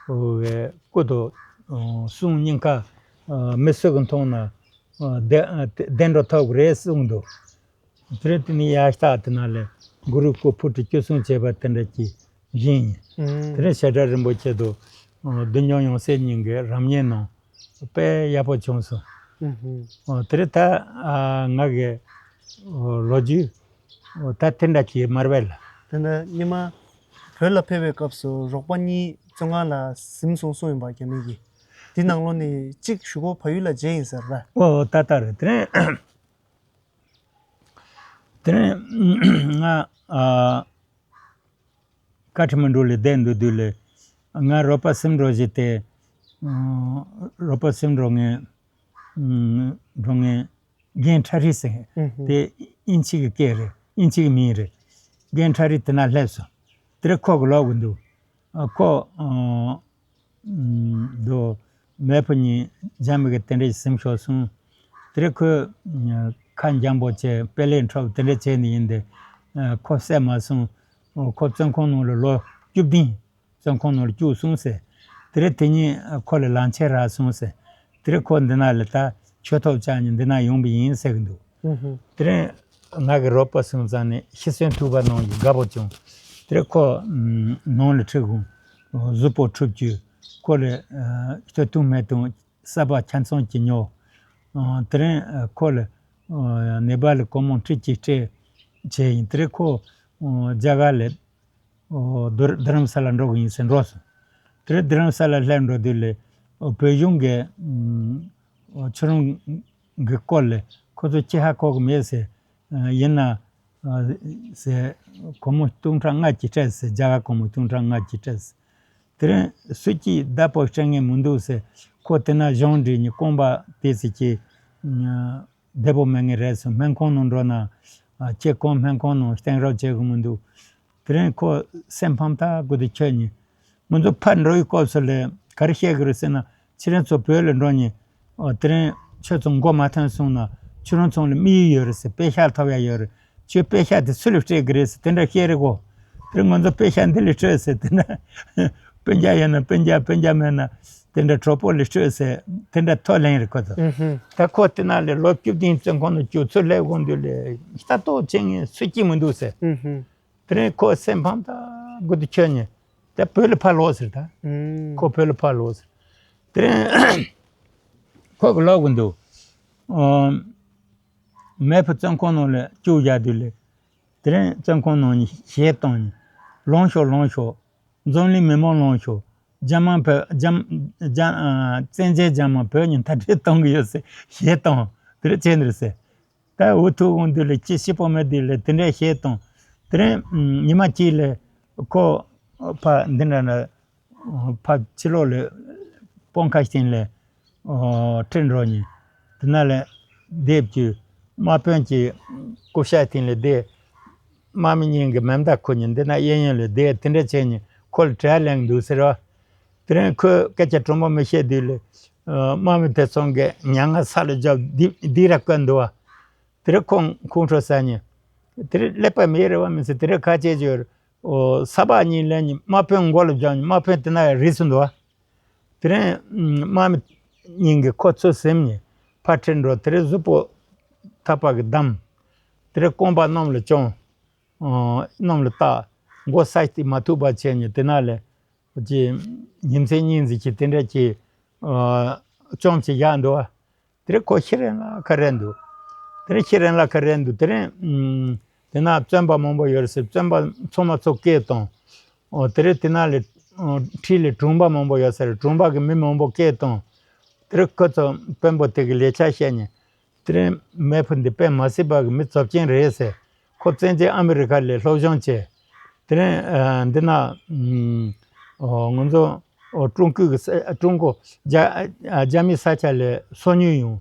བའི་སྐུ་དང་གསུང་སྙིང་ཁ་མི་སུ་གིས་མཐོང་ན་བདེ་བདེ་འགྲོ་ཐོབ་ཀྱི་རེད་གསུངས་འདུག་དེ་རིང་དེ་ནས་ཡར་ལྟ་དེ་ན་ལ་གུ་རུའི་སྐུ་ཕུ་ཁྲི་བཅུ་གསུམ་བྱས་པ་དེ་འདྲ་ཅིག་བཞེངས་ཡིན། ཨུམ། དེ་རིང་ཞྭ་སྒྲ་རིན་པོ་ཆེ་དང་བདུད་འཇོམས་ཡང་སྲིད་གཉིས་ཀྱི་རབ་བརྙེས་གནང་། དཔེ་ཡག་པོ་བྱུང་སོང་། ཨུ་ཧུམ། ཨོ་དེ་རིང་ད་ཨ་ང་གི་ཨོ་ལོ་རྒྱུས་ཨོ་ད་དེ་འདྲ་ཅིག་མ་རེད་ལ། དེ་ནས་སྔོན་མ་བོད་ལ་ཕེབས་པའི་སྐབས་སུ་རོགས་པ་གཉིས་བཙོན་ཁང་ལ་ཟིན་སོང་གསུངས་ཡིན་པ་རྒྱ་མི་གིས། དེ་ནང་ལོགས་ནས་གཅིག་གཞུག་གུ་བལ་ཡུལ་ལ་མཇལ་ཡིན་ཟེར་བས། ཨོ་ད་ལྟ་རེད། དེ་རིང་དེ་རིང་ང་ཨ་ཀ་ཐ་མན་གྲུ་ལ་བསྡད་འདུག་དུས་ལ་ང་རོགས་པ་གསུམ་འགྲོ་བཞིན་དེ་ཨ་རོགས་པ་གསུམ་འགྲོ་ངེས་ཨ་འགྲོ་ངེས་རྒན་ཁྲ་རི་ཟེར་མཁན་དེ་དབྱིན་ཇི་གི་སྐད་རེད། དབྱིན་ཇི་གི་མིང་རེད། རྒན་ཁྲ་རི་དེ་ན་སླེབས་སོང་། དེ་རིང་ཁོ་གིས་ལབ་གི་འདུག་ཨ་ཁོ་ཨ་ཨུམ་དོ་མེས་པོ་གཉིས་རྒྱ་མི་གིས་དེ་འདྲ་ཟིན་ཤོར་སོང་། དེ་རིང་ཁོས་ཨ་ཁ་འཇམ་པོ་བྱས་དཔེ་ལེགས་འཁྲབ་དེ་འདྲ་བྱས་ནས་ཡིན་ཏེ། ཨ་ཁོ་བསད་མ་སོང་། ཨོ་ཁོ་བཙོན་ཁང་ནང་ལ་ལོ་བཅུ་བདུན་བཙོན་ཁང་ནང་ལ་བཅུག་སོང་ཟེར། དེ་རིང་དེ་ཉིན་ཨ་ཁོ་ལ་ལམ་ཁྱེར་རག་སོང་ཟེར། དེ་རིང་ཁོ་འདི་ན་ལ་ད་ཆོས་ཐོབ་བཅར་ནས་འདི་ན་ཡོང་པ་ཡིན་ཟེར་གི་འདུག་ཨུ་ཧུ། དེ་རིང་ང་གི་རོགས་པ་སོང་ཙང་ནས་ཤི་གསོན་ཐུག་པ་གནང་གི་དགའ་པོ་བྱུང་། དེ་རིང་ཁོ་ཨམ་ནང་ལ་ཁྲིད་དགོས། གཟུགས་པོ་འཁྲུད་རྒྱུ། ཁོ་ལ་ཨ་སྟོད་ཐུང་སྨད་ཐུང་གསར་པ་ཆ་ཚང་གཅིག་ཉོ། ཨ་དེ་རིང་ཨ་ཁོ་ལ་ཨ་ནེ་པཱལ་ལ་སྒོར་མོ་ཁྲི་གཅིག་སྤྲད་བྱས་ཡིན། དེ་རིང་ཁོ་ཨ་རྒྱ་གར་ལ་ཨོ་རྡ་རྡ་རམ་ས་ལ་འགྲོ་གི་ཡིན་ཟེར་འགྲོ་སོང་། དེ་རིང་རྡ་རམ་ས་ལ་སླེབས་འགྲོ་དུས་ལ་ཨོ་བོད་གཞུང་གི་ཨམ་ཨོ་ཁྱོད་རང་གི་སྐོར་ལ་ཁོ་ཚོ་ཅི་ཧ་གོ་གི་མེད་ཟེར། ཨ་ཡིན་ན་ཨ་ཟེར་སྒོར་མོ་སྟོང་ཕྲག་ལྔ་གཅིག་སྤྲད་ཟེར། རྒྱ་གར་སྒོར་མོ་སྟོང་ཕྲག་ལྔ་གཅིག་སྤྲད་ཟེར། དེ་རིང་སུ་གཅིག་བརྡ་སྤྲོད་སྤྲད་མཁན་མི་འདུག་ཟེར། ཁོ་དེ་ན་གཞུང་འབྲེལ་ནས་རྐང་པ་དེ་ཚོ་གཅིག་ཨ་བདེ་པོ་མེད་ངེས་རེད་ཟེར། སྨན་ཁང་ནང་འགྲོ་ན་ཨ་སྐྱེ་ཁམས་སྨན་ཁང་ནང་གཏན་རགས་བྱེད་གི་མི་འདུག་དེ་རིང་ཁོ་སེམས་ཕམ་ཐག་དགུ་དེ་ཁྱོད་ཉིད། ང་ཚོ་ཕར་འགྲོ་བའི་སྐབས་སུ་ལ་ག་རེ་བཤད་གི་རེད་ཟེར་ན། ཁྱེད་རང་ཚོ་བོད་ལ་འགྲོ་ཉིན་ཨོ་དེ་རིང་ཁྱོད་ཚོ་མགོ་མ་ཐོན་སོང་ན་ཁྱོད་རང་ཚོ་ལ་དམིགས་ཡུལ་ཡོད་རེད་ཟེར། པེ་ཤག་ཐོབ་ཡ་ཡོད་རེད། ཁྱོད་པེ་ཤག་དེ་སུ་ལ་སྤྲད་གི་རེད་ཟེར་དེ་འདྲ་བཤད་རེད་གོ། དེ་རིང་ང་ཚོ་པེ་ཤག་འདི་ལ་སྤྲོད་ཟེར། དེ་འདྲ་སྤུན་ཀྱག་ཡོད་ན་སྤུན་ཀྱག་སྤུན་ཀྱག་མེད་ན་དེ་འདྲ་གྲོགས་པོ་ལ་སྤྲོད་ཟེར་དེ་འདྲ་ཐོ་ལེན་རེད་ཁོ་ཚོ། ཨུ་ཧུ། ད་ཁོ་དེ་ན་ལས་ལོ་བཅུ་བདུན་བཙོན་ཁང་དུ་བཅུག་ཚུར་སླེབས་དགོས་དུས་ལས་ལྟ་རྟོག་བྱེད་མཁན་སུ་གཅིག་མི་འདུག་ཟེར། ཨུ་ཧུ། དེ་རིང་ཁོ་སེམས་ཕམ་ཐག་དགུ་དུ་ཁྱོད་ཉིད་དེ་བོད་ལ་ཕར་ལོག་ཟེར་ད། ཨུམ། ཁོ་བོད་ལ་ཕར་ལོག་ཟེར། དེ་རིང་ཁོ་གི་ལོག་གི་འདུག་ཨོ། མེས་པོ་བཙོན་ཁང་ནང་ལ་བཅུག་བཞག་དུས་ལ། དེ་རིང་བཙོན་ཁང་ནང་ནས་གཞས་བཏང་ནས་ལངས་ཤོག་ལངས་ཤོག་འཛམ་གླིང་མི་མང་ལངས་ཤོག་རྒྱ་དམར་བོད་རྒྱ་རྒྱ་ཨ་བཙན་རྒྱལ་རྒྱ་དམར་བོད་ནས་མཐར་སྐྲོད་གཏོང་གི་ཡོད་ཟེར་གཞས་བཏང་། དེ་རིང་བྱས་ནས་ཟེར། ད་འུ་ཐུག་འོང་དུས་ལ་ཅི་ཞིག་པོ་མེད་དུས་ལ་དེ་འདྲའི་གཞས་བཏང་། དེ་རིང་ཉི་མ་གཅིག་ལ་ཁོ་ ཕ་འདི་འདྲ་ན་ཕ་ཕྱི་ལོགས་ལ་སྤོང་ཁ་ཤིན་ལ་ཁྲིད་འགྲོ་ཉིན། དེ་ན་ལ་དེབ་ཀྱི་དམག་དཔོན་གྱི་སྐུ་ཤ་སྟེང་ལ་དེ་དམག་མི་གཉིས་ཀྱི་མེ་མདའ་ཁུར་ཉིན། འདི་ན་གཡས་གཡོན་ལ་དེ་དེ་འདྲ་བྱས་ཉིན་ཁོ་ལ་གྲལ་ལེན་འདུག་ཟེར་བ། དེ་རིང་ཁོས་སྐད་ཆ་དྲང་པོ་མི་བཤད་དུས་ལ། དམག་མི་དེ་ཚོ་གིས་མྱ་ངན་ས་ལ་བརྒྱབ་འདི་འདི་ར་བཀོད་འདུག་བ། དེ་རིང་ཁོང་ཁོང་ཁྲོ་ཟ་ཉིན། དེ་རིང་ཀླད་པ་མེད་རེད་བ་མི་ཚེ་དེ་རིང་ཁ་ཆད་ཅིག་ཡོད་རེད། ཨོ་ས་ཕག་གཉིས་ལེན་ཉིན་དམག་དཔོན་མགོ་ལ་བརྒྱབ་ཉིན་དམག་དཔོན་དེ་ན་རིལ་སོང་འདུག་བ། དེ་རིང་དམག་མི་གཉིས་ཀྱིས་ཁོ་ཚོ་ཟིན་ཉིན་ཕར་ཁྲིད་འགྲོ། དེ་རིང་གཟུགས་པོ་ཐག་པ་གིས་བསྡམས། དེ་རིང་རྐང་པ་གནམ་ལ་བརྐྱངས། ཨོ་གནམ་ལ་བཏགས། མགོ་ས་སྟེང་མ་ཐུག་པ་བྱས་ཉིན་དེ་ན་ལ། ཅེས་ཉིན་མཚན་གཉིས་ཙམ་གྱིས་དེ་འདྲ་ཅིག་ཨ་བཅོམ་ཅིག་བཞག་འདུག་བ། དེ་རིང་ཁོ་ཤི་རན་ལ་ཁ་རན་འདུག་དེ་རིང་ཤི་རན་ལ་ཁ་རན་འདུག་དེ་རིང་ཨམ་དེ་ན་བཙོན་པ་མང་པོ་ཡོད་རེད་ཟེར། བཙོན་པ་ཚང་མ་ཚོ་སྐད་བཏང་། ཨོ་དེ་རིང་དེ་ན་ལ་ཨ་འཁྲིས་ལ་གྲོང་པ་མང་པོ་ཡོད་ས་རེད། གྲོང་པ་གི་མི་མང་པོ་སྐད་བཏང་། དེ་རིང་ཁོ་ཚོ་དཔོན་པོ་དེ་གི་ལས་ཆ་བཤད་ཉིན། དེ་རིང་མེ་ཕུ་འདི་དཔེ་མ་སྲིད་པ་གི་མི་གཙོ་ཆེན་རེད་ཟེར། ཁོ་བཙན་བྱོལ་ཨ་མི་རི་ཀ་ལ་སློབ་སྦྱོང་བྱས། དེ་རིང་ཨ་འདི་ན་ཨམ་ཨོ་ང་ཚོ་ཨོ་ཀྲུང་གོའི་གི་ས་ཀྲུང་གོ་རྒྱ་ཨ་རྒྱ་མིའི་ས་ཆ་ལ་སོ་ཉུལ་ཡོང་།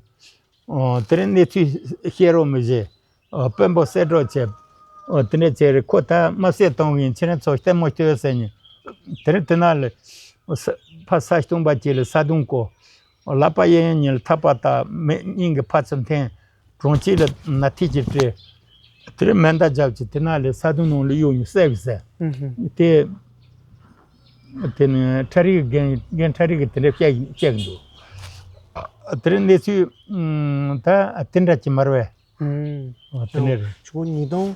ཨོ་དེ་རིང་གནས་ཚུལ་བཤད་རོགས་མི་བྱེད། ཨོ་དཔོན་པོ་གསལ་སྒྲོག་བྱས། ཨོ་དེ་འདྲ་བྱས་རེད། ཁོ་ད་དམར་གསོད་གཏོང་གི་ཡིན། ཁྱེད་རང་ཚོ་ལྟད་མོ་ལྟོས་ཟེར་ཉིན། དེ་རིང་དེ་ན་ལ་ཨོ་ས་ཕ་ས་སྟོང་པ་གཅིག་ལ་ས་དུང་བསྐོར། ལག་པ་གཡས་གཡོན་གཉིས་ལ་ཐག་པ་བཏགས། མིག་གཉིས་ཀྱི་ཕར་ཚུར་འཐེན། གྲོང་ཁྱེར་ལ་ནག་ཐིག་ཅིག་སྤྲས། དེར་མེ་མདའ་བརྒྱབ་ཅིག་དེ་ན་ལས་ས་དུང་ནང་ལ་གཡུག་ནས་བསད་གི་ཟེར། ཨུ་ཧུ། དེ་དེ་ནི་ཁྲ་རིག་རྒན་རྒན་ཁྲ་རིག་གིས་དེ་འདྲ་བཤད་བཤད་གི་འདུག་དེར་གནས་ཚུལ་ཨུམ་ད་དེ་འདྲ་ཅིག་མ་རེད་པས། ཨུམ། ཨོ་དེ་འདྲ་རེད། ཆུ་ཚོད་ཉིས་སྟོང་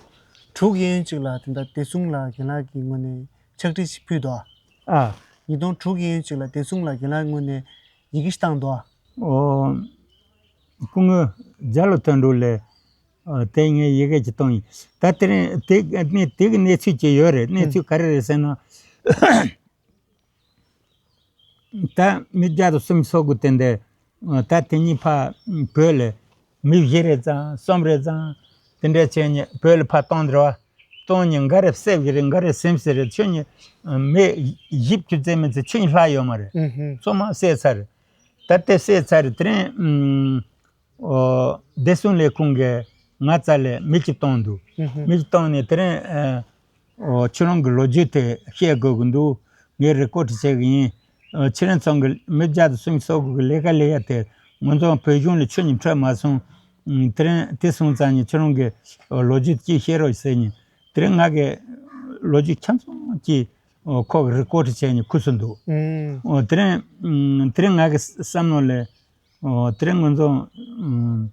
དྲུག་གི་གཡས་གཡོན་ཅིག་ལ་དེ་འདྲ་བདེ་སྲུང་ལ་རྒན་ལགས་ཀྱི་ངོས་ནས་ཕྱག་བྲིས་ཤིག་ཕུལ་འདུག་ཨ། ཉིས་སྟོང་དྲུག་གི་གཡས་གཡོན་ཅིག་ལ་བདེ་སྲུང་ལ་རྒན་ལགས་ངོས་ནས་ཡི་གེ་ཞིག་བཏང་འདུག་ཨོ། སྐུ་ངོ་རྒྱ་ལོ་དོན་གྲུབ་ལས། ཨ། དེ་ངས་ཡི་གེ་ཅིག་བཏང་ཡིན། ད་དེ་རིང་དེ་གནས་དེ་གི་གནས་ཚུལ་ཅིག་ཡོད་རེད། གནས་ཚུལ་ག་རེ་རེད་ཟེར་ན། ད་མི་བརྒྱ་དང་སུམ་ཅུ་སོ་དགུ་དེ་འདྲ། ཨ། ད་དེ་གཉིས་ཕ་བོད་ལ་མི་བཞི་རེ་ཙམ་གསུམ་རེ་ཙམ་དེ་འདྲ་བྱས་ནས་བོད་ལ་ཕར་བཏང་འདྲ་བ། བཏང་ནས་འགའ་རེ་བསད་གི་རེད། འགའ་རེ་ཟིན་ཟེར་རེད། ཁྱོད་གཉིས་མི་བཞི་བཅུ་ཙམ་མི་ཚེ་ཁྱོད་གཉིས་ལྷག་ཡོད་མ་རེད། ཨུ་ཧུ། ཚང་མ་བསད་ཚར་རེད། ད་དེ་བསད་ཚར་རེད། དེ་རིང་ཨ། ཨོ། བདེ་སྲུང་ལས་ཁུངས་ཀྱིས་ང་རྩ་ལས་མི་གཅིག་བཏང་འདུག་ཨུ་ཧུ། མི་གཅིག་བཏང་ནས་དེ་རིང་ཨ། ཨོ། ཁྱོད་རང་གི་ལོ་རྒྱུས་དེ་བཤད་དགོས་ཀྱི་འདུག་ངས་རི་ཀོ་ཌི་བྱེད་ཀྱི་ཡིན། ཨ། ཁྱེད་རང་ཚང་གི་མི་བརྒྱ་དང་སུམ་ཅུ་སོ་དགུ་གི་ལས་ཀ་ལས་ཡ་དེ་ང་ཚོ་བོད་གཞུང་ལ་ཁྱོད་གཉིས་འཕྲོད་མ་སོང་། ཨ། དེ་རིང་དེ་སོང་ཙང་ནས་ཁྱོད་རང་གི་ལོ་རྒྱུས་ཅིག་བཤད་རོགས་ཟེར་ནས། དེ་རིང་ང་གི་ལོ་རྒྱུས་ཆ་ཚང་ཅིག་ཨོ། ཁོ་གི་རི་ཀོ་ཌི་བྱས་ནས་ཁུར་སོང་འདུག་ཨུམ། ཨོ། དེ་རིང་ཨ། དེ་རིང་ང་གི་བསམ་བློ་ལ། ཨོ། དེ་རིང་ང་ཚོ་ཨ།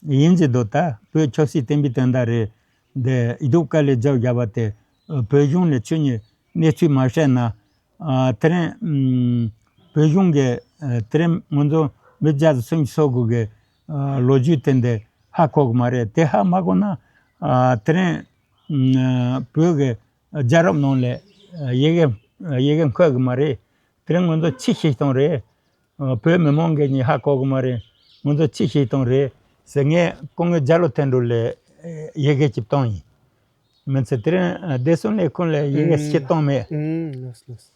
ཡིན་གྱི་འདུག་ད་བོད་ཆབ་སྲིད་བསྟན་པའི་དོན་དག་རེད། འདི་ཡིག་ཐོག་དཀའ་ལས་རྒྱབ་བཞག་པ་དེ་ཨ། བོད་གཞུང་ལ་ཁྱོད་གཉིས་གནས་ཚུལ་མ་བཤད་ན། ཨ། དེ་རིང་ཨ། བོད་གཞུང་གི་ཨ། དེ་རིང་ང་ཚོ་མི་བརྒྱ་དང་སུམ་ཅུ་སོ་དགུ་གི་ཨ། ལོ་རྒྱུས་དེ་འདི་ཧ་གོ་གི་མ་རེད། དེ་ཧ་མ་གོ་ན། ཨ། དེ་རིང་ཨ། བོད་ཀྱི་རྒྱལ་རབས་ནང་ལ་ཡི་གེ་ཡི་གེ་འཁོད་གི་མ་རེད། དེ་རིང་ང་ཚོ་ཕྱི་བཤིག་བཏང་རེད། བོད་མི་མང་གིས་ནི་ཧ་གོ་གི་མ་རེད། ང་ཚོ་ཕྱི་བཤིག་བཏང་རེད་ཟེར། ངས་སྐུ་ངོ་རྒྱ་ལོ་དོན་གྲུབ་ལ་ཡི་གེ་ཅིག་བཏང་ཡིན། མི་ཚེ་དེ་རིང་བདེ་སྲུང་ལས་ཁུངས་ལ་ཡི་གེ་ཅིག་བཏང་མེད། ཨུམ། ལགས་ལགས།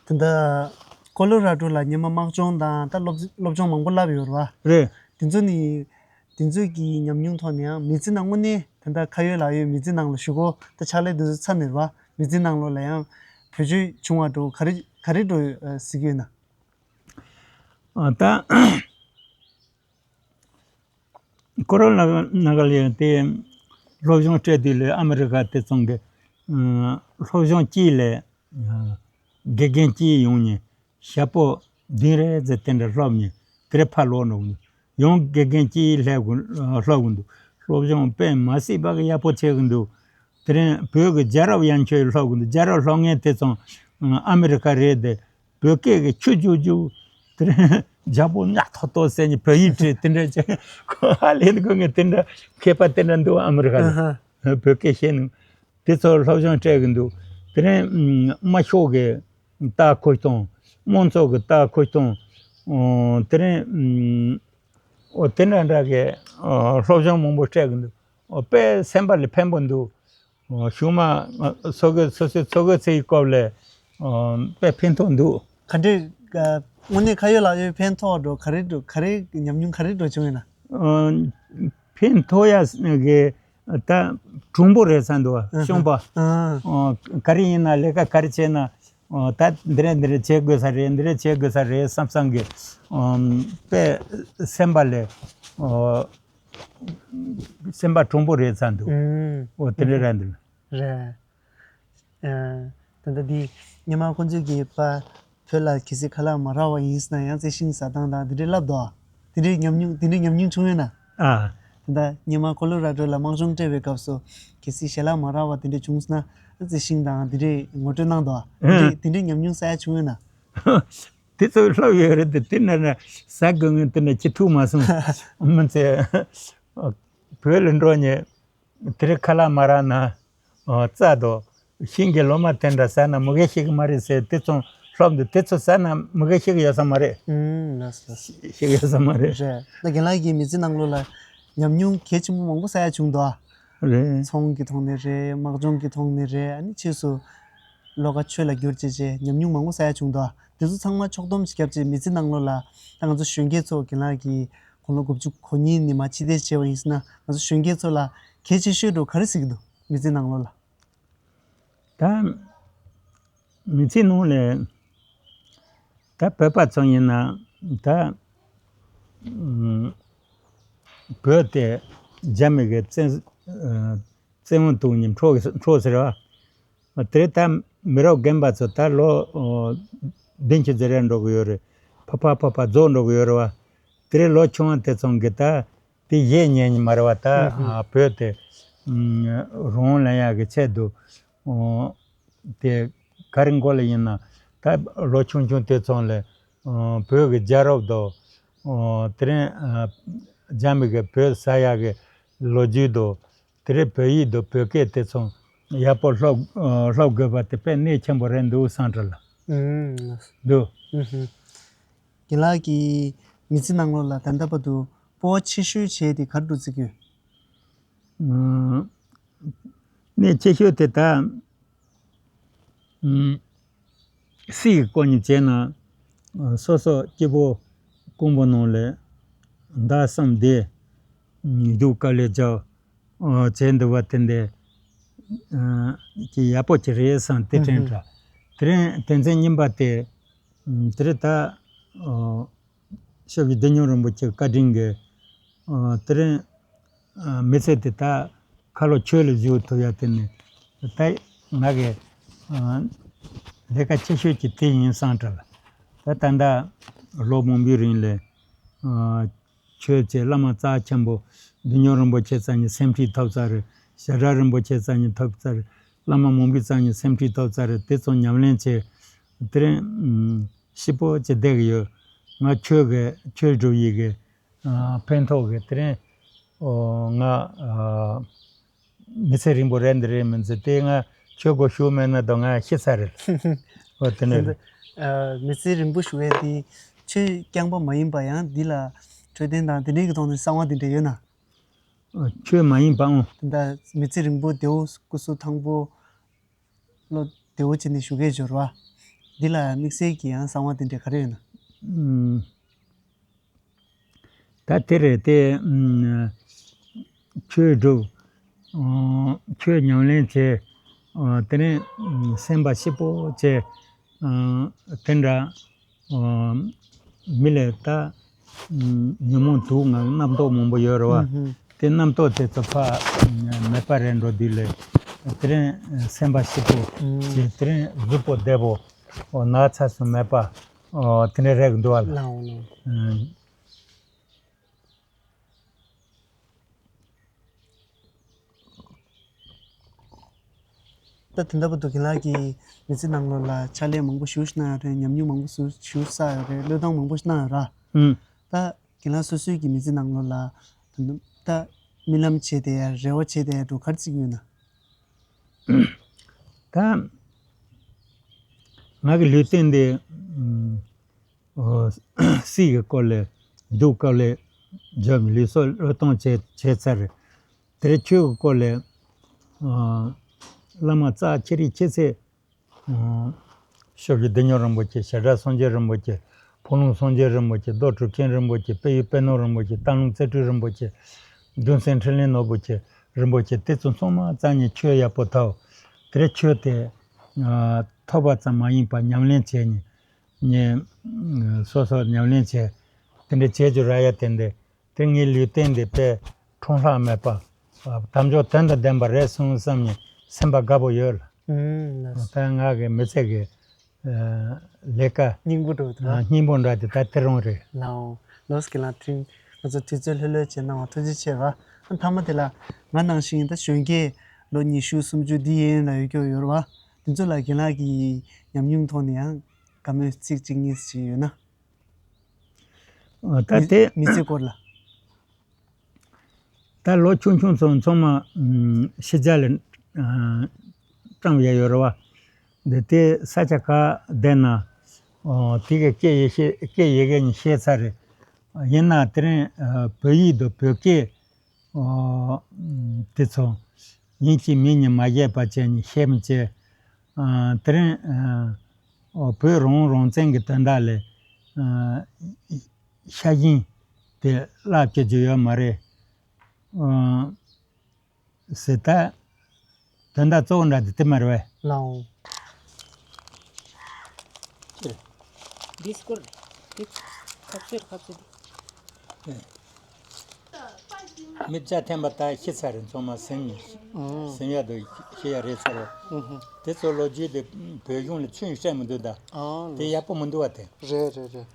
དེ་འདྲ་ཀོ་ལོ་ར་ཌོ་ལ་ཉི་མ་དམག་སྦྱོང་དང་ད་སློབ་སློབ་སྦྱོང་མང་པོ་བསླབས་ཡོད་རེད་བ། རེད། དེ་ཚོ་ནི། དེ་ཚོའི་གི་ཉམས་མྱོང་ཐོག་ནས་ཡང་མི་ཚེ་ནང་དངོས་གནས་དེ་འདྲ་ཁ་ཡོད་ལག་ཡོད་མི་ཚེ་ནང་ལ་ཞུགས་གོ་ད་ཕྱག་ལས་དེ་ཚོ་ཚར་ནས་རེད་བ། མི་ཚེ་ནང་ལོགས་ལ་ཡང་བེད་སྤྱོད་བྱུང་བ་འགྲོ་ག་རེ་ག་རེ་འགྲོ་ཨ་གཟིགས་ཡོད་ན། ཨ། ད་ཀོ་རོ་ན་ན་ག་ལ་ཡང་དེ་སློབ་སྦྱོང་སྤྲད་དུས་ལ་ཨ་མི་རི་ཀ་དེ་ཚང་གི་ཨ་སློབ་སྦྱོང་གཅིག་ལ་ཨ་དགེ་རྒན་གཅིག་ཡོང་ནས། ཞག་པོ་བདུན་རེ་ཙམ་དེ་འདྲ་སློབ་ནས་དེ་རེ་ཕར་ལོག་འགྲོ་གི་འདུག་ཡང་དགེ་རྒན་གཅིག་སླེབས་གི་སློབ་གི་འདུག་སློབ་སྦྱོང་དཔེ་མ་སྲིད་པ་གི་ཡག་པོ་བྱེད་གི་འདུག་དེ་རིང་བོད་ཀྱི་རྒྱལ་རབས་ཡན་ཆོད་སློབ་གི་འདུག་རྒྱལ་རབས་སློབ་མཁན་དེ་ཚང་ཨ་མི་རི་ཀ་རེད་དེ། བོད་སྐད་ཀྱི་ཆུ་རྒྱུག་རྒྱུག་དེ་རིང་རྒྱལ་པོ་ཉག་ཐོག་ཐོག་ཟེར་ནས་བོད་ཡིག་བྲིས་དེ་འདྲ་བྱས། ཁོ་ཧ་ལས་ནི་ཁོ་ངས་དེ་འདྲ་མཁས་པ་དེ་འདྲ་འདུག་ཨ་མི་རི་ཀ་ལ། ཨ་ཧ། བོད་སྐད་བཤད་ནི། དེ་ཚོ་སློབ་སྦྱོང་སྤྲད་གི་འདུག་དེ་རིང་ཨ་དམར་ཤོག་གི་རྟགས་འཁོར་སྟངས། དམངས་གཙོ་གི་རྟགས་འཁོར་སྟངས། ཨོ་དེ་རིང་ཨ་ཨོ་དེ་འདྲ་འདྲ་གི་ཨོ་སློབ་སྦྱོང་མང་པོ་སྤྲད་གི་འདུག་ཨོ་དཔེ་སེམས་པ་ལ་ཕན་པོ་འདུག་གཞུང་མ་ཚོགས་དགོས་སོ་སོའི་ཚོགས་དགོས་ཚེ་ཡི་སྐབས་ལ་དཔེ་ཕན་ཐོགས་འདུག་ག་འདྲས། དངོས་གནས་ཁ་ཡོད་ལག་ཡོད་ཕན་ཐོགས་འགྲོ་ག་རེ་འགྲོ་ག་རེ་ཉམས་མྱོང་ག་རེ་འགྲོ་བྱུང་ཡོད་ན། ཕན་ཐོགས་ཡ་གི་ད་གྲུང་པོ་རེད་བསམ་འདུག་བ་གཞོན་པ། ག་རེ་ཡིན་ན་ལས་ཀ་ག་རེ་བྱས་ན་ད་འདི་རེད་འདི་རེད་བྱེད་དགོས་ས་རེད་འདི་རེད་བྱེད་དགོས་ས་རེད་བསམ་བསམ་གི་དཔེ་སེམས་པ་ལས་སེམས་པ་གྲུང་པོ་རེད་བསམ་འདུག་འོ་དེ་འདྲ་རེད་འདུག་རེད། ད་ལྟ་འདི་སྔོན་མ་ཁོང་ཚོས་ཀྱིས་པ་བོད་ལ་གལ་སྲིད་ཁ་ལག་མ་རག་པ་ཡིན་ཟེར་ན་ཡང་རྩི་ཤིང་ཟ་སྟངས་དང་འདི་འདྲའི་བསླབ་དོ། འདི་འདྲའི་ཉམས་མྱོང་འདི་འདྲའི་ཉམས་མྱོང་བྱུང་ཡོད་ན། ཨ། ད་ལྟ་སྔོན་མ་ཀོ་ལོ་ར་ཌོ་ལ་དམག་སྦྱོང་སྤྲད་པའི་སྐབས་སུ་གལ་སྲིད་ཞལ་ལག་མ་རག་པ་འདི་འདྲ་བྱུང་སོང་ན་རྩི་ཤིང་དང་འདི་འདྲའི་ངོ་སྤྲོད་གནང་དོ། འདི་འདྲའི་འདི་འདྲའི་ཉམས་མྱོང་ས་ཡ་བྱུང་ཡོད་ན། དེ་ཚོ་བསླབ་ཡོད་རེད་དེ་དེ་ན་ན་ཟ་དགོས་ངས་དེ་ན་ཅི་ཐུག་མ་སོང་། མི་ཚེ་བོད་ལ་འགྲོ་ཉེ་དེ་རིང་ཁ་ལག་མ་རག་ན་རྩྭ་དང་ཤིང་གི་ལོ་མ་དེ་འདྲ་ཟ་ན་མི་དགེ་ཞིག་མ་རེད་ཟེར་དེ་ཚོ་སློབ་འདུག་དེ་ཚོ་ཟ་ན་མི་དགེ་ཞིག་ཡོད་ས་མ་རེད། ཨུམ་ལགས་སོ། ཞིག་ཡོད་ས་མ་རེད། རེད་ད་རྒན་ལགས་ཀྱིས་མི་ཚེ་ནང་ལོགས་ལ་ཉམས་མྱོང་གལ་ཆེན་པོ་མང་པོ་ས་ཡ་བྱུང་འདུག་ཨ། རེད། ཚོང་གི་ཐོག་ནས་རེད་དམག་སྦྱོང་གི་ཐོག་ནས་རེད་ཨ་ནི་ཕྱིས་སུ་ལོག་ག་ཆོས་ལ་བསྒྱུར་བྱས་བྱས་ཉམས་མྱོང་མང་པོ་ས་ཡ་བྱུང་འདུག་ཨ། དེ་ཚོ་ཚང་མ་ཕྱོགས་བསྡོམས་ཤིག་བརྒྱབ་བྱས་མི་ཚེ་ནང་ལོགས་ལ་ད་ང་ཚོ་གཞོན་སྐྱེས་ཚོ་རྒན་ལགས་ཀྱིས་དགུང་ལོ་དགུ་བཅུ་གོ་གཉིས་ནས་མར་ཕྱི་བལྟས་བྱས་པ་ཡིན་ཟེར་ན་ང་ཚོ་གཞོན་སྐྱེས་ཚོ་ལ་གལ་ཆེ་ཤོས་འགྲོ་ག་རེ་གཟིགས་འདུག་མི་ཚེ་ནང་ལོགས་ལ། ད་མི་ཚེ་ནང་ལས་ད་བོད་པ་ཚོ་ཡིན་ན་ད་བོད་དེ་རྒྱ་མི་གི་བཙན་བཙན་དབང་དུ་ནི་འཕྲོག་འཕྲོག་ཟེར་བ། དེ་ད་མི་རབས་རྒན་པ་ཚོ་ད་ལོ་བདུན་ཅུ་ཟེར་ར་འགྲོ་གི་ཡོད་རེད། ཕ་ཕ་ཕ་ཕ་རྫོགས་འགྲོ་གི་ཡོད་རེད་བ། དེ་རེད་ལོ་ཆུང་བ་དེ་ཚོ་གི་ད་དེ་ཡེ་ཉན་ཉི་མ་རེད་བ་ད་བོད་དེ་རོང་ལེན་ཡག་གི་ཆེད་དུ་དེ་ག་རེ་མགོ་ལ་ཡིན་ན་ད་ལོ་ཆུང་ཆུང་དེ་ཚོ་ལ་བོད་ཀྱི་རྒྱལ་རབས་དང་དེ་རིང་རྒྱ་མི་གི་བོད་ཟ་ཡག་གི་ལོ་རྒྱུས་དང་། དེ་རིང་བོད་ཡིག་དང་བོད་སྐད་དེ་ཚོ་ཡག་པོ་སློབ་སློབ་དགོས་པ་དེ་དཔེ་གནད་ཆེན་པོ་རེད་འདུག་བསམ་དྲན་ལ་འདུག་རྒན་ལགས་ཀྱིས་མི་ཚེ་ནང་ལོགས་ལ་ད་ལྟ་བར་དུ་སྤོབས་པ་ཆེ་ཤོས་བྱས་ཏེ་ག་རེ་འདྲ་བརྩི་གི་ཡོད། གནད་ཆེ་ཤོས་དེ་ད། སྲིད་ཀྱི་སྐོར་ནས་བྱས་ན་སོ་སོ་སྐྱེ་བོ་ཀུན་པོ་ནང་ལས་ཟླ་གསུམ་བསྡད་སྡུག་དཀའ་ལས་རྒྱག་བྱས་འདུག་པ་དེ་འདྲ་ཀྱི་ཡག་པོ་ཅིག་རེད་བསམ་དེ་དྲན་འདྲ། དེ་རིང་དོན་ཚན་གཉིས་པ་དེ་དེ་རིང་ད། ཤོ་བི་བདེ་སྙོམས་རིན་པོ་ཆེ་བཀའ་དྲིན་གྱིས། དེ་རིང་མི་ཚེ་དེ་དག་ཁ་ལོ་ཆོས་ལ་བཞུགས་ཐུབ་ཡ་དེ་ནི་ད་ང་གི་ལས་ཀ་ཆེ་ཤོས་ཀྱི་དེ་ཡིན་བསམ་དྲན་ལ། ད་ད་ལྟ་ལོ་མང་པོའི་རིང་ལ་ཆོས་བྱས་བླ་མ་རྩ་ཆེན་པོ་བདེ་སྙོམས་རིན་པོ་ཆེ་རྩ་ཉིད་སེམས་ཁྲིད་ཐོབ་ཚར་རེད། ཞྭ་སྒྲ་རིན་པོ་ཆེ་རྩ་ཉིད་ཐོབ་ཚར་རེད། བླ་མ་མང་པོའི་རྩ་ཉིད་སེམས་ཁྲིད་ཐོབ་ཚར་རེད། དེ་ཚོ་ཉམས་ལེན་བྱས་དེ་རིང་སྐྱིད་པོ་བྱས་བསྡད་ཀྱི་ཡོད། ང་ཆོས་ཀྱི་ཆོས་སྒྲུབ་ཡི་གི་ཕན་ཐོགས་ཀྱི་དེ་རིང་ང་མི་ཚེ་རིང་པོ་རེད་འདི་རེད་མི་འཛི་དེ་ང་ཆོས་སྒོ་ཞུགས་མེད་ན་དང་ང་ཤི་ཚར་རེད། འོ་དེ་ནས་རེད། མི་ཚེ་རིང་པོ་ཞུ་ཡས་དེ་ཆོས་རྐྱང་པ་མ་ཡིན་པ་ཡང་འདི་ལ་འཕྲོད་བསྟེན་དང་དེ་འདྲའི་གི་ཐོག་ནས་གསང་བ་དེ་འདྲ་ཡོད་ན། ཆོས་མ་ཡིན་པའང་། དེ་འདྲ་མི་ཚེ་རིང་པོ་བདེ་བོ་སྐུ་གཟུགས་ཐང་པོ། བློ་བདེ་བོ་བྱས་ནས་བཞུགས་ཀྱི་འབྱོར་བ། འདི་ལ་དམིགས་བསལ་གྱི་ཡང་གསང་བ་དེ་འདྲ་ག་རེ་ཡོད་ན། ད་དེ་རེད་དེ། ཆོས་སྒྲུབ། ཆོས་ཉམས་ལེན་བྱས། དེ་ནས་སེམས་པ་སྐྱིད་པོ་བྱས། དེ་འདྲ། མི་ལ་ད་ཉོན་མོངས་དུག་ལྔ་རྣམ་རྟོག་མང་པོ་ཡོད་རེད་བ། དེ་རྣམ་རྟོག་དེ་ཚོ་ཕར་མེད་པ་རེད་འགྲོ་དུས་ལས་དེ་རིང་སེམས་པ་སྐྱིད་པོ་བྱས་དེ་རིང་གཟུགས་པོ་བདེ་པོ་ན་ཚ་སུ་མེད་པ་དེ་འདྲ་རེད་འདུག་བ་ལ། ད་དེ་འདྲ་བར་དུ་རྒན་ལགས་ཀྱིས་མི་ཚེ་ནང་ལོགས་ལ་ཕྱག་ལས་མང་པོ་ཞེ་པོ་ཞིག་གནང་ཡོད་རེད། ཉམས་མྱོང་མང་པོ་ཞེ་པོ་ཞིག་བསགས་ཡོད་རེད། བློས་གཏོང་མང་པོ་ཞིག་གནང་ཡོད་རེད། ད་རྒན་ལགས་སོ་སོའི་གི་མི་ཚེ་ནང་ལོགས་ལ་ད་རྨི་ལམ་བྱས་བསྡད་ཡ་རེ་བ་བྱས་བསྡད་ཡ་འདྲ་བོ་ག་རེ་བརྩི་གི་ཡོད་ན། ད་ང་གི་ལུས་རྟེན་འདི་སྲིད་ཀྱི་སྐོར་ལས་སྡུག་སྐོར་ལས་འཇོམས་ལུས་སྲོག་བློས་གཏོང་བྱས་བྱས་ཚར། དེར་ཆོས་ཀྱི་སྐོར་ལས་ཨ་ བླ་མ་རྩ་ཆེ་རིགས་ཆེ་ཚེ། ཨ། ཤོ་བཞི་བདེ་སྙོམས་རིན་པོ་ཆེ། ཞབས་དྲུང་སངས་རྒྱས་རིན་པོ་ཆེ། འཕོ་ལུང་སངས་རྒྱས་རིན་པོ་ཆེ། རྡོ་གྲུབ་ཆེན་རིན་པོ་ཆེ། དཔལ་ཡུལ་དཔལ་ནོར་རིན་པོ་ཆེ། སྟག་ལུང་རྩེ་སྤྲུལ་རིན་པོ་ཆེ། གདུང་སྲས་འཕྲིན་ལས་ནོར་བུ་ཆེ་རིན་པོ་ཆེ། དེ་ཚོ་ཚང་མ་རྩ་ནས་ཆོས་ཡག་པོ་ཐོབ། དེ་རེད། ཆོས་དེ། ཨ། ཐོབ་པ་ཙམ་མ་ཡིན་པར་ཉམས་ལེན་བྱས་ནས། ངས་སོ་སོར་ཉམས་ལེན་བྱས། དེ་འདྲ་བྱས་རྒྱུ་རག་ཡ་དེ་འདི། དེ་ངའི་ལུས་རྟེན་འདི་དཔེ་འཁྲུངས་ལྷག་མེད་པ། དམ་འཇོག་དོན་དང་ལྡན་པ་རེད་གསུངས་བསམ་ནས་སེམས་པ་དགའ་པོ་ཡོད་ལ། ཨུམ། ལགས། ད་ང་གི་མི་ཚེ་གི། ཨ། ལས་ཀ། སྙིང་པོ་འགྲོ་འདུག་ཨ། སྙིང་པོ་འདྲ་དེ་ད་དེ་རང་རེད། ལགས་འོང་། ལགས་སོ། རྒན་ལགས། དེ་རིང་ང་ཚོ་དུས་ཚོད་ལྷོད་ལྷོད་བྱས་གནང་བ་ཐུགས་རྗེ་ཆེ་བ། ཨ། མཐའ་མ་དེ་ལ་ང་ནང་བཞིན་ད་གཞོན་སྐྱེས་ལོ་ཉི་ཤུ་སུམ་ཅུ་འདི་ཡན་ལ་ཡོད་རྒྱུ་ཡོད་རེད་བ། དེ་ཚོ་ལ་རྒན་ལགས་ཀྱི་ཉམས་མྱོང་ཐོག་ནས་ཡང་བཀའ་མོལ་ཚིག་གཅིག་གཉིས་ཅིག་ཡོད་ན། ཨ། ད་མི་དེ། མི་ཚེ་སྐོར་ལ། ད་ལོ་ཆུང་ཆུང་ཚོ་ཚང་མ། ཨམ། ཕྱི་རྒྱལ་ལ། ཨ། བཀྲམ་ཡས་ཡོད་རེད་བ། འདི་དེ་ས་ཆ་ག་བསྡད་ན། ཨོ། དེ་གའི་སྐད་ཡིག་ཤེས། སྐད་ཡི་གེ་གཉིས་ཤེས་ཚར་རེད། ཡིན་ན་དེ་རིང་ཨ་བོད་ཡིག་དང་བོད་སྐད། ཨོ། དེ་ཚོ་ཡིན་གཅིག་མིན་གཉིས་མ་བརྗེད་པ་བྱས་ནས་ཤེས་མི་བྱེད། ཨ། དེ་རིང་ཨ་ཨོ་བོད་རང་དབང་རང་བཙན་གྱི་དོན་དག་ལ། ཨ། ཤ་ཞེན་དེ་བརླག་བཅུག་རྒྱུ་ཡོད་མ་རེད། ཨ། ཟེར། ད་དོན་དག་གཙོ་བོ་འདྲ་དེ་དེ་མ་རེད་པས། ལགས་འོང་། འདི་སྐོར་འདི་ཁ་ཤས་ཁ་ཤས་འདི། མི་བཅའ་འཐེན་པ་ད་ཤི་ཚར་རེད། ཚང་མ་ཟིན། ཨང་། ཟིན་ཡག་དང་ཤི་ཡག་རེད་ཚར་རེད། ཨུ་ཧུ། དེ་ཚོ་ལོ་རྒྱུས་དེ་བོད་གཞུང་ལ་ཆུང་སྤྲད་མི་འདུག་ད། ཨང་། དེ་ཡག་པོ་མི་འདུག་པ་དེ། རེད་རེད་རེད།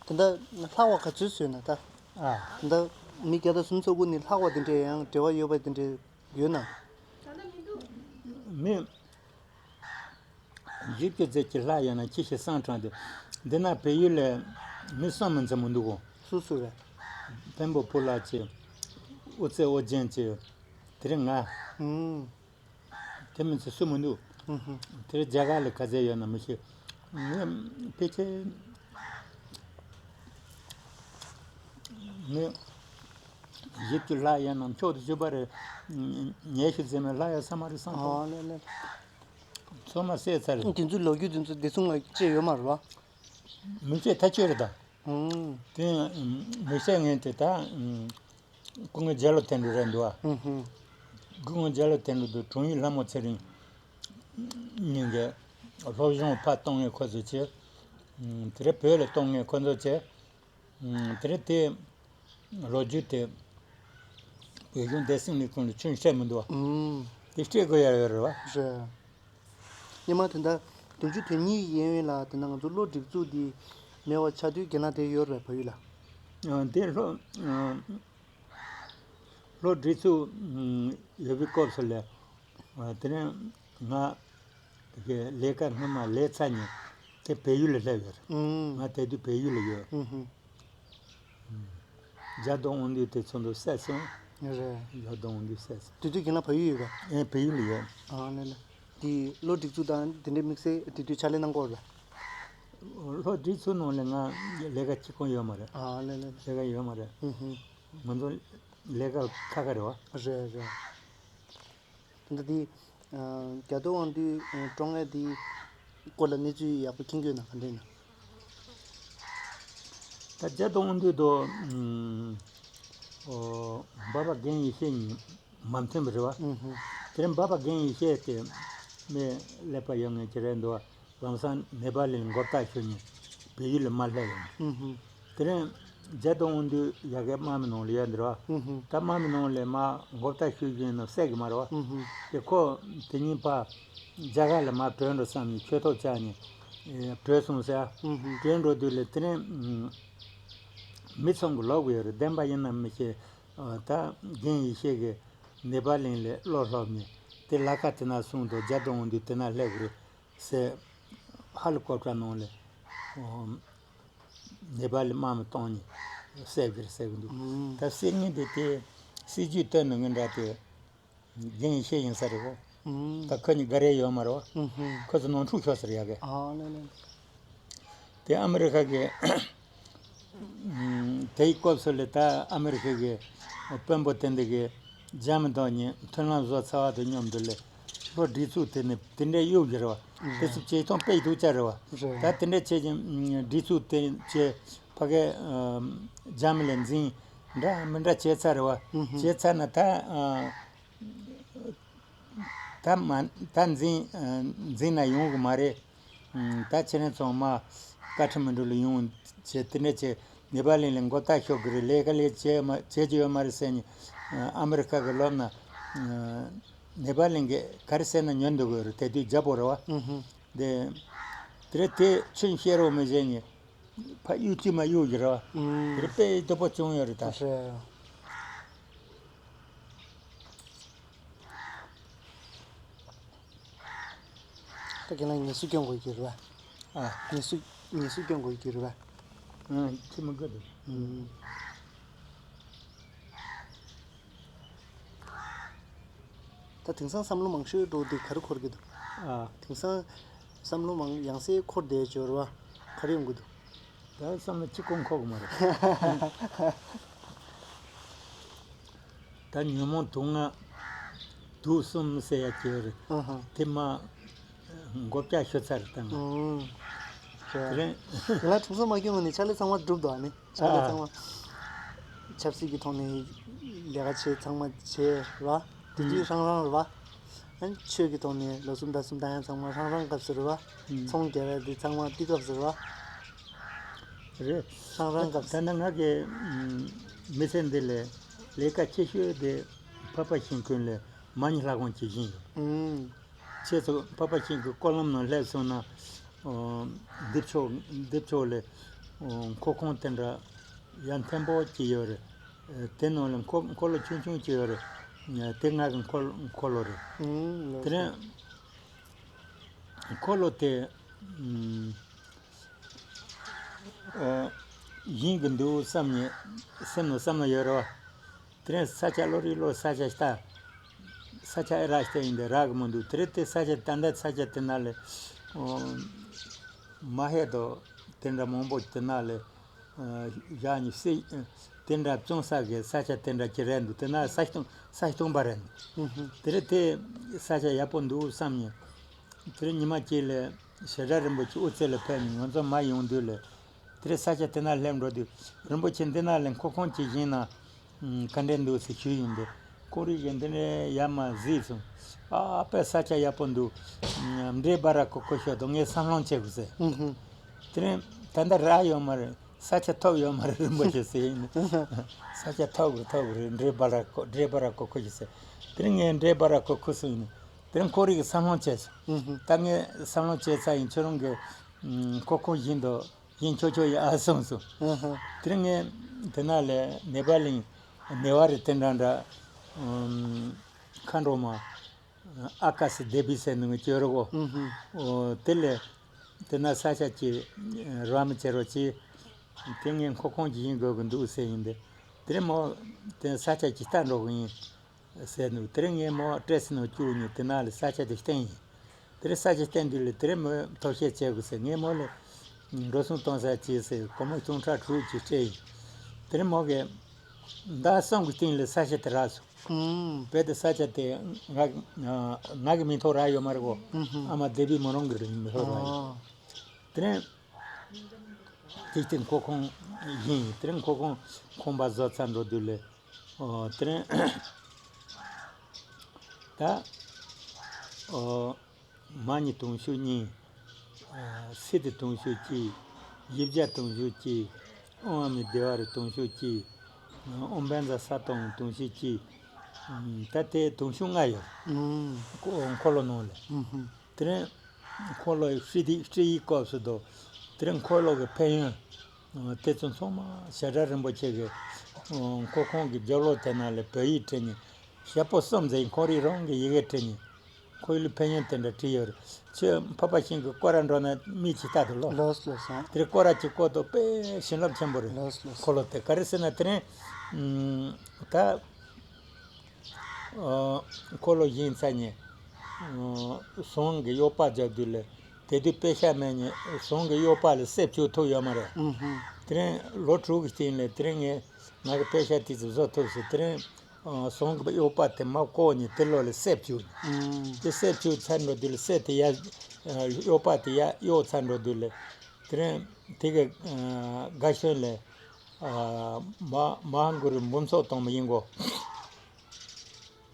དེ་འདྲ་ལྷག་པ་ག་ཚོད་བཟོས་ན་ད། ཨ། དེ་འདྲ་མི་བརྒྱ་དང་སུམ་ཅུ་སོ་དགུ་ནས་ལྷག་པ་དེ་འདྲས་ཡང་འབྲེལ་བ་ཡོད་པ་དེ་འདྲས་ཡོད་ན། མི་བཞི་བཅུ་ཙམ་ཅིག་ལྷག་ཡོད་ན་ཅི་ཞིག་བསམ་དྲགས་འདུག། འདི་ན་བལ་ཡུལ་ལ་མི་གསུམ་མིན་ཙམ་མི་འདུག་གོ། སུ་སུ་རེད། བེམ་པོ་སྤུ་ལགས་ཀྱི། དབུ་རྩེ་ཨོ་རྒྱན་གྱི། དེ་རིང་ང་། ཨུམ། དེ་མིན་ཚེ་སུ་མི་འདུག། ཨུ་ཧུ། དེ་རིང་རྒྱ་གར་ལ་ག་ཚད་ཡོད་ན་མི་ཤེས། ངས་ཕལ་ཆེར་ངས་བཞི་བཅུ་ལྷག་ཡོད་ན་མཆོག་ཏུ་བཞུགས་པ་རེད། ཉི་ཤུ་ཙམ་ལྷག་ཡོད་ས་མ་རེད་བསམ་ཨ་སོང་། ལེ་ལེ། ཚང་མ་བསད་ཚར་རེད། དེ་ཚོའི་ལོ་རྒྱུས་དེ་ཚོ་བདེ་སྲུང་ལ་བཅད་ཡོད་མ་རེད་པ། མི་བཅད་ཐག་ཆོད་རེད་ད། ཨང་། དེ་མི་བཤད་ངན་དེ་ད། སྐུ་ངོ་རྒྱ་ལོ་དོན་གྲུབ་རེད་འདུག་ཨ། ཨུ་ཧུ། སྐུ་ངོ་རྒྱ་ལོ་དོན་གྲུབ་དང་དྲུང་ཡིག་ལྷ་མོ་ཚེ་རིང་གཉིས་ཀྱིས་སློབ་སྦྱོང་ཕར་གཏོང་མཁན་ཁོ་ཚོ་བྱས། དེ་རིང་བོད་ལ་གཏོང་མཁན་ཁོ་ཚོ་བྱས། དེ་རིང་དེ་ལོ་རྒྱུས་དེ་བོད་གཞུང་བདེ་སྲུང་ལས་ཁུངས་ལ་ཁྱོན་བཤད་མི་འདུག་ཨ། ཨུམ། དེ་བཤད་དགོས་ཡ་ཡོད་རེད་པ། རེད། སྔོན་མ་དེ་འདྲ་བདུན་ཅུ་དོན་གཉིས་ཡན་ལ་དེ་ན་ང་ཚོ་གློ་སྒྲིག་འཛུགས་འདི་མེད་པ་ཆགས་དུས་རྒན་ལགས་དེ་ཡོད་རེད་བལ་ཡུལ་ལ། ཨ། དེ་གློ། ཨ། གློ་སྒྲིག་འཛུགས་ཡོད་པའི་སྐབས་སུ་ལས། ཨ། དེ་ནས་ང་གི་ལས་ཀ་སྔོན་མ་ལས་ཚར་ནས་དེ་བལ་ཡུལ་ལ་སླེབས་ཡོད་རེད། ཨུམ། ང་དེ་དུས་བལ་ཡུལ་ལ་ཡོད། ཨུ་ཧུ། རྒྱ་དང་དབང་འདུས་དེ་ཚོ་འདུག་བསད་སོང་། རེད། རྒྱ་དང་དབང་འདུས་བསད་སོང་། དེ་དུས་རྒན་ལགས་བལ་ཡུལ་ཡོད་པས། ཨེ། བལ་ཡུལ་ལ་ཡོད། ཨ་ལེ་ལེ། དེ་གློ་སྒྲིག་འཛུགས་དང་དེ་འདྲའི་དམིགས་བསལ་དེ་དུས་ཕྱག་ལས་གནང་གི་ཡོད་རེད་པས། གློ་སྒྲིག་འཛུགས་ནང་ལ་ང་ལས་ཀ་གཅིག་ཀྱང་ཡོད་མ་རེད། ཨ་ལེ་ལེ་ལེ། ལས་ཀ་ཡོད་མ་རེད། ཨུ་ཧུ། ང་ཚོ་ལས་ཀ་ཁག་ཁག་རེད་པ། རེད་རེད། ད་ལྟ་དེ། ཨ། རྒྱ་དང་དབང་འདུས་ཀྲོང་ངེར་དེ་སྐོར་ལ་གནས་ཚུལ་ཡག་པོ་མཁྱེན་གྱི་ཡོད་ན་ག་འདྲ་ཡིན་ན། ད་རྒྱ་དང་དབང་འདུས་དང་། ཨོ། འབའ་པ་རྒན་ཡེ་ཤེས་གཉིས་མ་མཐུན་པ་རེད་པ། ཨུ་ཧུ། དེ་རིང་འབའ་པ་རྒན་ཡེ་ཤེས་དེ་མི་ཀླད་པ་ཡོད་མཁན་ཅིག་རེད་འདུག་པ། ལམ་སང་ནེ་པ་ལི་ལ་འགོ་བཏགས་ཞུས་ནས་བལ་ཡུལ་ལ་མར་སླེབས་ཡོང་། ཨུ་ཧུ། དེ་རིང་རྒྱ་དང་དབང་འདུས་ཡ་གིའི་དམག་མི་ནང་ལ་ཡོད་འདུག་པ། ཨུ་ཧུ། ད་དམག་མི་ནང་ལ་མར་འགོ་བཏགས་ཞུས་བཞིན་ནོ་བསད་གི་མ་རེད་པ། ཨུ་ཧུ། དེ་ཁོ་དེ་གཉིས་ཕར་རྒྱ་གར་ལ་མར་བྲོས་འགྲོ་བསམ་ནས་ཆོས་ཐོག་བཅར་ནས་བྲོས་སོང་ཟེར། ཨུ་ཧུ། བྲོས་འགྲོ་དུས་ལ་དེ་རིང་མི་ཚང་གི་ལོག་གི་ཡོད་རེད། བདེན་པ་ཡིན་ནམ་མི་ཤེས། ད་རྒན་ཡེ་ཤེས་ཀྱིས་ནེ་པ་ལི་ལ་བློ་སློབ་ནས་དེ་ལ་ཁ་དེ་ན་སོང་དུས་རྒྱ་དང་དབང་འདུས་དེ་ན་སླེབས་གི་རེད། ཟེར། ཧེ་ལི་ཀོབ་ཊར་ནང་ལ་ནེ་པ་ལི་དམག་མི་གཏོང་ནས་བསད་གི་རེད་ཟེར་གི་འདུག། ཨང་། ད་བསད་མཁན་དེ་དེ་སྲིད་ཇུས་བཏོན་ནས་ངན་འདྲ་དེ་རྒན་ཡེ་ཤེས་ཡིན་ས་རེད་གོ། ཨང་། ད་ཁོ་གཉིས་འགའ་རེ་ཡོད་མ་རེད་པ། ཨུ་ཧུ། ཁོ་ཚོ་ནང་འཁྲུག་ཤོར་ས་རེད་ཡ་གི། ཨ་ལེ་ལེ། དེ་ཨ་མི་རི་ཁ་གི། ཨུམ། དེའི་སྐབས་སུ་ལ་ད་ཨ་མི་རི་ཁ་གི་དཔོན་པོ་དེ་འདི་གི་རྒྱ་མི་དང་གཉིས་མཐུན་ལམ་བཟོ་ཚར་བ་དང་མཉམ་དུ་ལ། ལོ་སྒྲིག་འཛུགས་དེ་ནི་དེ་འདྲའི་གཡུག་གི་རེད་བ། དེ་ཚོ་བྱེད་སྟངས་དཔེ་སྡུག་ཅག་རེད་བ། རེད། ད་དེ་འདྲ་བྱས་ཀྱི་སྒྲིག་འཛུགས་དེ་བྱས་ཕ་གའི་རྒྱ་མི་ལ་འཛིང་འདྲ་མི་འདྲ་བྱས་ཚར་རེད་བ། བྱས་ཚར་ན་ད་ད་མ་ད་འཛིང་འཛིང་ན་ཡོང་གི་མ་རེད། ད་ཁྱེད་རང་ཚོ་མ་བཀའ་ཁྲི་མི་འགྲོ་ལ་ཡོང་བྱས་དེ་འདྲ་བྱས་ནེ་པ་ལི་ལ་མགོ་བཏགས་ཤོག་གི་རེད། ལས་ཀ་ལས་བྱས་མ་བྱས་ཀྱི་ཡོད་མ་རེད་ཟེར་ནས་ཨ་མི་རི་ཁ་གི་ལོབས་ན་ནེ་པ་ལི་གི་ག་རེ་ཟེར་ན་ཉོན་འདུག་གི་རེད། དེ་དུས་རྒྱ་པོ་རེད་བ། དེ་དེ་རེད་དེ་ཆུན་བཤད་རོགས་མི་བྱས་ནས་ཕ་གཡུག་ཅིག་མ་གཡུག་གི་རེད་བ། དེ་རེད་དཔེ་སྡུག་པོ་བྱུང་ཡོད་རེད་ད། རེད། ད་ཁྱེད་རང་ངལ་གསོ་སྐྱོན་དགོས་ཀྱི་རེད་བ། ཨ། ངལ་གསོ་ངལ་གསོ་སྐྱོན་དགོས་ཀྱི་རེད་བ། ཨ་ཁྱི་མི་དགོས་འདུག་ཨུམ། ད་དེང་སང་བསམ་བློ་མང་ཤོས་འགྲོ་དུས་ག་རེ་འཁོར་གྱི་འདུག་ཨ། དེང་སང་བསམ་བློ་མང་ཡང་སེ་འཁོར་བསྡད་ཡོད་རེད་བ། ག་རེ་ཡོང་གི་འདུག་ད་བསམ་བློ་གཅིག་ཀུན་འཁོར་གི་མ་རེད། ད་ཉོན་མོངས་དུག་ལྔ་དུག་གསུམ་ཟེར་ཡ་ཅིག་ཡོད་རེད། ཨ་ཧ། དེ་མ་མགོ་བཀྱག་ཤོར་ཚར་བཏང་། ཨང་། དེ་རེད། དེ་ལ་ཁྲིམས་སྲུང་མ་སྐྱོན་གོ་ནས་ཕྱག་ལས་ཚང་མ་སྒྲུབ་འདུག་ཨ་ནི་ཕྱག་ལས་ཨ། ཚང་མ་ཆབ་སྲིད་ཀྱི་ཐོག་ནས་ལས་ཀ་བྱེད་ཚང་མ་བྱེད་ར། དེ་དུས་ཧྲང་ཧྲང་ར་བ། ཨ་ནི་ཆོས་ཀྱི་ཐོག་ནས་ལོ་གསུམ་ཟླ་གསུམ་བཏང་ཡ་ཚང་མ་ཧྲང་ཧྲང་སྐབས་སུ་ར་བ། ཚོང་རྒྱག་ཡ་དེ་ཚང་མ་དེ་སྐབས་སུ་ར་བ། རེད། ཧྲང་ཧྲང་སྐབས་སུ། ད་ནི་ང་གི་མི་ཚེ་འདི་ལས་ལས་ཀ་ཆེ་ཤོས་དེ་འཕགས་པ་ཤིང་ཀུན་ལས་མ་ཎི་ལྷ་ཁང་བྱེད་བཞིན་ཡོད། ཨུམ། ཁྱེད་ཚོ་འཕགས་པ་ཤིང་ཀུན་སྐོར་ལམ་ནང་སླེབས་སོང་ན། ཨོ། འདེབས་ཆོག་འདེབས་ཆོག་ལས། ཨོ། འཁོར་ཁང་དེ་འདྲ་ཡ་མཐོན་པོ་ཅིག་ཡོད་རེད། ཨེ། དེ་ནང་ལ་འཁོར་འཁོར་ལོ་ཆུང་ཆུང་ཅིག་ཡོད་རེད། དེ་ང་གི་འཁོར་འཁོར་ལོ་རེད། ཨུམ། དེ་ནས་འཁོར་ལོ་དེ། ཨུམ། ཨོ། ཡིན་གི་འདུག་བསམ་ནས་སེམས་ནང་བསམ་བློ་ཡོད་རེད་བ། དེ་རིང་ས་ཆ་བློ་རིག་བློ་ས་ཆ་ལྟ། ས་ཆ་ཨེ་རག་སྟེ་ཡིན་དེ་རག་གི་མི་འདུག་དེ་རིང་དེ་ས་ཆ་ད་ལྟ་ས་ཆ་དེ་ན་ལས། ཨོ། མ་ཧེ་དོ་དེ་འདྲ་མང་པོ་དེ་ན་ལས། ཨ། བཞག་ནས་སྲིད་དེ་འདྲ་བཙོང་ས་གི་ས་ཆ་དེ་འདྲ་ཅིག་རེད་འདུག་དེ་ན་ས་སྟོང་ས་སྟོང་པ་རེད་འདུག་དེ་རིང་དེ་ས་ཆ་ཡག་པོ་འདུག་བསམ་ནས། དེ་རིང་ཉི་མ་གཅིག་ལས་ཞེ་དྲག་རིན་པོ་ཆེ་དབུ་རྩེ་ལ་ཕེབས་ནས་ང་ཚོ་མ་ཡོང་དུས་ལས། དེ་རིང་ས་ཆ་དེ་ན་སླེབས་འགྲོ་དུས་རིན་པོ་ཆེ་འདི་ན་ལས་འཁོར་ཁང་གཅིག་བཞེངས་ན། ཨུམ། ག་འདྲས་འདུག་ཟེར་ཞུས་ཡིན་དེ། ཁོང་རིགས་ཀྱིས་འདི་ནས་ཡར་མར་གཟིགས་སོང་། ཨ་ཨ་དཔེ་ས་ཆ་ཡག་པོ་འདུག་ཨུམ། འདྲེ་སྦ་ར་ཀོ་ཁོ་ཤོག་དང་ངས་བསམ་བློ་བྱེད་དགོས་ཟེར། ཨུ་ཧུ། དེ་རིང་ད་ལྟ་རག་ཡོད་མ་རེད། ས་ཆ་ཐོབ་ཡོད་མ་རེད་རིན་པོ་ཆེ་ཟེར་ཡིན། ས་ཆ་ཐོབ་དགོས་ཐོབ་དགོས་རེད། འདྲེ་སྦ་ར་ཀོ་འདྲེ་སྦ་ར་ཀོ་ཁོ་ཤོག་ཟེར། དེ་རིང་ངས་འདྲེ་སྦ་ར་ཀོ་ཁོ་སོང་ཡིན། དེ་རིང་ཁོང་རིགས་ཀྱིས་བསམ་བློ་བྱས་སོང་། ཨུ་ཧུ། ད་ངས་བསམ་བློ་བྱས་ཚར་ཡིན། ཁྱོད་རང་གི་ཨུམ། ཁོ་ཁོ་བཞིན་དུ་ཡིན་ཆོག་ཆོག་ཡིན་ཨ་གསུངས་སོང་། ཨུ་ཧུ། དེ་རིང་ངས་དེ་ན་ལས་ནེ་པ་ལིང་ནེ་ཝ་རི་དེ་འདྲ་འདྲ་ཨུམ། མཁའ་འགྲོ་མ་ཨ་ཀ་སི་དེ་བི་ཟེར་ནི་ཅོ་རི་གོ་ཨུ་ཧུ། ཨོ་དེ་ལས་དེ་ན་ས་ཆ་ཅིག་རོགས་མི་བྱེད་རོགས་གྱིས། དེ་ངས་འཁོར་ཁང་ཅིག་ཡིན་དགོས་ཀྱི་འདུག་ཟེར་ཡིན་དེ། དེ་རིང་མོ་དེ་ས་ཆ་ཅིག་ལྟ་འགྲོ་གི་ཡིན། ཟེར་འདུག་དེ་རིང་ངས་མོ་བཀྲས་ནང་བཅུག་ནས་དེ་ན་ལ་ས་ཆ་དེ་བསྟན་ཡིན། དེ་རིང་ས་ཆ་བསྟན་དུས་ལ་དེ་རིང་མོས་ཐབས་ཤེས་བྱེད་དགོས་ཟེར། ངས་མོ་ལ་འགྲོ་སོང་གཏོང་ས་བྱས་ཟེར་སྒོར་མོ་སྟོང་ཕྲག་དྲུག་ཅིག་སྤྲད་ཡིན། དེ་རིང་མོ་གིས་ཟླ་གསུམ་གྱི་སྟེང་ལ་ས་ཆ་དེ་རག་སོང་། ཨུམ། རྦད་དེ་ས་ཆ་དེ་ང་ང་གི་མིང་ཐོག་རག་ཡོད་མ་རེད་གོ་ཨུ་ཧུམ། ཨ་མ་དེ་བི་མོ་རང་གི་རིང་མིང་ཐོག་རག་ཡོད། ཨ། དེ་རིང་དེ་སྟེང་འཁོར་ཁང་ཡིན། དེ་རིང་འཁོར་ཁང་ཁང་པ་བཟོ་ཚར་འགྲོ་དུས་ལ། ཨོ། དེ་རིང་ད། ཨོ། མ་ཎི་དུང་ཕྱུར་གཉིས། ཨ། སིདྡྷི་དུང་ཕྱུར་གཅིག་དབྱིབས་བྱ་དུང་ཕྱུར་གཅིག་ཨོཾ་ཨ་མི་བདེ་བ་རི་དུང་ཕྱུར་གཅིག་ཨོཾ་བཛྲ་ས་ཏྭ་ཧཱུྃ་དུང་ཕྱུར་གཅིག་ད་དེ་དུང་ཕྱུར་ལྔ་ཡོད། ཨུམ། འཁོར་ལོ་ནང་ལ། ཨུམ། དེ་རིང་འཁོར་ལོ་ཡི་ཧྲི་དི་ཧྲི་ཡི་སྐབས་སུ་དོ། དེ་རིང་འཁོར་ལོ་གི་ཕན་ཡོན། དེ་ཚོ་ཚང་མ་ཞེ་དྲག་རིན་པོ་ཆེ་གི་འཁོར་ཁང་གི་རྒྱབ་ལོགས་དེ་ན་ལ་བོད་ཡིག་བྲིས་ནས་ཞེ་པོ་གསུམ་ཟེར། ཁོང་རིགས་རང་གི་ཡི་གེ་བྲིས་ནས་ཁོར་ཡུག་ལ་ཕན་ཡོན་དེ་འདྲ་བྲིས་ཡོད་རེད། ཁྱོད་འཕགས་པ་ཤིང་གི་སྐོར་ར་འགྲོ་ན་མིག་ཅིག་ལྟ་དུ་ལོ། ལོས་ལོས་སོང་། དེ་རིང་སྐོར་ར་ཅིག་བསྐོར་དུ་དཔེ་བྱིན་རླབས་ཆེན་པོ་རེད། ལོས་ལོས་སོང་། འཁོར་ལོ་དེ་ག་རེ་ཟེར་ན་དེ་རིང་ད། ཨ། འཁོར་ལོ་བཞེངས་ཚར་ནས། ཨ། ཟངས་ཀྱི་གཡོག་པ་རྒྱབ་དུས་ལ། དེ་དུས་པེ་ཤ་མེད་ནས་ཟངས་ཀྱི་གཡོག་པ་ལ་གསེབ་བཅུག་ཐུབ་ཡོད་མ་རེད། ཨུ་ཧུ། དེ་རིང་ལོ་དྲུག་གི་སྟེང་ལ་དེ་རིང་ངས་ང་གི་པེ་ཤ་དེ་ཚོ་བཟོ་ཐུབ་ཟེར། དེ་རིང་ ཨ་ཟངས་ཀྱི་གཡོག་པ་དེ་མར་བཀོག་ནས་དེ་ལོག་ལ་གསེབ་བཅུག་ནས། ཨུམ། དེ་གསེབ་བཅུག་ཚར་འགྲོ་དུས་ལ་གསེབ་དེ་ཡར་ཨ་གཡོག་པ་དེ་ཡར་གཡོག་ཚར་འགྲོ་དུས་ལ། དེ་རིང་དེ་གི་ཨ་དགའ་ཤོས་ལ་ཨ་མ་མ་ཧཱ་གུ་རུ་འབུམ་ཚོགས་གཏོང་མི་ཡིན་གོ།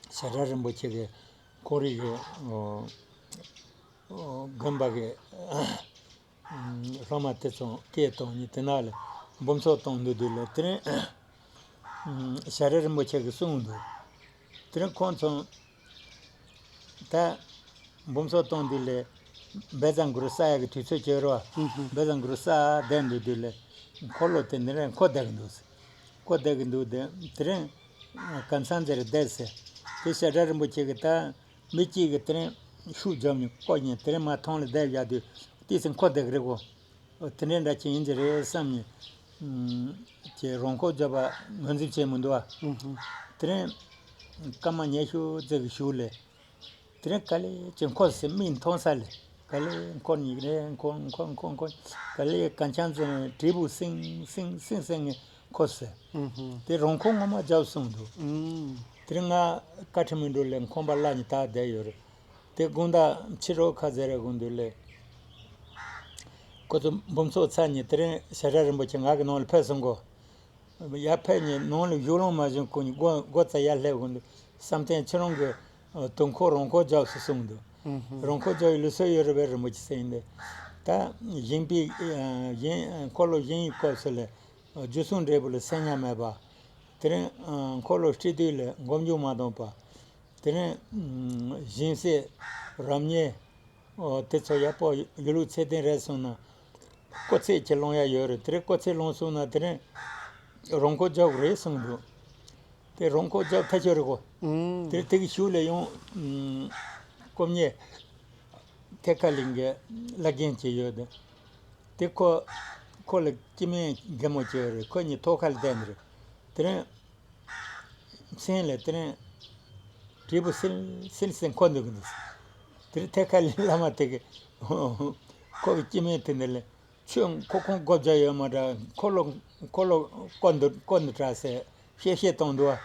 ཞྭ་སྒྲ་རིན་པོ་ཆེ་གི་ཁོང་རིགས་ཀྱི་ཨོ་ཨོ་དགོན་པ་གི་སློབ་མ་དེ་ཚོ་སྐད་གཏོང་ནས་དེ་ནང་ལ་འབུམ་ཚོགས་གཏོང་འདུག་དུས་ལ། དེ་རིང་ཞྭ་སྒྲ་རིན་པོ་ཆེ་གིས་གསུངས་འདུག་དེ་རིང་ཁོང་ཚོ་ད་འབུམ་ཚོགས་གཏོང་དུས་ལ་བཛྲ་གུ་རུ་བསག་ཡག་གི་དུས་ཚོད་བྱས་རོགས། ཨུ་ཧུ། བཛྲ་གུ་རུ་བསག་བསྡད་འདུག་དུས་ལ་འཁོར་ལོ་དེ་འདི་རིང་འཁོར་བསྡད་ཀྱི་འདུག་འཁོར་བསྡད་ཀྱི་འདུག་དེ་དེ་རིང་གང་ཚང་ཟེར་བསྡད་ཟེར། དེ་ཞྭ་སྒྲ་རིན་པོ་ཆེ་གིས་ད་མི་གཅིག་གིས་དེ་རིང་ཤུགས་རྒྱབ་ནས་བཀོག་ནས་དེ་རིང་མར་ཐང་ལ་བསྡད་བཞག་དུས་ཏོག་ཙམ་འཁོར་བསྡད་ཀྱི་རེད་གོ། དེ་འདྲའི་འདྲ་ཅིག་ཡིན་གྱི་རེད་བསམ་ནས། ཨུམ། ཀྱི་རོང་འཁོར་རྒྱབ་པ་ངོས་འཛིན་བྱས་མི་འདུག་ཨ། ཨུ་ཧུ། དེ་རིང་སྐར་མ་ཉི་ཤུ་ཙམ་གྱི་གཞུག་ལ། དེ་རིང་ག་ལེ་ཅིག་འཁོར་ཟེར་མིག་མཐོང་ས་ལ། ག་ལེ་འཁོར་ཉིག་རེ་འཁོར་འཁོར་འཁོར་འཁོར། ག་ལེ་གང་ཆང་ཟེར་ནས་དྲིལ་བུ་སིང་སིང་སིང་སིང་ངེ་འཁོར་ཟེར། ཨུ་ཧུ། དེ་རོང་འཁོར་ངོ་མ་རྒྱབ་སོང་འདུག་ཨུམ། དེ་རིང་ང་བཀའ་ཁྲི་མི་འགྲོ་ལས་ཁང་པ་གླ་ནས་ད་བསྡད་ཡོད་རེད། དེ་དགོང་དག་ཕྱི་དྲོ་ཁ་ཟེར་རེ་དགོང་དུས་ལས། ཁོ་ཚོ་འབུམ་ཚོགས་ཚར་ནས་དེ་རིང་ཞྭ་སྒྲ་རིན་པོ་ཆེ་ང་གི་ནང་ལ་ཕེབས་སོང་གོ། ཡར་ཕེབས་ནས་ནང་ལ་བཞུགས་ལོང་མ་བྱུང་། ཁོ་གཉིས་སྒོ་སྒོ་རྩར་ཡར་སླེབས་དགོས་འདུག་བསམ་གཏན་ཁྱེད་རང་གི་ཨ་དུས་འཁོར་རོང་འཁོར་རྒྱབ་སོང་གསུངས་འདུག་ཨུ་ཧུ། རོང་འཁོར་རྒྱབ་ཡི་ལུགས་སྲོལ་ཡོད་རེད་པས། རིན་པོ་ཆེ་ཟེར་ཡིན་ཏེ། ད་གཞན་པའི་ཨ་གཞན་འཁོར་ལོ་གཞན་ཡི་སྐབས་སུ་ལ་རྒྱུ་གསུང་འབྲས་བུ་ལ་སེམས་ཉམས་མེད་པ། དེ་རིང་ཨ་འཁོར་ལོ་སྤྲད་དུས་ལ་མགོ་མཇུག་མ་བསྡམས་པ། དེ་རིང་ཨ་སྦྱིན་སྲེག་རབ་གནས། ཨོ་དེ་ཚོ་ཡག་པོ་ཡོད་ལུགས་ཚད་ལྡན་རེད་གསུངས་ན། སྐོར་ཚད་ཅིག་སློང་ཡ་ཡོད་རེད། དེ་རིང་སྐོར་ཚད་སློང་སོང་ན་དེ་རིང་རོང་འཁོར་རྒྱག་དགོས་རེད་གསུངས་འདུག་དེ་རོང་འཁོར་རྒྱག་ཐག་ཆོད་རེད་གོ། ཨུམ། དེ་དེ་གི་གཞུག་ལ་ཡང་ཨུམ་སྐུ་ཉིད་ཐེག་མཁའ་གླིང་གི་བླ་རྒན་ཅིག་ཡོད་དེ། དེ་ཁོ་ཁོ་ལ་སྐྱེ་དམན་རྒན་མོ་ཅིག་ཡོད་རེད། ཁོ་གཉིས་ཐོག་ཁ་ལ་བསྡད་ནི་རེད། དེ་རིང་མཚན་ལ་དེ་རིང་དྲིལ་བུ་སིལ་སིལ་སིལ་འཁོར་འདུག་གི་འདུག་དེ་རིང་ཐེག་མཁའ་གླིང་བླ་མ་དེ་གི་ཁོ་གི་སྐྱེ་དམན་དེ་འདི་ལ་ཁྱོད་ཁོ་ཁོང་སྒོ་བརྒྱབ་ཡོད་མ་འདྲ། འཁོར་ལོ་འཁོར་ལོ་བསྐོར་འདུག་བསྐོར་འདུག་དྲ་ཟེར་བཤད་བཤད་གཏོང་འདུག་ཨ།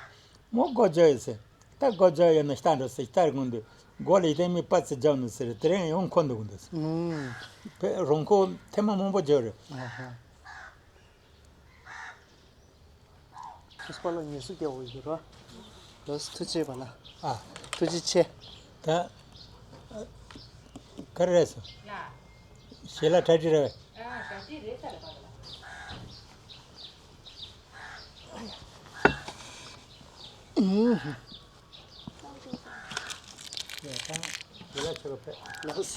མོ་སྒོ་བརྒྱབ་ཡོད་ཟེར། ད་སྒོ་བརྒྱབ་ཡོད་ན་ལྟ་འགྲོ་ཟེར་ལྟ་དགོས་འདུག་སྒོ་ལ་ཡི་དམ་མི་པ་ཙི་བརྒྱབ་ནུག་ཟེར། དེ་རིང་ཡང་འཁོར་འདུག་གི་འདུག་ཟེར། ཨུམ། བོད་རོང་འཁོར་ཐེངས་མ་མང་པོ་བརྒྱབ་རེད། ཨ་ཧ། ཁྲུས་པ་ལ་ཉེས་སུ་སྐྱེ་བོ་ཡོད་རོ། ལོས་ཐུགས་རྗེ་བ་ལ། ཨ། ཐུགས་རྗེ་ཆེ། ད། ག་རེ་རེད་སོ། ལ། ཞལ་ལག་གྲ་སྒྲིག་རེད། ཨ་གྲ་སྒྲིག་རེད་ས་རེད་པ་ལ། ཡ་ད། ཞལ་ལག་ཆེ་བ་ཕེབས། ལོས།